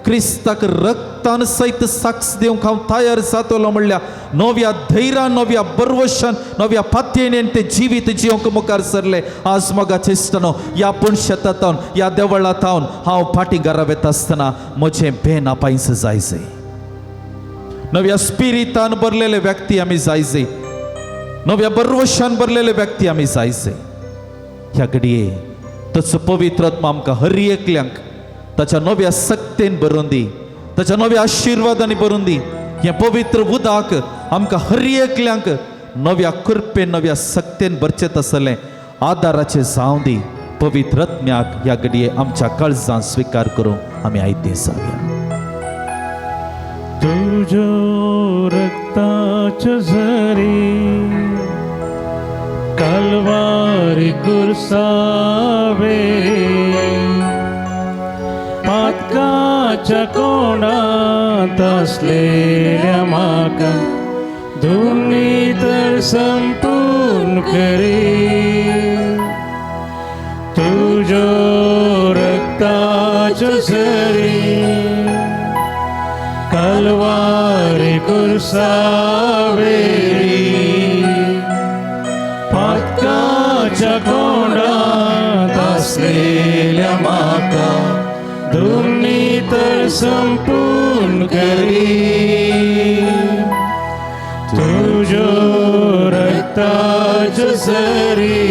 क्रिस्ताक रक्तान सयत साक्ष दिवंक हांव तयार जातलो म्हणल्या नव्या धैर्यान, नव्या बरवशान, नव्या पातयेन ते जिवीत जिवंक मुखार सरले. आज मोगाचे इश्टानो, ह्या पणशेतांत, ह्या देवळांत हांव फाटीं घरा वता आसतना म्हजें भें नापायस जायजे. नव्या स्पिरितान भरलेले व्यक्ती आमी जायजे, नव्या बरवशान भरलेले व्यक्ती आमी जायजे. ह्या घडये तसो पवित्र आत्मा आमकां हर एकल्यांक ताच्या नव्या सक्तेन भरून दी, ताच्या नव्या आशिर्वादांनी भरून दी. हें पवित्र उदक आमकां हर एकल्यांक नव्या कृपेन, नव्या सक्तेन भरचें तसलें आदाराचें जावं दी. पवित्र आत्म्याक ह्या घडये आमच्या काळजान स्विकार करूंक आमी आयते जावया. तुज्यो रक्ताच्यो झरी कलवारी कुर्सावे, पातकाच्या कोणात असलेल्या म्हाका धुनी तर संपूर्ण करी. तुज्यो रक्ताच्यो झरी कलवारी कुर्सावेरी, पातकाच्या कोणात असलेल्या म्हाका धुनी तर संपूर्ण करी. तुज्यो रक्ताच्यो झरी.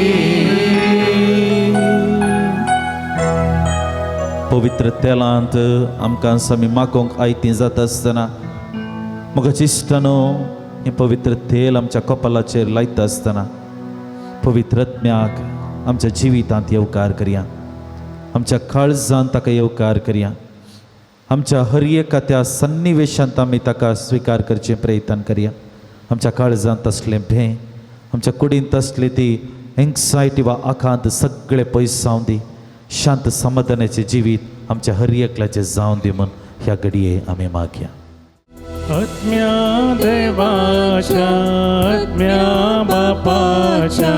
पवित्र तेलांत आमकां आमी मागोवंक आयतीं जाता आसतना मोगाचे इश्टानो, हें पवित्र तेल आमच्या कपालाचेर लायता आसतना पवित्र आत्म्याक आमच्या जिवितांत येवकार करया, आमच्या काळजांत ताका येवकार करया. आमच्या हर एका त्या सन्निवेशांत आमी ताका स्विकार करचें प्रयत्न करया. आमच्या काळजांत आसलें भें, आमच्या कुडींत आसली ती एंग्जायटी वा आकांत सगळें पयस जावं दी. शांत समाधानाचें जिवीत आमच्या हर एकल्याचें जावं दी म्हूण ह्या घडये आमी मागया. आत्म्या देवाच्या, आत्म्या बापाच्या,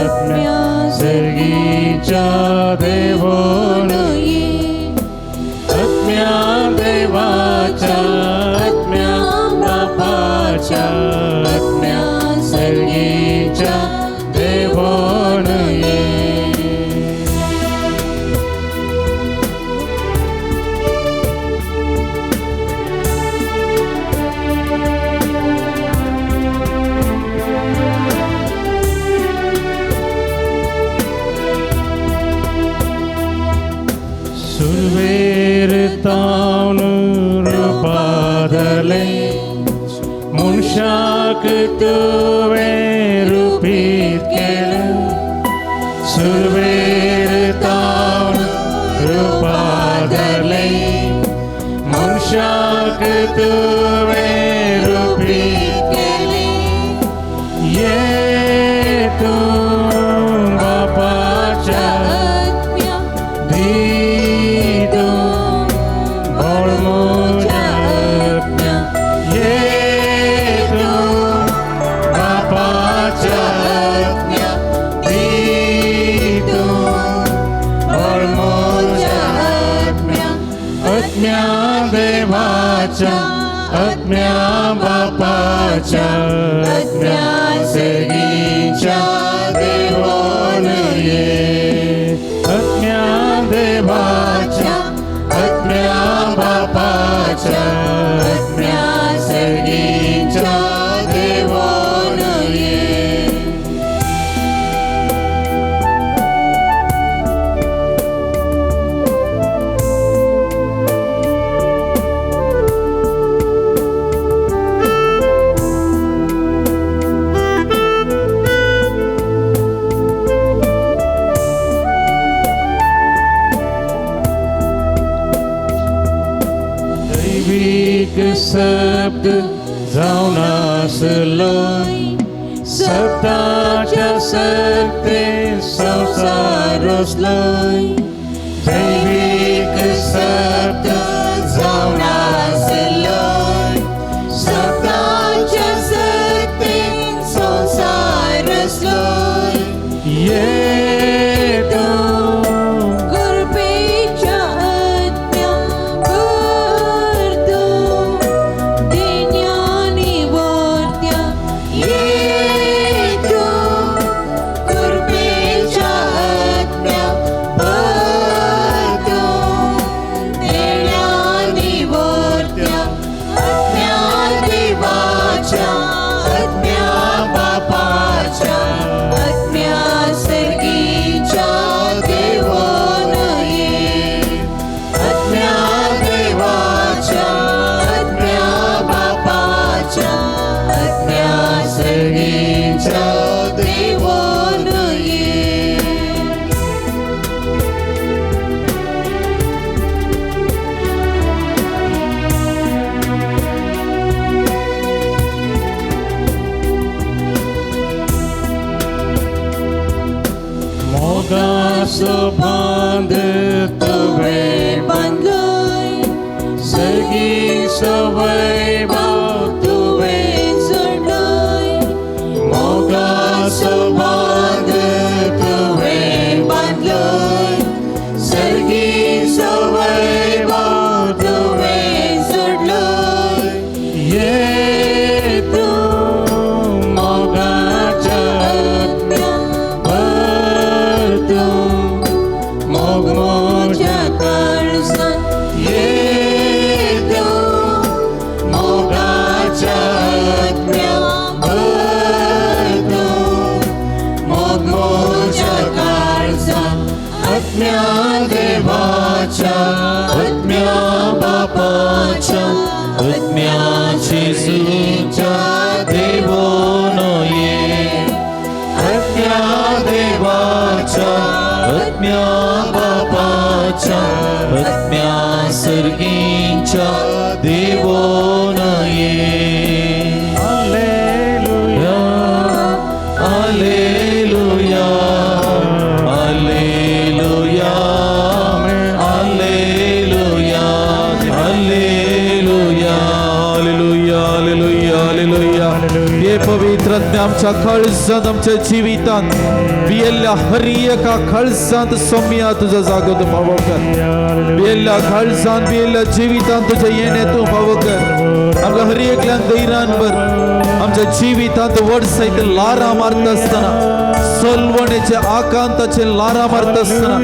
आत्म्या सर्गीच्या देवोन, आत्म्या देवा सुरवेर तावन रुपादले मनशाक तुवें रुपीत केलें सुरवेर तावन रुपादले मनशाक तुवें रुपीत केलें ये तूं बापाच्या आत्म्या बापाच्या आत्म्या सर्गीच्या देवान ये आत्म्या देवाच्या आत्म्या बापाच्या आत्म्या सर्गीच्या देवान ये. शब्द जावन आसलो शब्दाच्या शक्ते संवसार रचलो दैवीक शब्द जावन आसलो शब्दाच्या शक्ते संवसार रचलो ये तूं कृपेच्या आत्म्या भर तूं देण्यानी वर्त्या ये तूं कृपेच्या आत्म्या भर तूं देण्यानी वर्त्या आत्म्या देवाच्या आत्म्या बापाच्या आत्म्या सर्गीच्या देवान ये आत्म्या देवाच्या आत्म्या बापाच्या आत्म्या सर्गीच्या देवान ये. मोगासो बांद तुवें बांदलोय सर्गी सवैभव तुवें सोडलोय मोगासो बांद तुवें बांदलोय सर्गी सवैभव तुवें सोडलोय ये तूं मोगाच्या आत्म्या भर तूं मोग म्हज्या काळजांत ये तूं मोगाच्या आत्म्या भर तूं मोग म्हज्या काळजांत आत्म्या देवाच्या आत्म्या बापाच्या आत्म्या जेजूच्या देवोन ये आत्म्या देवाच्या आत्म्या बापाच्या आत्म्या सर्गीच्या देवोन ये. Alleluia alleluia alleluia alleluia alleluia alleluia alleluia alleluia. हे पवित्र आत्म्या आमच्या काळजांत आमच्या जिवितांत भियेल्ल्या हर एका काळजांत सोम्या तुजो जागो तूं पावो कर. भियेल्ल्या काळजांत भियेल्ल्या जिवितांत तुजें येणें तूं पावो कर. आमकां हर एकल्यान धैर्यान भर. आमच्या जिवितांत वर्सायत लारां मारता आसतना सलवणेचे आकांताचे लारां मारता आसतना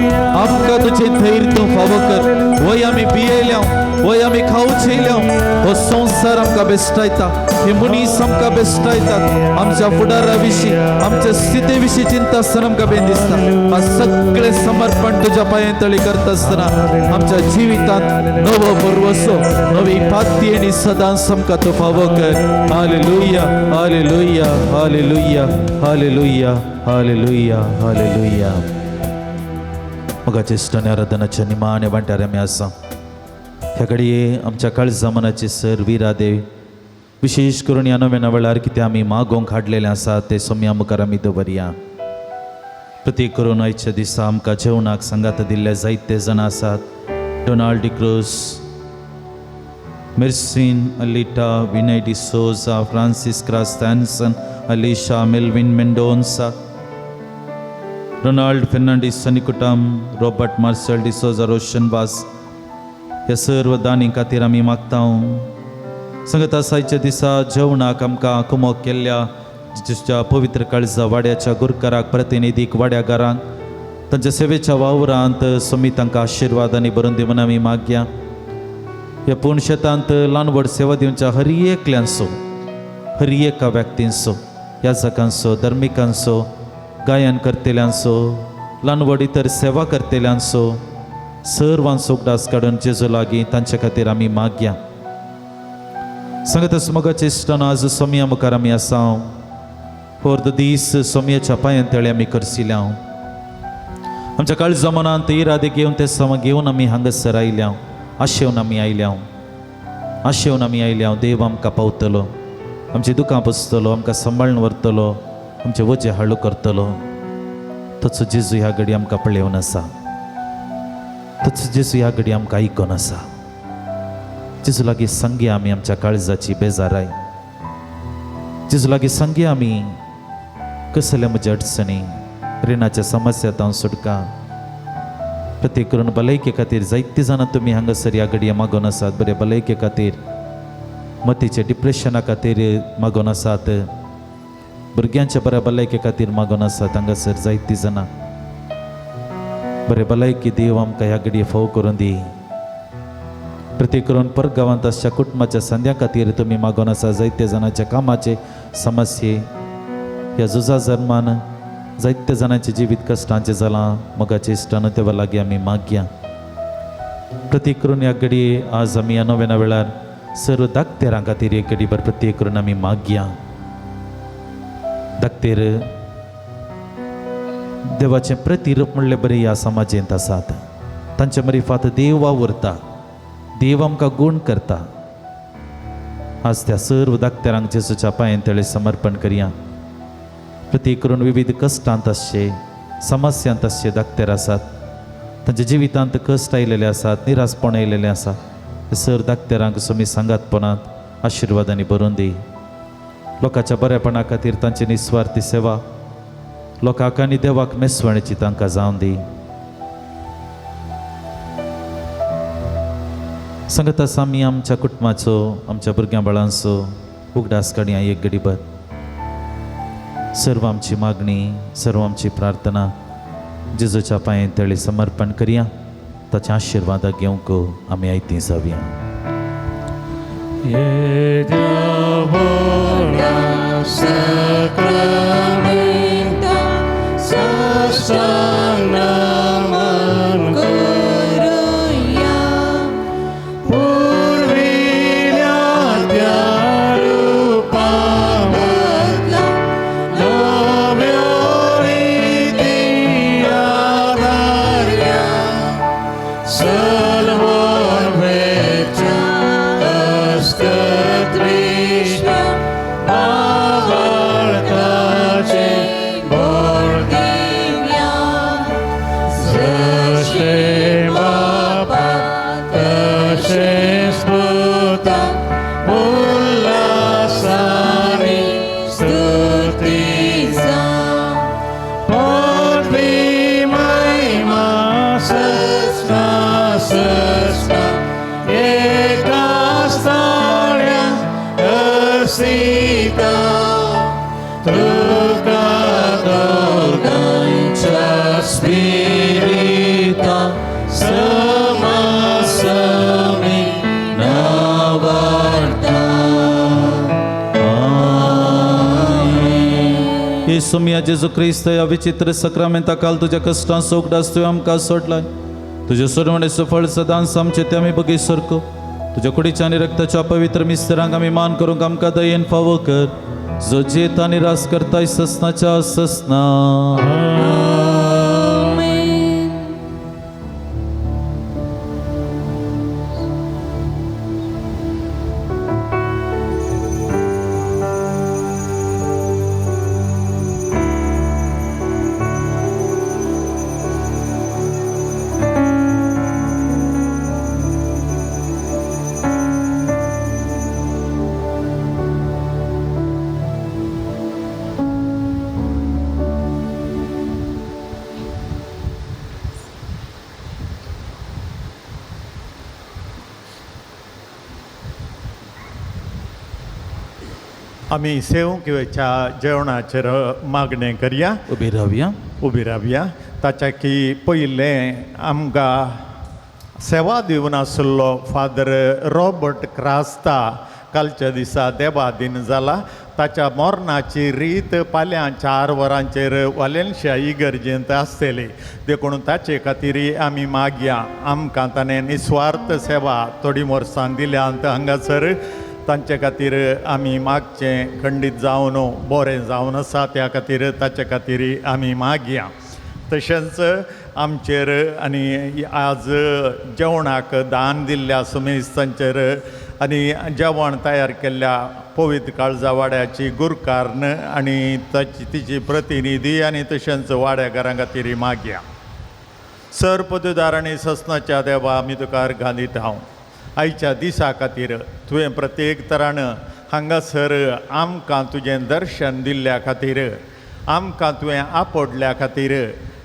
आमकां तुजें धैर्य तूं फावो कर. वय आमी भियेल्या वय आमी खावचेल्या हो संवसार आमकां बेश्टायता, हे मनीस आमकां बेश्टायतात. आमच्या फुडारा विशीं, आमच्या स्थिती विशीं चिंता आसतना आमकां बेन दिसता. सगळें समर्पण तुज्या पांयां तळी करता आसतना आमच्या जिवितांत नवो भरवसो, नवी पाती आनी सदांच आमकां तूं फावो कर. Hallelujah, hallelujah, hallelujah, hallelujah, hallelujah, hallelujah. मोगाचे इश्टांनी, आराधनाच्या निमाण्या वांट्यार आमी आसा. ह्या घडये आमच्या काळजा मनाचे सर विरादेव विशेष करून ह्या नव्या वेळार कितें आमी मागोवंक हाडलेलें आसा तें सोम्या मुखार आमी दवरया. प्रत्येक करून आयच्या दिसा आमकां जेवणाक सांगात दिल्ले जायते जाण आसात. Donald D'Cruz, Mercin Alita, Vinay D'Souza, Francis Crastanson, Alisha, Melvin Mendonca, Ronald Fernandes सनिकुटम, Robert Marcel D'Souza, Roshan Vaz ह्या सर्व दानी खातीर आमी मागता. संगत आयच्या दिसा जेवणाक आमकां कुमोक केल्ल्या जेजूच्या पवित्र काळजा वाड्याच्या गुरकाराक, प्रतिनिधीक, वाड्यागारांक तांच्या सेवेच्या वावरांत सोमी तांकां आशिर्वाद आनी भरून दी म्हूण आमी मागया. ह्या पूर्ण शेतांत ल्हान व्हड सेवा दिवच्या हर एकल्यांचो, हर एका व्यक्तींचो, याजकांचो, धर्मिकांचो, गायन करतल्यांचो, ल्हान व्हड इतर सेवा करतल्यांचो सर्वांचो उगडास काडून जेजू लागीं तांचे खातीर आमी मागया. सांगत मोगाचे इश्टान, आज सोमया मुखार आमी आसा. अर्द दीस सोमयाच्या पांयां तळी आमी करसिल्या. आमच्या काळजा मनांत इरादे घेवन ते सम घेवन आमी हांगासर आयल्या. आशेवन आमी आयल्या, आशेवन आमी आयल्या. देव आमकां पावतलो, आमची दुकां पुसतलो, आमकां सांबाळून व्हरतलो, आमचे वजें हाळू करतलो. तसो जेजू ह्या घडी आमकां पळोवन आसा, तसो जेजू ह्या घडी आमकां आयकून आसा. जेजू लागीं सांगया आमी आमच्या काळजाची बेजाराय. जेजू लागीं सांगया आमी कसले म्हज्या अडचणी, रिणाच्या समस्या तावन सुटका. प्रत्येक करून भलायके खातीर जायते जाणां तुमी हांगासर ह्या घडये मागून आसात. बरे भलायके खातीर, मतीचे डिप्रेशना खातीर मागून आसात, भुरग्यांच्या बऱ्या भलायके खातीर मागून आसात. हांगासर जायतीं जाणां बरे भलायकी देव आमकां ह्या घडये फाव करून दी. प्रत्येक करून परगांवांत आसच्या कुटुंबाच्या संद्या खातीर तुमी मागून आसा. जायते जाणांच्या कामाचे समस्ये ह्या झुजा जन्मान जायते जाणांचें जिवीत कश्टांचें जालां. मोगाचे इश्टान, देवा लागीं आमी मागया. प्रत्येक करून ह्या घडये आज आमी ह्या नव्या वेळार सर्व दाक्तेरां खातीर एक घडीभर प्रत्येक करून आमी मागया. दाक्तेर देवाचें प्रतिरूप म्हणलें बरें ह्या समाजेंत आसात. तांचे मरिफात देव वावुरता, देव आमकां गूण करता. आज त्या सर्व दाक्तेरांक जेजूच्या पांयां तळे समर्पण करया. प्रत्येक करून विविध कश्टांत आसचे, समस्यांत आसचे दाक्तेर आसात. तांच्या जिवितांत कश्ट आयलेले आसात, निरासपण आयलेलें आसा. सर दाक्तेरांक सोमी सांगातपणांत आशिर्वादांनी भरून दी. लोकांच्या बरेपणा खातीर तांची निस्वार्थी सेवा लोकांक आनी देवाक मेसवणेची तांकां जावन दी. सांगत आसा आमी आमच्या कुटुंबाचो, आमच्या भुरग्यां बाळांचो उगडास काडया एक घडीभर. सर्व आमची मागणी, सर्व आमची प्रार्थना जेजूच्या पांयां तळी समर्पण करया. ताच्या आशिर्वादाक घेवंक आमी आयतीं जावया. Spirita, sama sami. सोमया जेजू क्रिस्त ह्या विचित्र सक्रामेंता काल तुज्या कश्टांचो उगडास तुवें आमकां सोडलाय. तुज्या सोडवणेचो फळ सदांच आमचे ते आमी बगी सरको. तुज्या कुडीच्या आनी रक्ताच्या पवित्र मिस्तरांक आमी मान करूंक आमकां दयेन फावो कर, जो जेत आनी रास करताय ससनाच्या ससना. आमी सेवकेच्या जेवणाचेर मागणें करया. उबी रावया. उबी रावया. ताच्या की पयलें आमकां सेवा दिवन आशिल्लो फादर रॉबर्ट क्रास्ता कालच्या दिसा देवा दिन जाला. ताच्या मरणाची रीत फाल्यां 4 वरांचेर वालेन्शिया इगर्जेंत आसतली. देखून ताचे खातीर आमी मागया. आमकां ताणें निस्वार्थ सेवा थोडीं वर्सां दिल्यांत हांगासर. तांचे खातीर आमी मागचें खंडीत जावन बरें जावन आसा त्या खातीर ताचे खातीर आमी मागया. तशेंच आमचेर आनी आज जेवणाक दान दिल्ल्या सुमेस्तांचेर आनी जेवण तयार केल्ल्या पवित्र काळजा वाड्याची गुरकार्ण आनी ताची तिची प्रतिनिधी आनी तशेंच वाड्याघरां खातीर मागया. सर पदुदार आनी ससनाच्या देवा आमी तुका अर्घां दिता हांव आयच्या दिसा खातीर. तुवें प्रत्येक तरान हांगासर आमकां तुजें दर्शन दिल्ल्या खातीर, आमकां तुवें आपडल्या खातीर,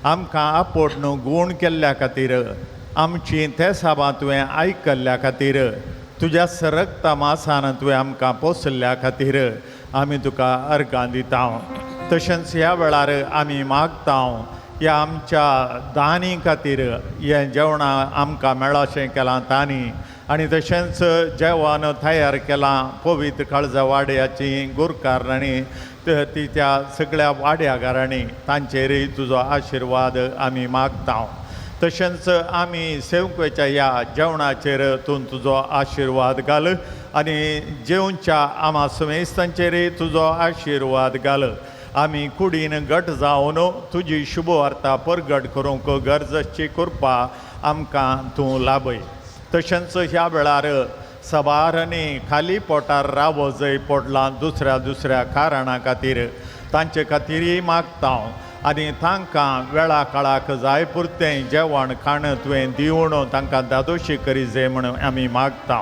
आमकां आपोड न्हू गूण केल्ल्या खातीर, आमची तेसाबां तुवें आयकल्ल्या खातीर, तुज्या सरकता मासान तुवें आमकां पोसल्ल्या खातीर आमी तुका अर्गां दिता. तशेंच ह्या वेळार आमी मागता ह्या आमच्या दानी खातीर, हें जेवणां आमकां मेळाशें केलां तांणी, आनी तशेंच जेवण तयार केलां पवित्र काळजा वाड्याची गुरकार आनी ती त्या सगळ्या वाड्याघरांनी, तांचेरय तुजो आशिर्वाद आमी मागता. तशेंच आमी सेवकेच्या ह्या जेवणाचेर तूं तुजो आशिर्वाद घाल आनी जेवच्या आमा समेस्तांचेरय तुजो आशिर्वाद घाल. आमी कुडीन घट जावन तुजी शुभवार्ता परगट करूंक गरज आसची कृपा आमकां तूं लाभय. तशेंच ह्या वेळार सबार आनी खाली पोटार रावो जंय पडलां दुसऱ्या दुसऱ्या कारणां खातीर तांचे खातीरय मागता आनी तांकां वेळा काळाक जाय पुरतें जेवण खाण तुवें दिवन तांकां दादोशी करी जाय म्हणून आमी मागता.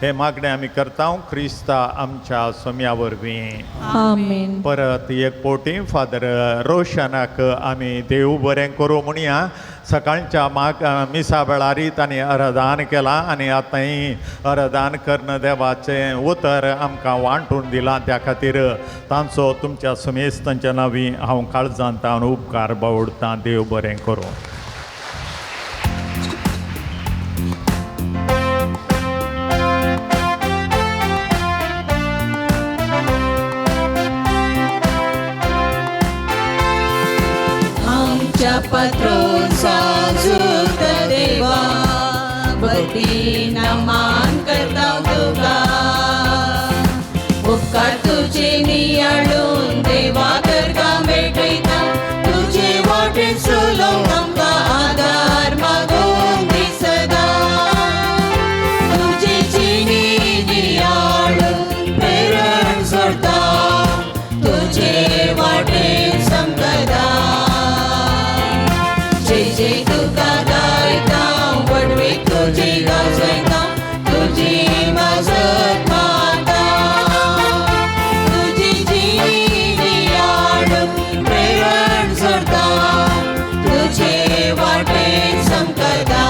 हे मागणें आमी करता क्रिस्ता आमच्या सोम्या वरवीं. आमेन. परत एक पोटी फादर रोशनाक आमी देव बरें करूं म्हणया. सकाळच्या माग मिसा वेळारी तांणी अर्दान केलां आनी आतांय अर्दान करून देवाचें उतर आमकां वांटून दिलां. त्या खातीर तांचो तुमच्या समेस्तांच्या नांवी हांव काळजांत हांव उपकार बावडतां. देव बरें करूं. पत्रोसा देवा भक्तीन मान करता तुका, उपकार तुझे नियाळून देवा करका मेटयता, तुझे वाटेन सुलोक आमकां आदार मागून दी सदां. तुझे चिनी नियाळून प्रेरण सोडता, तुझे वाटेन समकदा. जय तुका गायता वडवी तुझी गाजयता, तुझी मजत माता, तुझी जिनी प्रेरण सोडता, तुझे वाटेन समकता.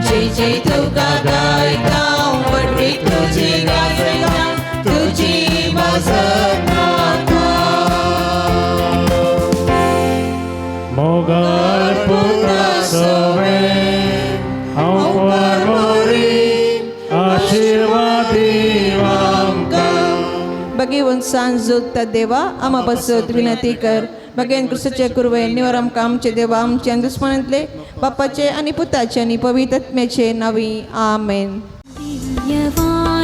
जय जय तुका गायता वडवी तुझी गाजयता, तुझी मजत माता. मोगाळ पुता सवें हांव परमोरी आशिर्वाद आमकां. भगेवन सांज देवा आमा पासत विनंती कर. भगेन क्रिस्ताचे कुरवे निवर आमकां आमचे देवा आमचे आनी दुस्मानांतले बापाचे आनी पुताचे आनी पवित्र आत्म्याचे नावी आमेन. दिव्यवाणी.